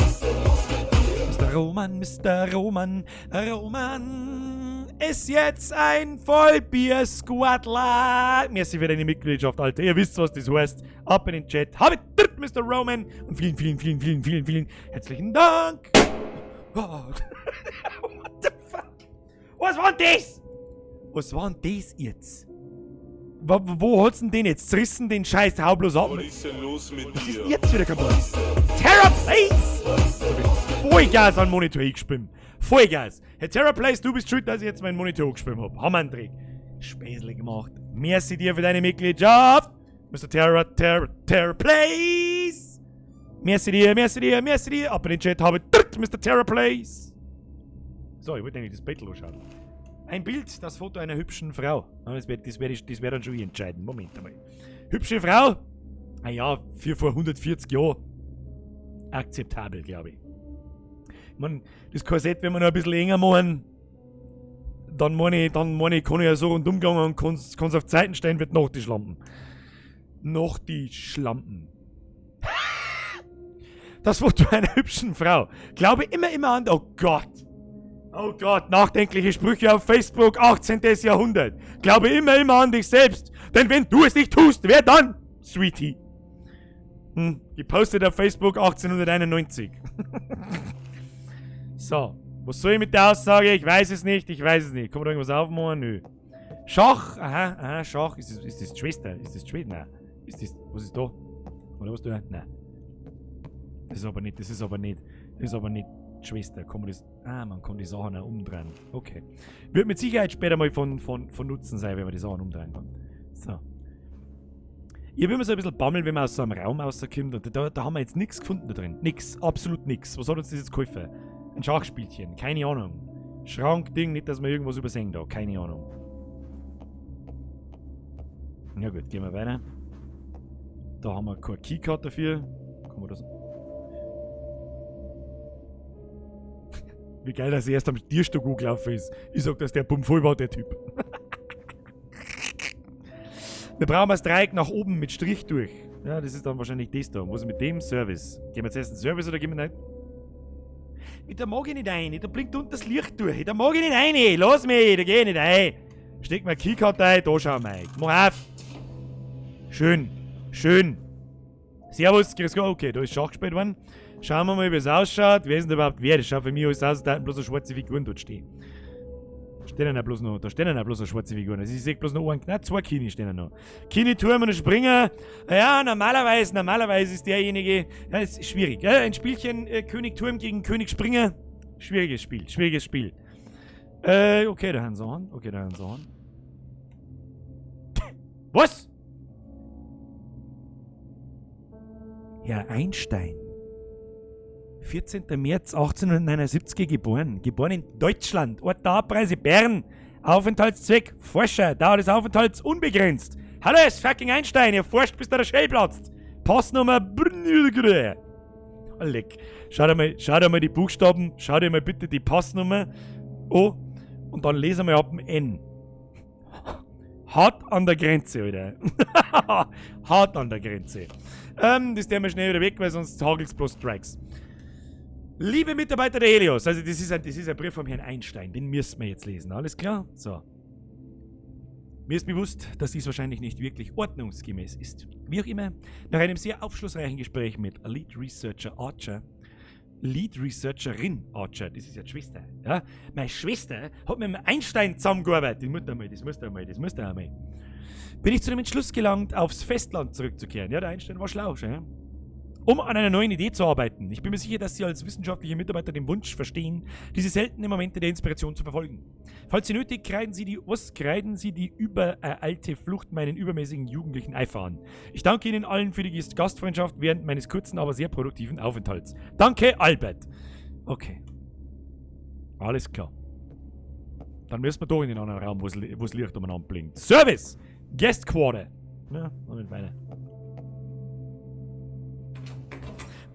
Mr. Roman, Mr. Roman, Roman ist jetzt ein Vollbier-Squadler. Merci für deine Mitgliedschaft, Alter. Ihr wisst, was das heißt. Ab in den Chat. Habe dritt, Mr. Roman. Und vielen, vielen, vielen, vielen, vielen, vielen herzlichen Dank. Oh. What the fuck? Was war denn das? Was war denn das jetzt? Wo hat's denn den jetzt? Zerrissen den Scheiß, hau bloß ab. Was ist denn los mit Was ist dir? denn jetzt wieder kaputt? Terra Place! Vollgas an den Monitor eingespielt. Vollgas. Herr Terra Place, du bist schuld, dass ich jetzt meinen Monitor angespielt hab. Hammer einen Trick. Späßle gemacht. Merci dir für deine Mitgliedschaft. Mr. Terra, Terra, Terra Place. Merci dir, merci dir, merci dir. Ab in den Chat habe ich Mr. Terra Place. So, ich wollte eigentlich das Battle anschauen. Ein Bild, das Foto einer hübschen Frau. Ah, das wär, das wär, das wär dann schon ich entscheiden. Moment einmal. Hübsche Frau? Ah ja, für vor 140 Jahren. Akzeptabel, glaube ich. Ich mein, das Korsett, wenn wir noch ein bisschen enger machen, dann meine ich, kann ich ja so rundum gehen und kann's auf Zeiten stellen, wird noch die Schlampen. Noch die Schlampen. Das Foto einer hübschen Frau. Glaube immer, immer an... Oh Gott. Oh Gott, nachdenkliche Sprüche auf Facebook, 18. Jahrhundert. Glaube immer, immer an dich selbst. Denn wenn du es nicht tust, wer dann? Sweetie. Gepostet auf Facebook 1891. So, was soll ich mit der Aussage? Ich weiß es nicht, ich weiß es nicht. Kann man da irgendwas aufmachen? Nö. Schach, aha, aha, Schach. Ist das die Schwester? Ist das die Schwester? Nein. Ist das, was ist da? Oder was da? Nein. Das ist aber nicht, das ist aber nicht, das ist aber nicht die Schwester. Kann man das, ah, man kann die Sachen auch umdrehen. Okay. Wird mit Sicherheit später mal von Nutzen sein, wenn man die Sachen umdrehen kann. So. Ich hab immer so ein bisschen Bammel, wenn man aus so einem Raum rauskommt. Und da haben wir jetzt nix gefunden da drin. Nix. Absolut nix. Was hat uns das jetzt geholfen? Ein Schachspielchen. Keine Ahnung. Schrankding, nicht, dass wir irgendwas übersehen da. Keine Ahnung. Na gut, gehen wir weiter. Da haben wir keine Keycard dafür. Kann man das... Wie geil, dass er erst am Tierstock angelaufen ist. Ich sag, dass der Pump voll war, der Typ. Wir brauchen das Dreieck nach oben mit Strich durch. Ja, das ist dann wahrscheinlich das da. Was ist mit dem Service? Gehen wir zuerst in den Service oder gehen wir nicht? Da mag ich nicht rein. Da blinkt unten das Licht durch. Da mag ich nicht rein. Lass mich, da geh ich nicht rein. Steck mir Keycard ein, da schau mal. Mach auf. Schön. Schön. Servus, grüß Gott. Okay, da ist Schach gespielt worden. Schauen wir mal, wie es ausschaut. Wer ist denn überhaupt wer? Das schaut für mich alles aus, da bloß eine schwarze Figuren dort stehen. Stehen ja bloß noch, da stehen ja bloß noch schwarze Figuren. Also ich sehe bloß noch einen, nein, zwei Kini stehen ja noch. Kini, Turm und Springer. Ja, normalerweise ist derjenige, ja, ist schwierig. Ja, ein Spielchen König Turm gegen König Springer. Schwieriges Spiel, schwieriges Spiel. Okay, da haben sie einen. Okay, da haben sie einen. Was? Herr Einstein. 14. März 1879 geboren. Geboren in Deutschland. Ort der Abreise Bern. Aufenthaltszweck Forscher. Dauer des Aufenthalts unbegrenzt. Hallo, es ist fucking Einstein. Ihr forscht, bis da der Schädel platzt. Passnummer. Leck. Schau dir mal die Buchstaben. Schau dir mal bitte die Passnummer. Oh. Und dann lesen wir ab dem N. Hart an der Grenze, Alter. Hart an der Grenze. Das tun wir schnell wieder weg, weil sonst hagelt's bloß Strikes. Liebe Mitarbeiter der Helios, also das ist ein Brief vom Herrn Einstein, den müssen wir jetzt lesen, alles klar? So. Mir ist bewusst, dass dies wahrscheinlich nicht wirklich ordnungsgemäß ist. Wie auch immer, nach einem sehr aufschlussreichen Gespräch mit Lead Researcher Archer, Lead Researcherin Archer, das ist ja die Schwester, ja? Meine Schwester hat mit dem Einstein zusammengearbeitet, das muss einmal, das muss einmal, das muss einmal. Bin ich zu dem Entschluss gelangt, aufs Festland zurückzukehren. Ja, der Einstein war schlau, schon, ja? Um an einer neuen Idee zu arbeiten. Ich bin mir sicher, dass Sie als wissenschaftliche Mitarbeiter den Wunsch verstehen, diese seltenen Momente der Inspiration zu verfolgen. Falls Sie nötig, kreiden Sie die übereilte Flucht meinen übermäßigen jugendlichen Eifer an. Ich danke Ihnen allen für die Gastfreundschaft während meines kurzen, aber sehr produktiven Aufenthalts. Danke, Albert. Okay. Alles klar. Dann müssen wir doch in den anderen Raum, wo es Licht umeinander blinkt. Service! Guest Quarter! Ja, Moment weiter.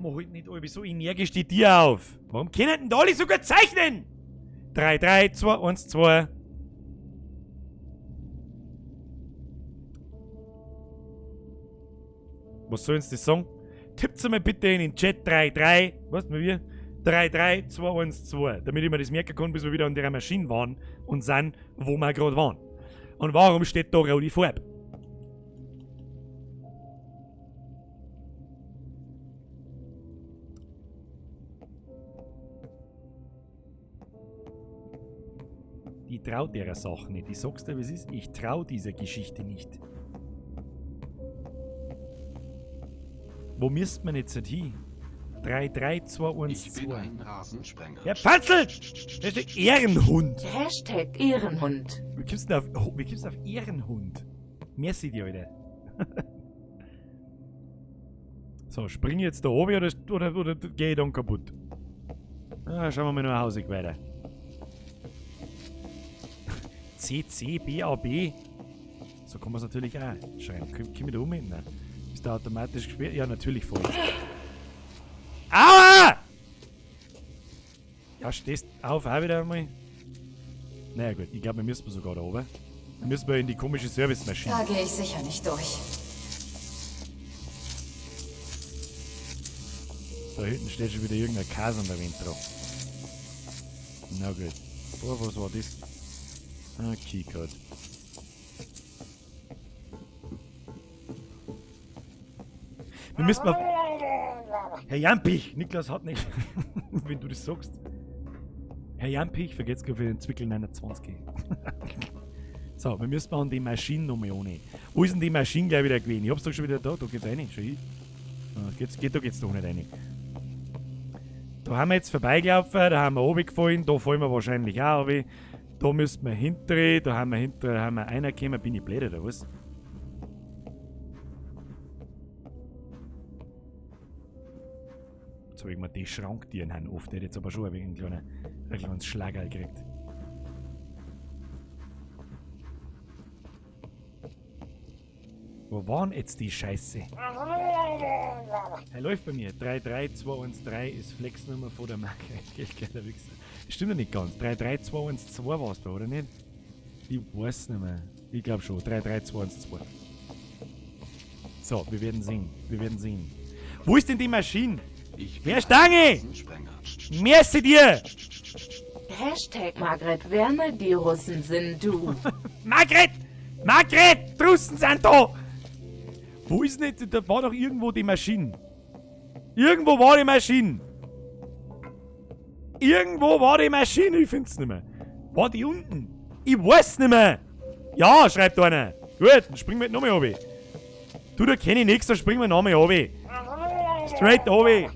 Mach halt nicht alle so energisch die Tier auf. Warum können denn da alle so gut zeichnen? 3, 3, 2, 1, 2. Was soll uns das sagen? Tippt's mal bitte in den Chat 3, 3. Weißt du wie? 3, 3, 2, 1, 2. Damit ich mir das merken kann, bis wir wieder an der Maschine waren und sind, wo wir gerade waren. Und warum steht da rote Farbe? Ich trau der Sache nicht. Ich sag's dir, wie es ist. Ich trau dieser Geschichte nicht. Wo müsste man jetzt hin? 3, 3, 2, 1, Ich bin 2. ein Rasensprenger. Herr Pfanzl! Das ist der Ehrenhund! Hashtag Ehrenhund. Wie kommst du denn auf, wie kommst du auf Ehrenhund? Merci dir, Alter. So, spring ich jetzt da oben oder geh ich dann kaputt? Ah, schauen wir mal nach Hause weiter. C, C, B, A, B. So kann man es natürlich auch schreiben. Komm ich da um? Nein. Ist da automatisch gesperrt? Ja, natürlich voll. Aua! Ja, stehst auf auch wieder einmal. Naja gut, ich glaube, wir müssen sogar da oben. Wir müssen wir in die komische Servicemaschine. Da gehe ich sicher nicht durch. Da hinten steht schon wieder irgendein Käse an der Wand drauf. Na gut. Oh, was war das? Ah, Keycard. Wir müssen mal... Herr Jampich! Niklas hat nicht... Wenn du das sagst. Herr Jampich, vergesst für den Zwickel 29. So, wir müssen mal an die Maschine nochmal ohne. Wo ist denn die Maschine gleich wieder gewesen? Ich hab's doch schon wieder da. Da geht's rein. Schau hin. Ah, da geht's doch nicht rein. Da haben wir jetzt vorbeigelaufen, da haben wir runtergefallen, da fallen wir wahrscheinlich auch runter. Da müssen wir hinterdrehen, da haben wir hinter, da haben wir reingekommen. Bin ich blöd oder was? Jetzt hab ich mir die Schranktieren haben oft, der hat jetzt aber schon ein wenig einen kleinen Schlagerl gekriegt. Wo waren jetzt die Scheiße? Er läuft bei mir. 33213 ist Flexnummer vor der Marke. Gell, der Wichser. Das stimmt ja nicht ganz. 33212 war's da, oder nicht? Ich weiß nicht mehr. Ich glaub schon. 33212. So, wir werden sehen. Wir werden sehen. Wo ist denn die Maschine? Ich bin Wer Stange? Rasensprenger. Merci dir! Hashtag Margret Werner, die Russen sind du. Margret! Margret! Russen sind da! Wo ist denn jetzt? Da war doch irgendwo die Maschine. Irgendwo war die Maschine. Irgendwo war die Maschine, ich find's nicht mehr. War die unten? Ich weiß nicht mehr. Ja, schreibt einer. Gut, dann springen wir jetzt nochmal runter. Du, da kenn ich nix, da springen wir nochmal runter. Straight runter.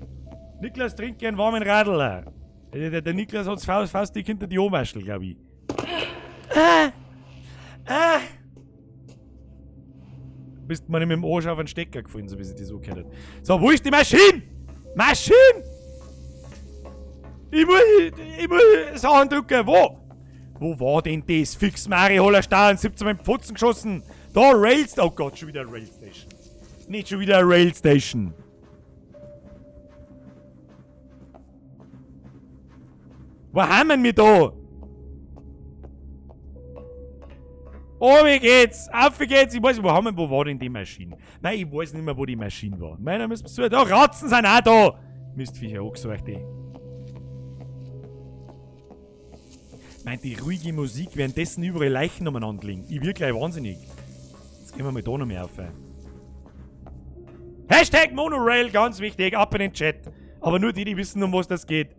Niklas trinkt gern warmen Radler. Der Niklas hat's fast dick hinter die Ohrwaschel, glaub ich. Ah. Ah. Bist mir nicht mit dem Arsch auf den Stecker gefallen, so wie sich das angehört hat. So, wo ist die Maschine? Maschine! Ich muss Sachen drucken. Wo? Wo war denn das? Fix Mari Hollerstein, 17 Mal in Pfotzen geschossen. Da, Rails. Oh Gott, schon wieder Railstation. Nicht schon wieder Railstation. Wo haben wir da? Oh, wie geht's? Auf wie geht's? Ich weiß nicht, wo war denn die Maschine? Nein, ich weiß nicht mehr, wo die Maschine war. Meiner müssen wir suchen. Da, Ratzen sind auch da! Mistviecher, angesucht, die. Meint die ruhige Musik, währenddessen überall Leichen umeinander liegen. Ich werd gleich wahnsinnig. Jetzt gehen wir mal da noch mehr auf. Hashtag Monorail, ganz wichtig, ab in den Chat. Aber nur die, die wissen, um was das geht.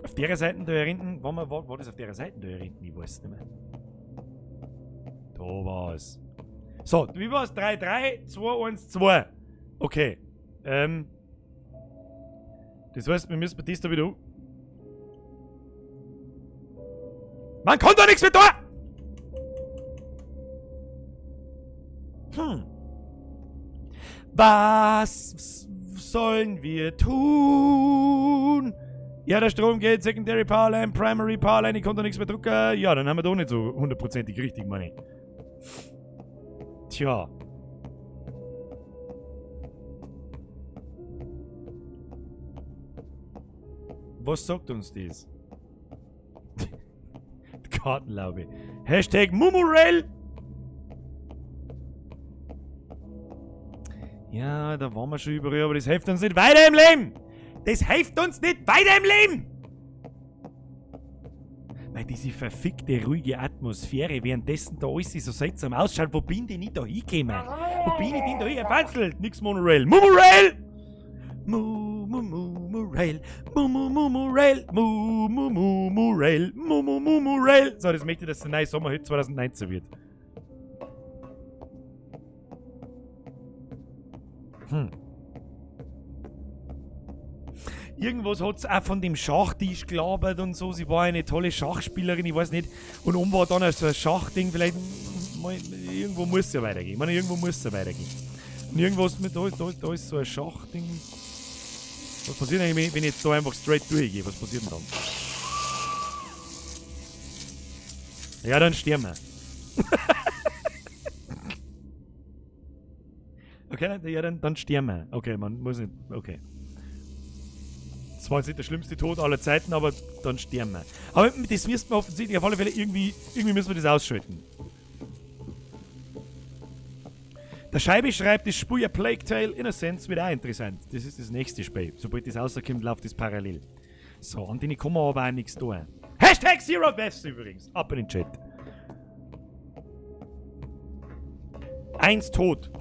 Auf der Seite da hinten, war das auf der Seite da hinten? Ich weiß nicht mehr. Da war's. So, wie war's? 3, 3, 2, 1, 2. Okay. Das heißt, wir müssen das da wieder Man kann da nichts mehr da! Was sollen wir tun? Ja, der Strom geht, Secondary Powerline, Primary Powerline, ich konnte nichts mehr drucken. Ja, dann haben wir doch nicht so hundertprozentig richtig, meine ich. Tja. Was sagt uns das? Die Kartenlaube. Hashtag Mumurail! Ja, da waren wir schon überall, aber das hilft uns nicht weiter im Leben! Das hilft uns nicht weiter im Leben! Weil diese verfickte, ruhige Atmosphäre, währenddessen da alles so seltsam ausschaut, wo bin ich denn da hingekommen? Wo bin ich denn da hingefanzelt? Nix Monorail. Mumurail! Mumurail! Mu Mu Mu Mu Rail. Mu Mu Mu Mu Rail. Mu Mu Mu Mu Rail. Mu Mu Mu Mu Rail. So, das möchte ich, dass der neue Sommer heute 2019 wird. Irgendwas hat sie auch von dem Schachtisch gelabert und so. Sie war eine tolle Schachspielerin, ich weiß nicht. Und um war dann so ein Schachding, vielleicht mal, irgendwo muss es ja weitergehen. Ich meine, irgendwo muss es ja weitergehen. Und irgendwas mit, da ist so ein Schachding. Was passiert eigentlich, wenn ich jetzt da einfach straight durchgehe? Was passiert denn dann? Ja, dann sterben wir. Okay, dann, ja, dann sterben wir. Okay, man muss nicht. Okay. Das war jetzt nicht der schlimmste Tod aller Zeiten, aber dann sterben wir. Aber das müssen wir offensichtlich auf alle Fälle irgendwie müssen wir das ausschalten. Der Scheibe schreibt, das Spiel A Plague Tale Innocence wird auch interessant. Das ist das nächste Spiel. Sobald das rauskommt, läuft das parallel. So, an denen kann man aber auch nichts tun. Hashtag Zero Deaths übrigens. Ab in den Chat. 1 tot.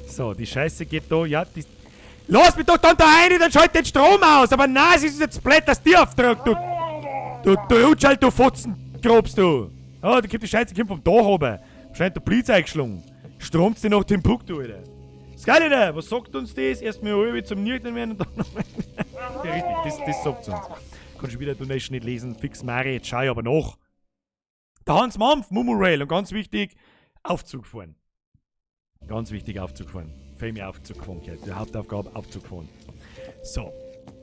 So, die Scheiße geht da. Ja, die. Lass mich doch dann da rein, dann schalt den Strom aus. Aber nein, es ist jetzt blöd, dass die aufdrückt, du. Du Rutschalt, du Fotzen, grobst du. Ah, da kommt die Scheiße, kommt vom Dach runter. Wahrscheinlich der Blitz eingeschlagen. Stromt's dir nach Timbuktu, Alter. Das Geile da, was sagt uns das? Erstmal halbe zum Nüchtern werden und dann nochmal. Ja, richtig, das sagt's uns. Kannst du wieder Donation nicht lesen, fix Mari, jetzt schau ich aber nach. Der Hans Mampf, Mumu Rail und ganz wichtig, Aufzug fahren. Ganz wichtig, Aufzug fahren. Fame Aufzug gefahren, gehört. Die Hauptaufgabe, Aufzug fahren. So.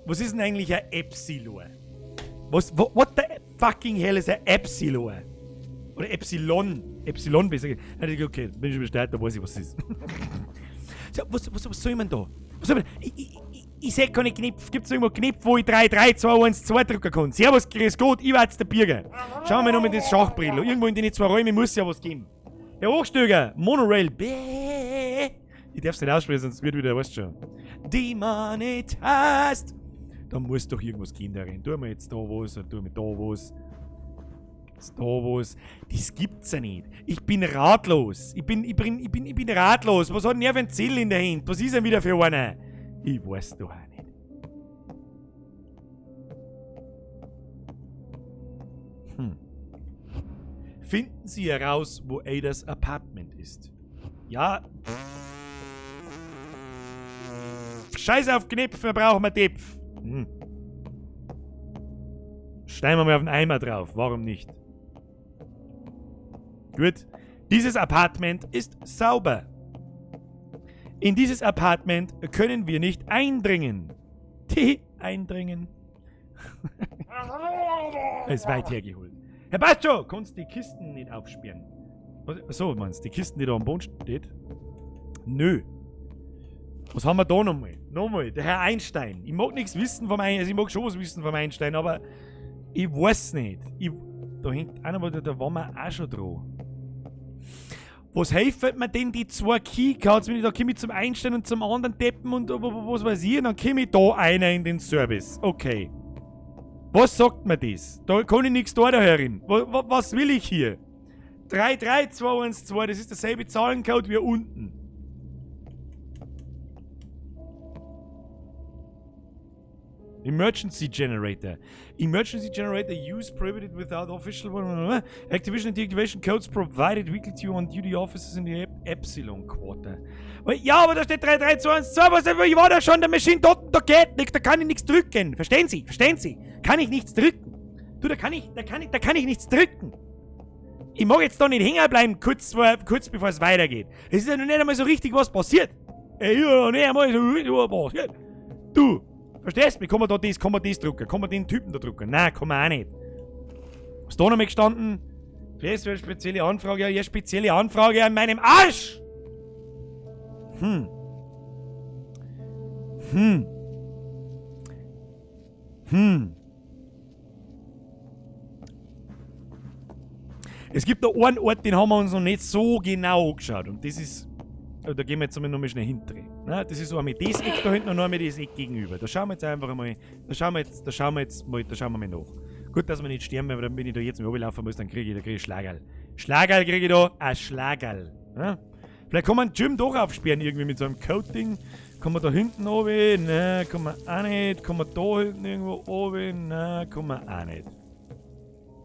Was ist denn eigentlich ein Epsilon? What the fucking hell ist ein Epsilon? Oder Epsilon. Epsilon besser gesagt. Nein, okay, bin ich schon bestellt, da weiß ich, was es ist. So, was soll man da? Was soll man da? Ich seh keine Knöpfe. Gibt's irgendwo Knöpfe, wo ich 3, 3, 2, 1, 2 drücken kann? Servus, grüß Gott, ich werd's der Birger. Schauen wir nochmal das Schachbrett. Irgendwo in den zwei Räumen muss ja was geben. Herr Hochstöger, Monorail, bäh. Ich darf's nicht aussprechen, sonst wird wieder, weißt du schon. Demonetized. Da muss doch irgendwas gehen darin. Tun wir jetzt da was oder tun wir da was? Gibt's da was? Das gibt's ja nicht. Ich bin ratlos. Ich bin ratlos. Was hat denn er für ein Ziel in der Hand? Was ist denn wieder für einer? Ich weiß doch auch nicht. Finden Sie heraus, wo Adas Apartment ist. Ja. Scheiß auf Knöpfe, brauchen wir Tepf. Steigen wir mal auf den Eimer drauf. Warum nicht? Gut. Dieses Apartment ist sauber. In dieses Apartment können wir nicht eindringen. T eindringen. Ist weit hergeholt. Herr Pascho, kannst du die Kisten nicht aufsperren? Was, so, meinst du, die Kisten, die da am Boden steht? Nö. Was haben wir da nochmal? Nochmal, der Herr Einstein. Ich mag nichts wissen vom Einstein, also ich mag schon was wissen vom Einstein, aber ich weiß nicht. Da hängt einer, da waren wir auch schon dran. Was helfen mir denn die zwei Keycards, wenn ich da komme ich zum Einstein und zum anderen Deppen und was weiß ich, und dann komme ich da einer in den Service. Okay. Was sagt mir das? Da kann ich nichts da, der Herrin. Was will ich hier? 3, 3, 2, 1, 2, das ist derselbe Zahlencode wie unten. Emergency Generator. Emergency Generator use prohibited without official Activation and Deactivation Codes provided weekly to on duty officers in the Epsilon Quarter. Ja, aber da steht 3, 3, 2, 1, 2, was, ich war da schon, der Maschine dort, da geht nichts, da kann ich nichts drücken. Verstehen Sie? Verstehen Sie? Kann ich nichts drücken? Du, da kann ich nichts drücken. Ich mag jetzt da nicht hängen bleiben, kurz bevor es weitergeht. Es ist ja noch nicht einmal so richtig was passiert. Ey, ja, noch nicht einmal so richtig was passiert. Du, verstehst du? Kann man da das, kann man das drucken? Kann man den Typen da drucken? Nein, kann man auch nicht. Was ist da nochmal gestanden? Das wäre eine spezielle Anfrage. Ja, spezielle Anfrage an meinem Arsch! Es gibt da einen Ort, den haben wir uns noch nicht so genau angeschaut. Und das ist... Oh, da gehen wir jetzt einmal nochmal schnell hinterher. Na, das ist so einmal das Eck da hinten und noch einmal das Eck gegenüber. Da schauen wir jetzt einfach mal. Da schauen wir jetzt, da schauen wir jetzt mal, da schauen wir mal nach. Gut, dass wir nicht sterben, weil dann, wenn ich da jetzt mal runterlaufen muss, dann kriege ich, da krieg ich Schlagerl. Schlagerl kriege ich da, ein Schlagerl. Ja? Vielleicht kann man Jim doch aufsperren irgendwie mit so einem Code-Ding. Kann man da hinten oben? Nein, kann man auch nicht. Kann man da hinten irgendwo oben? Nein, kann man auch nicht.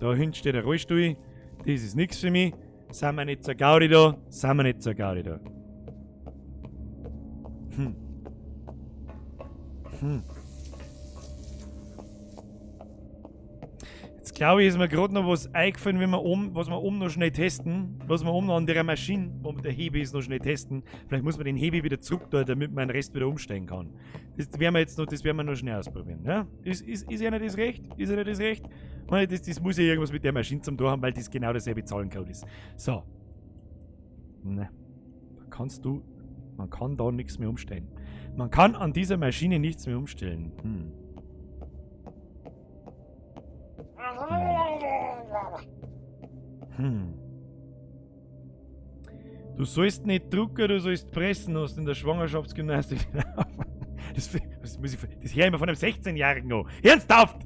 Da hinten steht der Rollstuhl. Das ist nichts für mich. Sind wir nicht zur Gaudi da? Sind wir nicht zur Gaudi da? Jetzt glaube ich, ist mir gerade noch was eingefallen, wenn wir oben, was wir oben noch schnell testen. Was wir oben noch an der Maschine, wo der Hebe ist, noch schnell testen. Vielleicht muss man den Hebe wieder zurück da, damit man den Rest wieder umsteigen kann. Das werden wir jetzt noch, das werden wir noch schnell ausprobieren. Ja? Ist ja nicht das recht? Ist ja nicht das recht? Ich meine, das muss ja irgendwas mit der Maschine zum tun haben, weil das genau derselbe Zahlencode ist. So. Ne. Da kannst du. Man kann da nichts mehr umstellen. Man kann an dieser Maschine nichts mehr umstellen. Du sollst nicht drucken, du sollst pressen, hast in der Schwangerschaftsgymnastik. Das, das muss ich, das höre ich mir von einem 16-Jährigen an. Ernsthaft!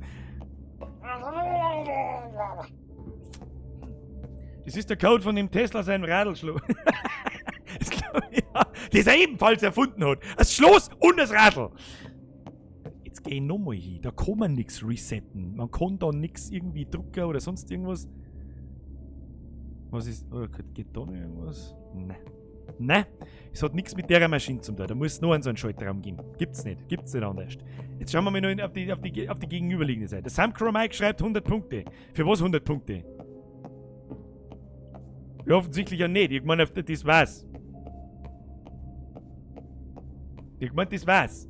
Das ist der Code von dem Tesla seinem Radlschloss. Das glaub ich, ja, das er ebenfalls erfunden hat. Das Schloss und das Radl. Jetzt geh ich nochmal hin. Da kann man nix resetten. Man kann da nix irgendwie drucken oder sonst irgendwas. Was ist. Oh, geht da noch irgendwas? Nein. Nein, es hat nix mit der Maschine zu tun. Da muss es noch an so einen Schaltraum gehen. Gibt's nicht. Gibt's nicht anders. Jetzt schauen wir mal noch auf die gegenüberliegende Seite. Der Samcro Mike schreibt 100 Punkte. Für was 100 Punkte? Ja, offensichtlich ja nicht. Ich meine, das war's. Ich meine, das war's.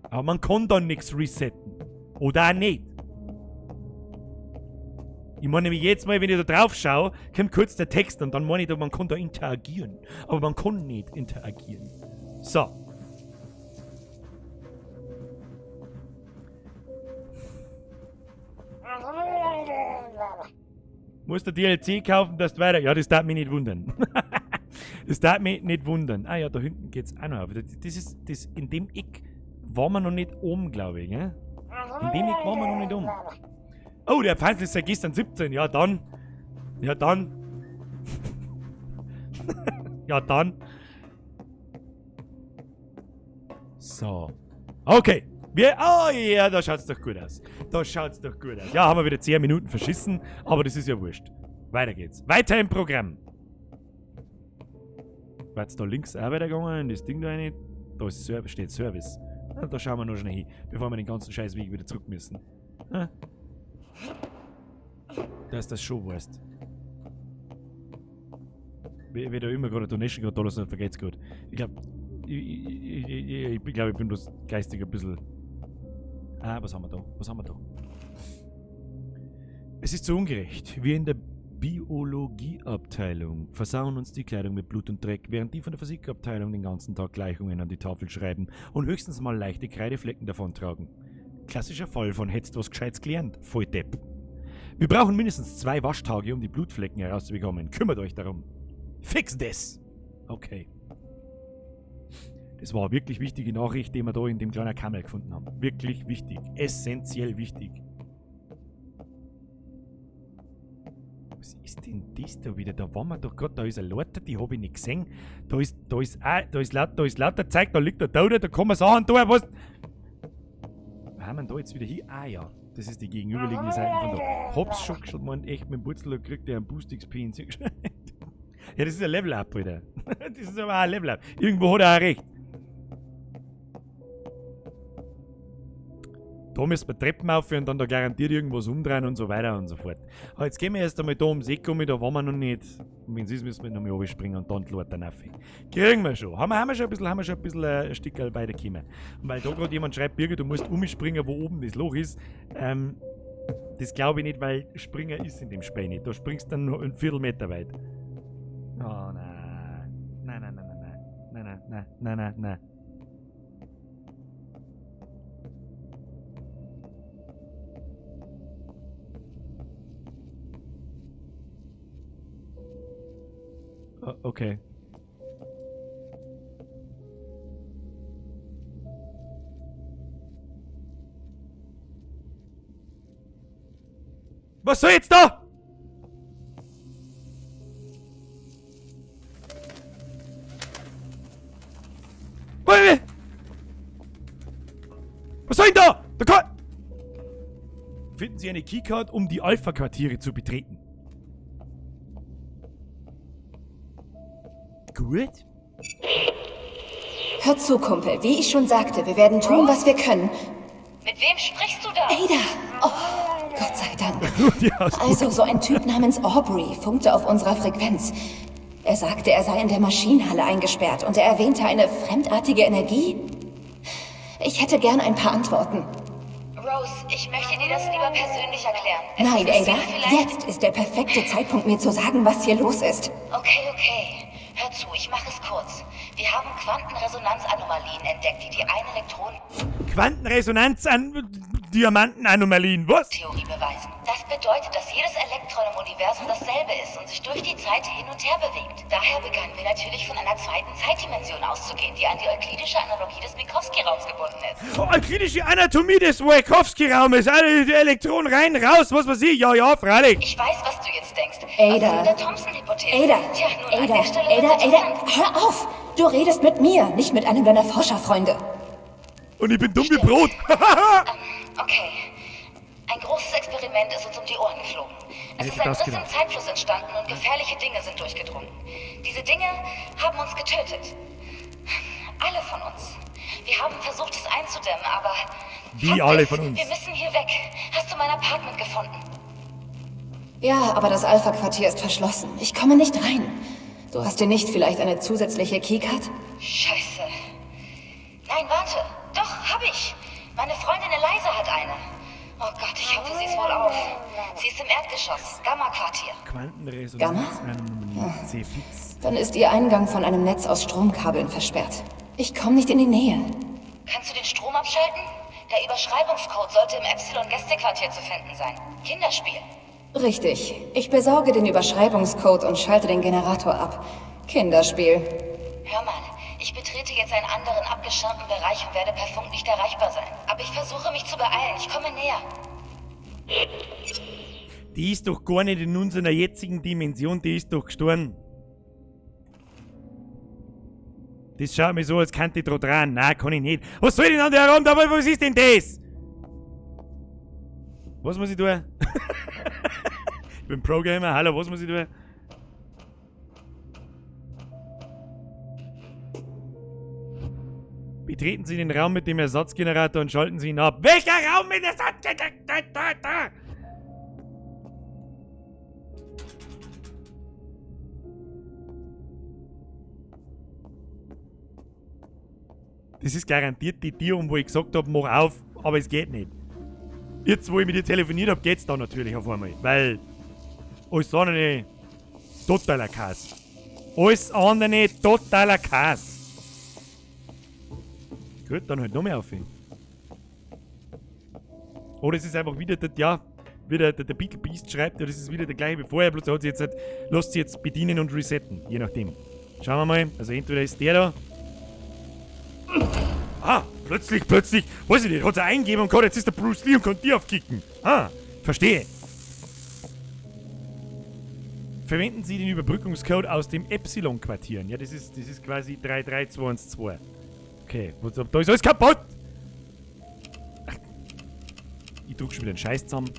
Aber man kann da nix resetten. Oder auch nicht. Ich meine nämlich jetzt mal, wenn ich da drauf schaue, kommt kurz der Text und dann meine ich da, man kann da interagieren. Aber man kann nicht interagieren. So. Musst du DLC kaufen, dass du weiter... Ja, das darf mich nicht wundern. Das darf mich nicht wundern. Ah ja, da hinten geht's auch noch auf. Das ist, das, in dem Eck waren wir noch nicht oben, glaube ich. Gell? In dem Eck waren wir noch nicht oben. Oh, der Pfeifel ist seit gestern 17. Ja, dann. Ja, dann. Ja, dann. So. Okay. Wir, oh ja, da schaut's doch gut aus. Da schaut's doch gut aus. Ja, haben wir wieder 10 Minuten verschissen, aber das ist ja wurscht. Weiter geht's. Weiter im Programm. War jetzt da links auch weitergegangen in das Ding da rein? Da ist steht Service. Na, da schauen wir noch schnell hin, bevor wir den ganzen Scheißweg wieder zurück müssen. Ha? Dass das schon weißt. Wer da immer gerade Donation gerade da lassen, vergeht's gut. Ich glaub, ich bin bloß geistig ein bisschen. Ah, was haben wir da? Was haben wir da? Es ist zu ungerecht. Wir in der Biologieabteilung versauen uns die Kleidung mit Blut und Dreck, während die von der Physikabteilung den ganzen Tag Gleichungen an die Tafel schreiben und höchstens mal leichte Kreideflecken davontragen. Klassischer Fall von hättest was Gescheites gelernt, voll Depp. Wir brauchen mindestens 2 Waschtage, um die Blutflecken herauszubekommen. Kümmert euch darum. Fix this! Okay. Das war eine wirklich wichtige Nachricht, die wir da in dem kleinen Kammer gefunden haben. Wirklich wichtig. Essentiell wichtig. Was ist denn das da wieder? Da waren wir doch grad, da ist eine Leiter, die hab ich nicht gesehen. Da ist, da ist, ah, da ist laut, da ist lauter Zeug, da liegt der Tote, da kann man Sachen tun, was. Wo haben wir denn da jetzt wieder hin? Ah ja, das ist die gegenüberliegende Seite von da. Hab's schon geschaut, man, echt mit dem Putzel, da kriegt der einen Boost XP in sich. Ja, das ist ein Level-Up, Alter. Das ist aber auch ein Level-Up. Irgendwo hat er auch recht. Da müssen wir Treppen aufführen, dann da garantiert irgendwas umdrehen und so weiter und so fort. Aber jetzt gehen wir erst einmal da ums Eck um, da waren wir noch nicht. Und wenn es ist, müssen wir nochmal runterspringen und dann die Leute rauf. Kriegen wir schon. Haben wir schon ein bisschen, haben wir schon ein bisschen, ein Stück weitergekommen. Und weil da gerade jemand schreibt, Birgit, du musst umspringen, wo oben das Loch ist. Das glaube ich nicht, weil Springer ist in dem Spiel nicht. Da springst du dann nur einen Viertelmeter weit. Oh nein. Nein, nein, nein, nein, nein. Nein, nein, nein, nein, nein, nein. Okay. Was soll jetzt da? ich denn da? Da kann... Finden Sie eine Keycard, um die Alpha-Quartiere zu betreten. Gut. Hör zu, Kumpel. Wie ich schon sagte, wir werden tun, was wir können. Mit wem sprichst du da? Ada! Oh, Gott sei Dank. Also, so ein Typ namens Aubrey funkte auf unserer Frequenz. Er sagte, er sei in der Maschinenhalle eingesperrt und er erwähnte eine fremdartige Energie. Ich hätte gern ein paar Antworten. Rose, ich möchte dir das lieber persönlich erklären. Es Nein, ist Ada, vielleicht- jetzt ist der perfekte Zeitpunkt, mir zu sagen, was hier los ist. Okay, okay. Hör zu, ich mache es kurz. Wir haben Quantenresonanzanomalien entdeckt, die die Ein-Elektronen- Quantenresonanz an Diamantenanomalien. Was? Theorie beweisen. Das bedeutet, dass jedes Elektron im Universum dasselbe ist und sich durch die Zeit hin und her bewegt. Daher begannen wir natürlich von einer zweiten Zeitdimension auszugehen, die an die euklidische Analogie des Minkowski-Raums gebunden ist. Oh, euklidische Anatomie des Wojkowski-Raumes. Alle die Elektronen rein, raus, was weiß ich. Ja, ja, freilich. Ich weiß, was du jetzt denkst. Ada. Was ist mit der Thompson-Hypothese? Ada, Tja, nun, an Ada, der Stelle Ada, wird's Ada, interessant. hör auf! Du redest mit mir, nicht mit einem deiner Forscherfreunde. Und ich bin dumm wie Brot. Okay. Ein großes Experiment ist uns um die Ohren geflogen. Es Hätte ist ein das Riss gedacht. im Zeitfluss entstanden und gefährliche Dinge sind durchgedrungen. Diese Dinge haben uns getötet. Alle von uns. Wir haben versucht, es einzudämmen, aber. Wie Fakt alle ist, von uns. Wir müssen hier weg. Hast du mein Apartment gefunden? Ja, aber das Alpha-Quartier ist verschlossen. Ich komme nicht rein. Du hast dir nicht vielleicht eine zusätzliche Keycard? Scheiße. Nein, warte. Doch, hab ich. Meine Freundin Eliza hat eine. Oh Gott, ich hoffe, sie ist wohl auf. Sie ist im Erdgeschoss, Gamma-Quartier. Quantenresonanz-Anomalien. C fix. Dann ist ihr Eingang von einem Netz aus Stromkabeln versperrt. Ich komme nicht in die Nähe. Kannst du den Strom abschalten? Der Überschreibungscode sollte im Epsilon-Gästequartier zu finden sein. Kinderspiel. Richtig. Ich besorge den Überschreibungscode und schalte den Generator ab. Kinderspiel. Hör mal, ich betrete jetzt einen anderen abgeschirmten Bereich und werde per Funk nicht erreichbar sein. Aber ich versuche mich zu beeilen. Ich komme näher. Die ist doch gar nicht in unserer jetzigen Dimension, die ist doch gestorben. Das schaut mir so, als könnte ich da dran. Nein, kann ich nicht. Was soll ich denn an der Raum da? Was ist denn das? Was muss ich tun? Ich bin Pro-Gamer, hallo, was muss ich tun? Betreten Sie den Raum mit dem Ersatzgenerator und schalten Sie ihn ab. Welcher Raum mit Ersatzgenerator? Das ist garantiert die Tür, um wo ich gesagt habe, mach auf, aber es geht nicht. Jetzt, wo ich mit dir telefoniert habe, geht's da natürlich auf einmal. Weil alles andere totaler Kass. Alles andere totaler Kass. Gut, dann halt noch mehr auf. Oder es ist einfach wieder der, ja, wieder der Beetle Beast schreibt, ja, das ist wieder der gleiche wie vorher, bloß er hat sich jetzt halt, lässt sich jetzt bedienen und resetten, je nachdem. Schauen wir mal, also entweder ist der da. Ah, plötzlich, weiß ich nicht, hat er Eingebung gehabt, jetzt ist der Bruce Lee und kann dir aufkicken. Ah, verstehe. Verwenden Sie den Überbrückungscode aus dem Epsilon-Quartier. Ja, das ist quasi 33212. Okay, da ist alles kaputt! Ach, ich drück schon wieder den Scheiß zusammen.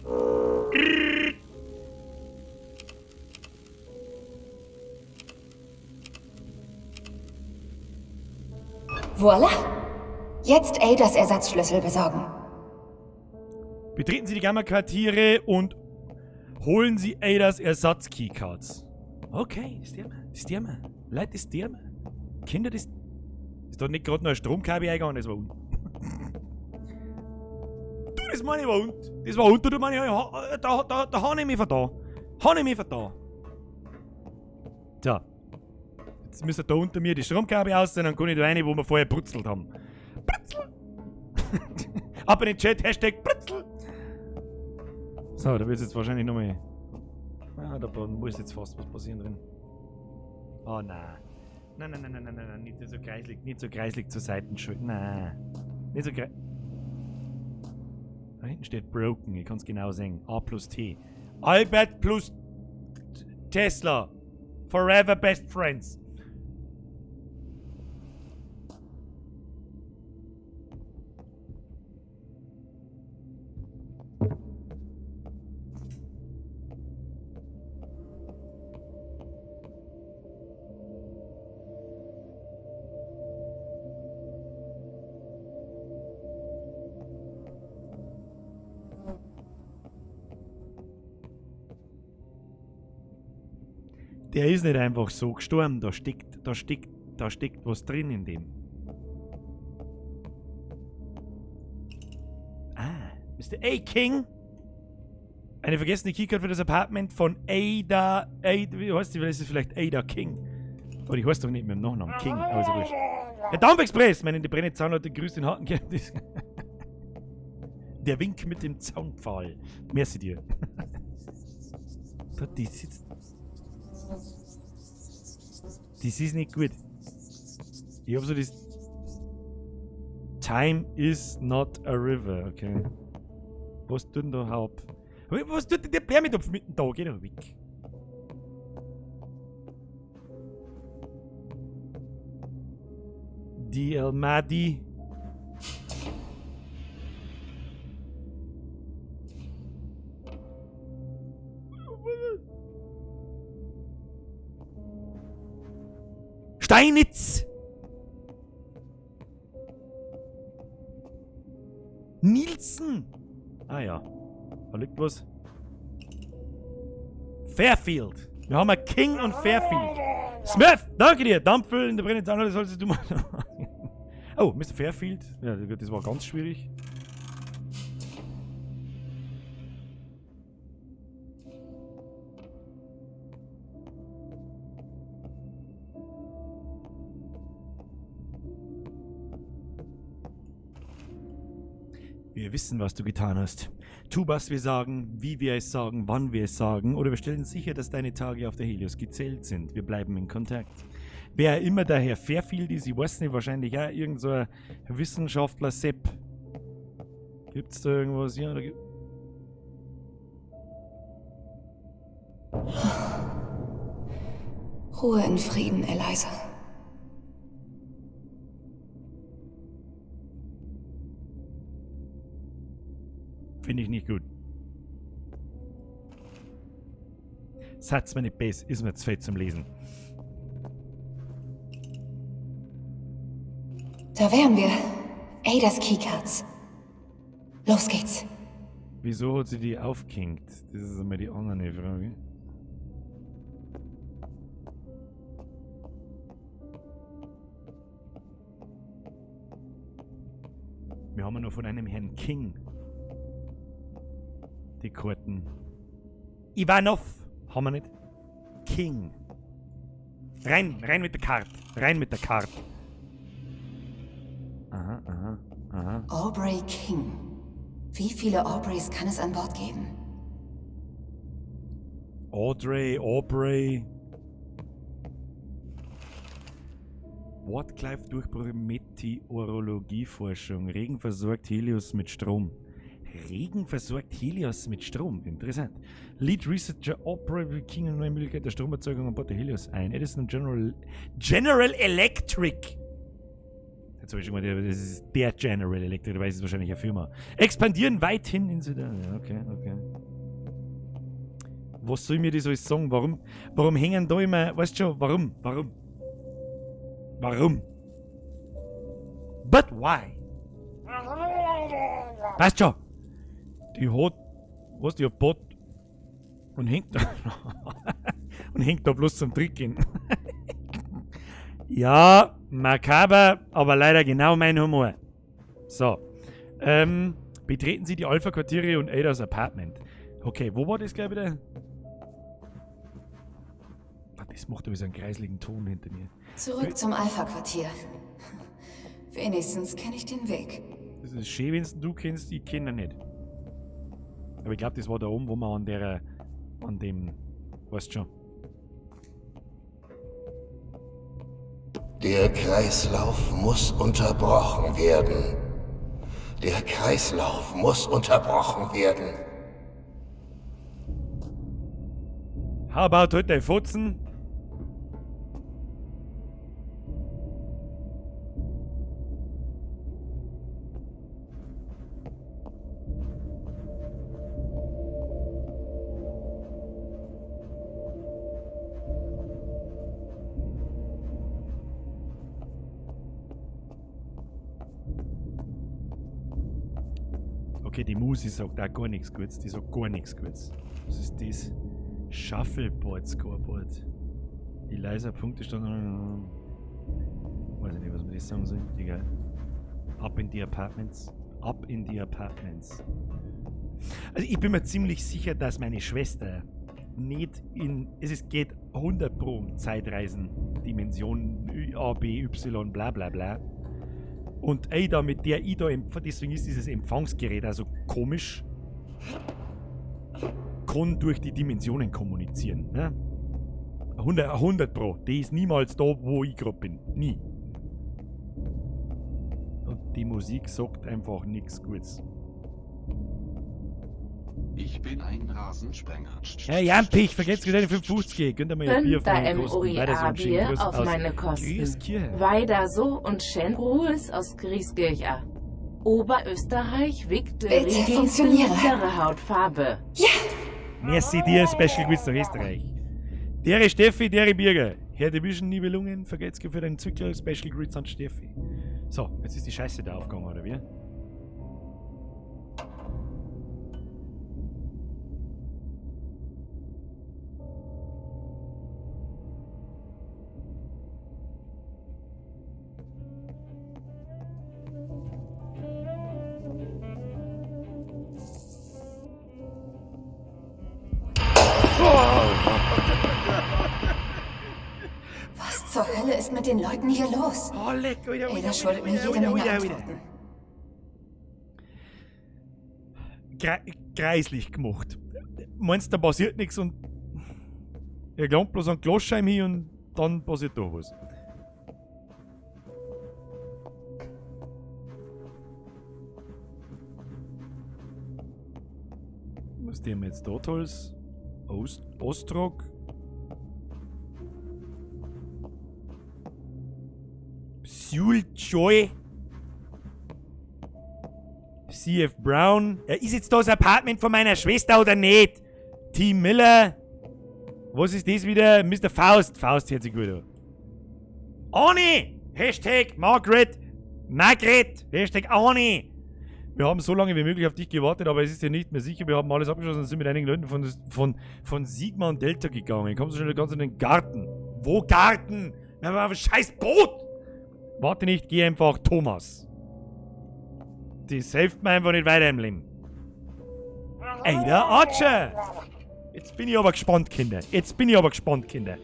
Voila! Jetzt Adas Ersatzschlüssel besorgen. Betreten Sie die Gamma-Quartiere und holen Sie Adas Ersatz-Keycards. Okay, das tun wir. Das tun wir. Leute, das tun wir. Kinder, das... Ist da nicht gerade noch ein Stromkabel eingegangen? Das war unten. Du, das meine ich war unten. Das war unten, du meine ich, da hab ich mich vertan. Hab ich mich vertan. So. Jetzt müsste da unter mir die Stromkabel aus sein, dann kann ich da rein, wo wir vorher brutzelt haben. Brutzel! Ab in den Chat, Hashtag Brutzel! So, da wird's jetzt wahrscheinlich nochmal. Ah, da muss jetzt fast was passieren drin. Oh nein. Nein, nein, nein, nein, nein, nein, nein, nicht so kreislig, nicht so kreislig zur Seite schalten. Nein. Nicht so Da hinten steht Broken, ich kann's genau sehen. A plus T. Albert plus Tesla. Forever best friends. Der ist nicht einfach so gestorben. Da steckt was drin in dem. Ah, Mr. A. King. Eine vergessene Keycard für das Apartment von Ada, wie heißt die? Ist es vielleicht Ada King? Oder ich heiße doch nicht mit dem Nachnamen King, aber ist ja wurscht. Der Dampfexpress! Meine, die brennende Zaunleute grüßt den harten Kern. Der Wink mit dem Zaunpfahl. Merci dir. Die sitzt. Das ist nicht gut. Ich hab so das. Time is not a river, okay. Was tut denn da Haupt? Was tut denn der Bärmitopf mitten da? Geh doch weg. Die El Mahdi. Steinitz! Nielsen! Ah ja. Da liegt was. Fairfield. Wir haben ein King und Fairfield. Smurf! Danke dir! Dampföl in der brennenden Zaun, das solltest du mal. Oh, Mr. Fairfield. Ja, das war ganz schwierig. Wir wissen, was du getan hast. Tu, was wir sagen, wie wir es sagen, wann wir es sagen, oder wir stellen sicher, dass deine Tage auf der Helios gezählt sind. Wir bleiben in Kontakt. Wer immer der Herr Fairfield ist, ich weiß nicht, wahrscheinlich auch irgend so ein Wissenschaftler Sepp. Gibt's da irgendwas? Ja, da gibt Ruhe in Frieden, Eliza. Finde ich nicht gut. Satz mir nicht besser, ist mir zu fett zum Lesen. Da wären wir. Adas Keycards. Los geht's. Wieso hat sie die aufgehängt? Das ist einmal die andere Frage. Wir haben ja noch von einem Herrn King die Karten. Ivanov haben wir nicht. King. Rein, rein mit der Karte. Rein mit der Karte. Aha, aha, aha. Aubrey King. Wie viele Aubreys kann es an Bord geben? Audrey, Aubrey. Wardcliff Durchbruch in Meteorologieforschung. Regen versorgt Helios mit Strom. Regen versorgt Helios mit Strom. Interessant. Lead Researcher Aubrey King und neue Möglichkeit der Stromerzeugung an Bord der Helios ein. Edison General Electric. Jetzt habe ich schon gemeint, das ist der General Electric, dabei ist es wahrscheinlich eine Firma. Expandieren weithin in Südasien. Ja, okay, okay. Was soll mir das alles sagen? Warum hängen da immer, weißt du schon, warum? Warum? Warum? But why? Weißt schon? Die hat, was, die hat Bot und hängt da und hängt da bloß zum Tricken. Ja, makaber, aber leider genau mein Humor. So. Betreten Sie die Alpha-Quartiere und Adas Apartment. Okay, wo war das gleich wieder? Ah, das macht aber so einen kreisligen Ton hinter mir. Zurück zum Alpha-Quartier. Wenigstens kenne ich den Weg. Das ist schön, wenn du kennst, ich kenne ihn nicht. Aber ich glaub, das war da oben, wo man an der, an dem, weißt schon. Der Kreislauf muss unterbrochen werden. Der Kreislauf muss unterbrochen werden. How about heute Fotzen? Okay, die Musi sagt auch gar nichts Gutes. Die sagt gar nichts Gutes. Was ist das? Shuffleboard, Scoreboard. Eliza Punktestand. Weiß ich nicht, was man das sagen soll. Egal. Up in the apartments. Up in the apartments. Also ich bin mir ziemlich sicher, dass meine Schwester nicht in. Es ist, geht 100 Pro um Zeitreisen, Dimensionen A, B, Y, bla bla bla. Und Ada, mit der ich da deswegen ist dieses Empfangsgerät also komisch, kann durch die Dimensionen kommunizieren. Ne? 100 Pro. Die ist niemals da, wo ich gerade bin. Nie. Und die Musik sagt einfach nichts Gutes. Ich bin ein Rasensprenger. Hey Jampich, vergesst nicht deine 5,50. Gönnt dir mal ein Bier auf Fünfter meine Kosten. Weiter so MOIA einen schönen Bier Gruß auf aus meine Kosten. Grieskirche. Weiter so und schön Gruß aus Grieskirche. Oberösterreich wickte Bitte funktioniere. mittlere Hautfarbe. Merci dir, Special Quiz nach Österreich. Dere Steffi, dere Birger. Herr Division Nibelungen, vergelt's für deinen Zwickel, Special Grüße an Steffi. So, jetzt ist die Scheiße da aufgegangen, oder wie? Was zur Hölle ist mit den Leuten hier los? Oh, leck, Alter, Ada Alter, schuldet mir Alter, jede Alter, Menge Alter, Alter. Antworten. Greislich gemacht. Meinst du, da passiert nichts und er glaubt bloß an Glasscheiben hin und dann passiert da was. Was dem jetzt da tolles? Ostrog? Seul Choi? C.F. Brown? Ja, ist jetzt das Apartment von meiner Schwester oder nicht? T. Miller? Was ist das wieder? Mr. Faust. Faust hört sich gut an. Anni! Hashtag Margaret. Margaret! Hashtag Anni! Wir haben so lange wie möglich auf dich gewartet, aber es ist ja nicht mehr sicher. Wir haben alles abgeschlossen und sind mit einigen Leuten von Sigma und Delta gegangen. Kommst du schon ganz in den Garten? Wo Garten? Wir haben ein scheiß Boot! Warte nicht, geh einfach, Thomas. Das hilft mir einfach nicht weiter im Leben. Ey, der Archer! Jetzt bin ich aber gespannt, Kinder. Jetzt bin ich aber gespannt, Kinder.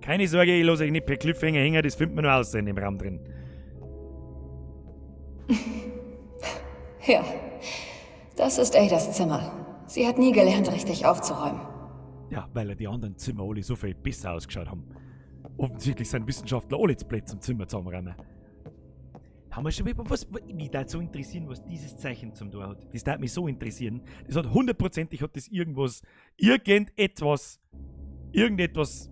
Keine Sorge, ich lasse euch nicht per Cliffhanger hängen, das findet man nur aus in dem Raum drin. Ja, das ist Adas Zimmer. Sie hat nie gelernt, richtig aufzuräumen. Ja, weil er die anderen Zimmer alle so viel besser ausgeschaut haben. Offensichtlich sind Wissenschaftler alle zu blöd zum Zimmer zusammenräumen. Haben wir schon wieder was, mich da so interessieren, was dieses Zeichen zum Tor hat. Das darf mich so interessieren. Das hat hundertprozentig hat das irgendwas, irgendetwas, irgendetwas,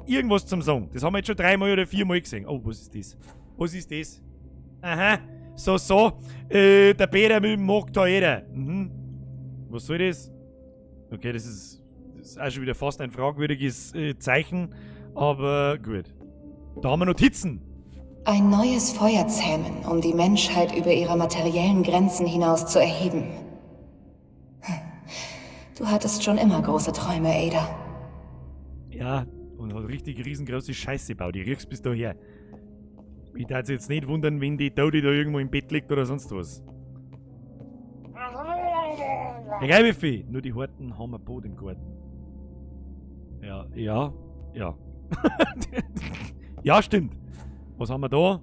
irgendwas zum Sagen. Das haben wir jetzt schon 3-mal oder 4-mal gesehen. Oh, was ist das? Was ist das? Aha, so, so. Der Peter mag da jeder. Was soll das? Okay, das ist auch schon wieder fast ein fragwürdiges Zeichen, aber gut. Da haben wir Notizen. Ein neues Feuer zähmen, um die Menschheit über ihre materiellen Grenzen hinaus zu erheben. Du hattest schon immer große Träume, Ada. Ja, und hat richtig riesengroße Scheiße gebaut. Ich riech's bis daher. Mich würde jetzt nicht wundern, wenn die Dodi da irgendwo im Bett liegt oder sonst was. Egal wie viel, nur die Horten haben ein Boot im Garten. Ja, ja, ja. Ja, stimmt. Was haben wir da?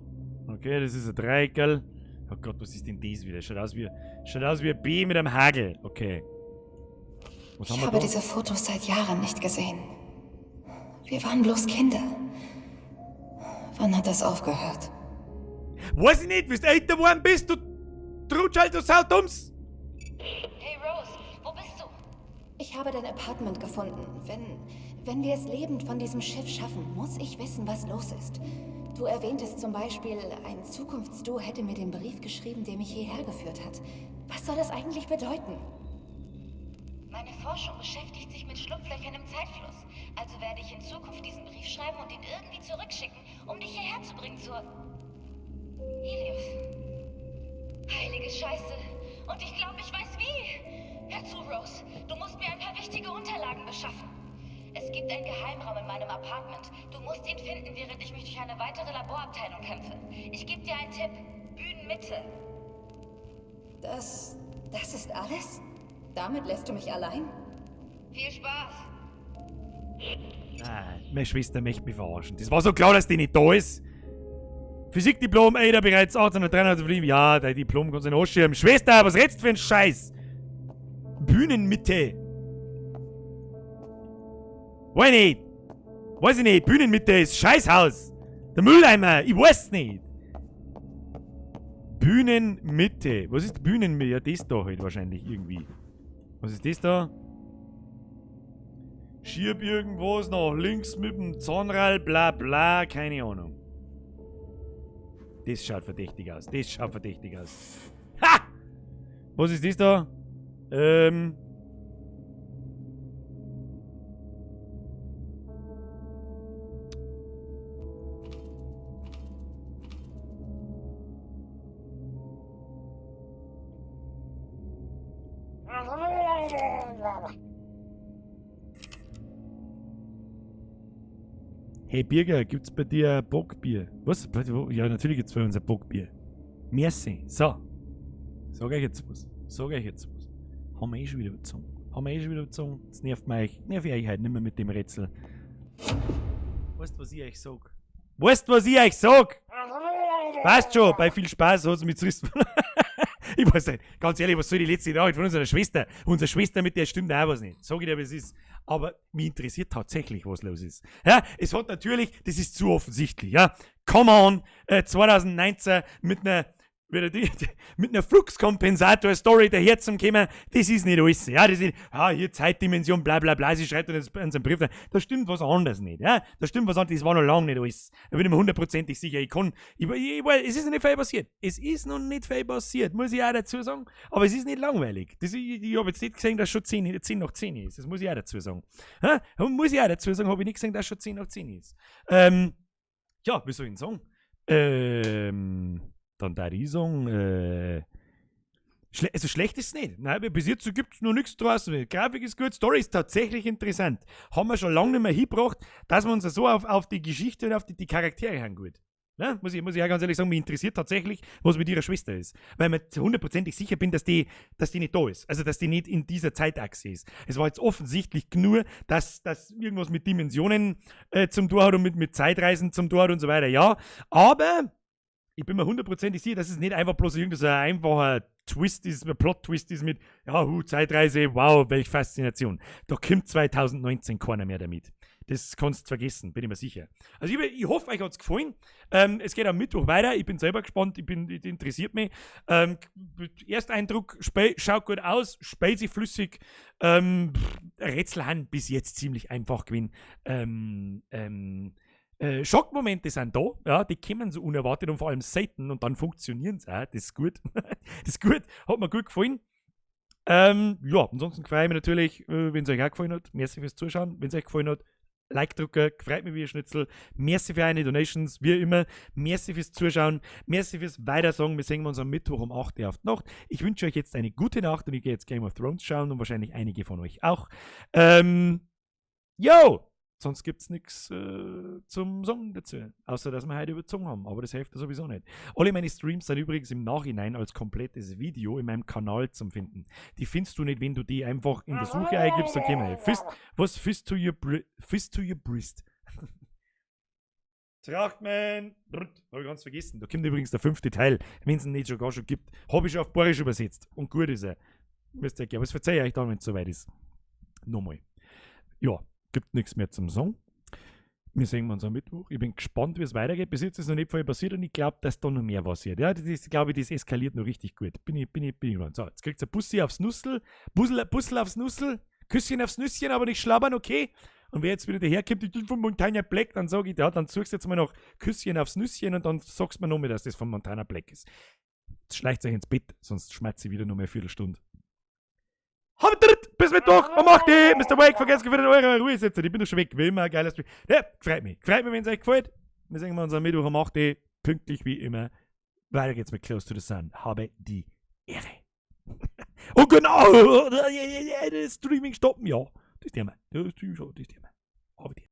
Okay, das ist ein Dreieckerl. Oh Gott, was ist denn das wieder? Schaut aus wie ein B mit einem Hagel. Okay. Was haben Ich wir habe da? diese Fotos seit Jahren nicht gesehen. Wir waren bloß Kinder. Wann hat das aufgehört? Weiß ich nicht, wie du älter geworden bist, du Trutschall, du Saudums! Hey Rose, wo bist du? Ich habe dein Apartment gefunden. Wenn wir es lebend von diesem Schiff schaffen, muss ich wissen, was los ist. Du erwähntest zum Beispiel, ein Zukunftsdu hätte mir den Brief geschrieben, der mich hierher geführt hat. Was soll das eigentlich bedeuten? Meine Forschung beschäftigt sich mit Schlupflöchern im Zeitfluss. Also werde ich in Zukunft diesen Brief schreiben und ihn irgendwie zurückschicken, um dich hierher zu bringen zur Helios. Heilige Scheiße. Und ich glaube, ich weiß wie. Hör zu, Rose. Du musst mir ein paar wichtige Unterlagen beschaffen. Es gibt einen Geheimraum in meinem Apartment. Du musst ihn finden, während ich mich durch eine weitere Laborabteilung kämpfe. Ich gebe dir einen Tipp. Bühnenmitte. Das. Das ist alles? Damit lässt du mich allein? Viel Spaß. Nein, meine Schwester möchte mich verarschen. Das war so klar, dass die nicht da ist. Physikdiplom, Ada bereits 1893. Ja, dein Diplom kannst du nicht anschieben. Schwester, was redst du für einen Scheiß? Bühnenmitte. Weiß nicht. Weiß ich nicht. Bühnenmitte ist Scheißhaus. Der Mülleimer. Ich weiß nicht. Bühnenmitte. Was ist Bühnenmitte? Ja, das da halt wahrscheinlich irgendwie. Was ist das da? Schieb irgendwas nach links mit dem Zahnrad, bla bla, keine Ahnung. Das schaut verdächtig aus. Das schaut verdächtig aus. Ha! Was ist das da? Hey Birger, gibt's bei dir ein Bockbier? Was? Ja, natürlich gibt's bei uns ein Bockbier. Merci. So. Sag euch jetzt was. Sag euch jetzt was. Haben wir eh schon wieder überzogen. Haben wir eh schon wieder überzogen. Jetzt nervt mich euch. Nerv ich euch heute nicht mehr mit dem Rätsel. Weißt du, was ich euch sag? Weißt du, was ich euch sag? Passt schon, bei viel Spaß hat's mich zurüst. Ich weiß nicht, ganz ehrlich, was soll die letzte Nachricht von unserer Schwester? Unsere Schwester, mit der stimmt auch was nicht. Sag ich dir, wie es ist. Aber mich interessiert tatsächlich, was los ist. Ja, es hat natürlich, das ist zu offensichtlich, ja. Come on, 2019 mit einer, mit einer Fluxkompensator-Story daher zum kommen, das ist nicht alles. Ja, das ist, ah, hier Zeitdimension, bla bla bla, sie schreibt dann in seinem Brief, da stimmt was anderes nicht. Ja, da stimmt was anderes, das war noch lange nicht alles. Da bin ich mir hundertprozentig sicher, ich kann, ich, ich, ich, es ist noch nicht viel passiert. Es ist noch nicht viel passiert, muss ich auch dazu sagen, aber es ist nicht langweilig. Das, ich hab jetzt nicht gesehen, dass schon 10 nach 10 ist, das muss ich auch dazu sagen. Ja, muss ich auch dazu sagen, hab ich nicht gesehen, dass schon 10 nach 10 ist. Ja, wie soll ich denn sagen? Dann da ich sagen, also schlecht ist es nicht. Nein, bis jetzt gibt's noch nichts draußen. Die Grafik ist gut, Story ist tatsächlich interessant. Haben wir schon lange nicht mehr hingebracht, dass wir uns so auf die Geschichte und auf die Charaktere haben gut. Ne? Muss ich auch ganz ehrlich sagen, mich interessiert tatsächlich, was mit ihrer Schwester ist. Weil ich mir hundertprozentig sicher bin, dass die nicht da ist. Also, dass die nicht in dieser Zeitachse ist. Es war jetzt offensichtlich nur, dass irgendwas mit Dimensionen zum Tor hat und mit Zeitreisen zum Tor hat und so weiter. Ja, aber ich bin mir hundertprozentig sicher, dass es nicht einfach bloß irgendein so ein einfacher Twist ist, ein Plot-Twist ist mit, ja, hu, Zeitreise, wow, welch Faszination. Da kommt 2019 keiner mehr damit. Das kannst du vergessen, bin ich mir sicher. Also ich hoffe, euch hat's gefallen. Es geht am Mittwoch weiter. Ich bin selber gespannt, ich interessiert mich. Ersteindruck, schaut gut aus, spielt sich flüssig. Rätsel haben bis jetzt ziemlich einfach gewesen. Schockmomente sind da, ja, die kommen so unerwartet und vor allem selten und dann funktionieren sie auch. Das ist gut. Das ist gut, hat mir gut gefallen. Ja, ansonsten freue ich mich natürlich, wenn's euch auch gefallen hat. Merci fürs Zuschauen. Wenn's euch gefallen hat, Like drücken, freut mich wie ein Schnitzel. Merci für eure Donations, wie immer. Merci fürs Zuschauen. Merci fürs Weitersagen. Wir sehen uns am Mittwoch um 8 Uhr auf die Nacht. Ich wünsche euch jetzt eine gute Nacht und ich gehe jetzt Game of Thrones schauen und wahrscheinlich einige von euch auch. Yo! Sonst gibt's nix zum Sagen dazu. Außer, dass wir heute überzogen haben. Aber das hilft ja sowieso nicht. Alle meine Streams sind übrigens im Nachhinein als komplettes Video in meinem Kanal zum Finden. Die findest du nicht, wenn du die einfach in der Suche eingibst. Dann gehen wir. Fist, was? Fist to your Fist to your breast. Trachtman! Hab ich ganz vergessen. Da kommt übrigens der 5. Teil. Wenn's ihn nicht schon gar schon gibt. Hab ich schon auf Bayerisch übersetzt. Und gut ist er. Müsst ihr erklären. Aber das verzeih ich euch dann, wenn's soweit ist. Nochmal. Ja. Gibt nichts mehr zum Sagen. Wir sehen uns am Mittwoch. Ich bin gespannt, wie es weitergeht. Bis jetzt ist noch nicht viel passiert und ich glaub, dass da noch mehr passiert. Ja, das ist, glaub ich, das eskaliert noch richtig gut. Bin ich gespannt. So, jetzt kriegt's ein Bussi aufs Nussel. Bussel, Bussel aufs Nussel. Küsschen aufs Nüsschen, aber nicht schlabbern, okay? Und wer jetzt wieder daherkommt, ich bin von Montana Black, dann sag ich, ja, dann suchst du jetzt mal noch Küsschen aufs Nüsschen und dann sagst du mir nochmal, dass das von Montana Black ist. Jetzt schleicht euch ins Bett, sonst schmerzt sie wieder nur mehr eine Viertelstunde. Habt ihr bis Mittwoch um 8 Uhr. Mister Wake, vergesst wieder eure Ruhe setzen. Ich bin doch schon weg. Wie immer, geiler Stream. Ja, freut mich. Freut mich, wenn's euch gefällt. Wir sehen uns am Mittwoch um 8 Uhr. Pünktlich wie immer. Weiter geht's mit Close to the Sun. Habe die Ehre. Und genau! Das Streaming stoppen. Ja, das Thema. Das Streaming stoppen. Das Thema. Auf Wiedersehen.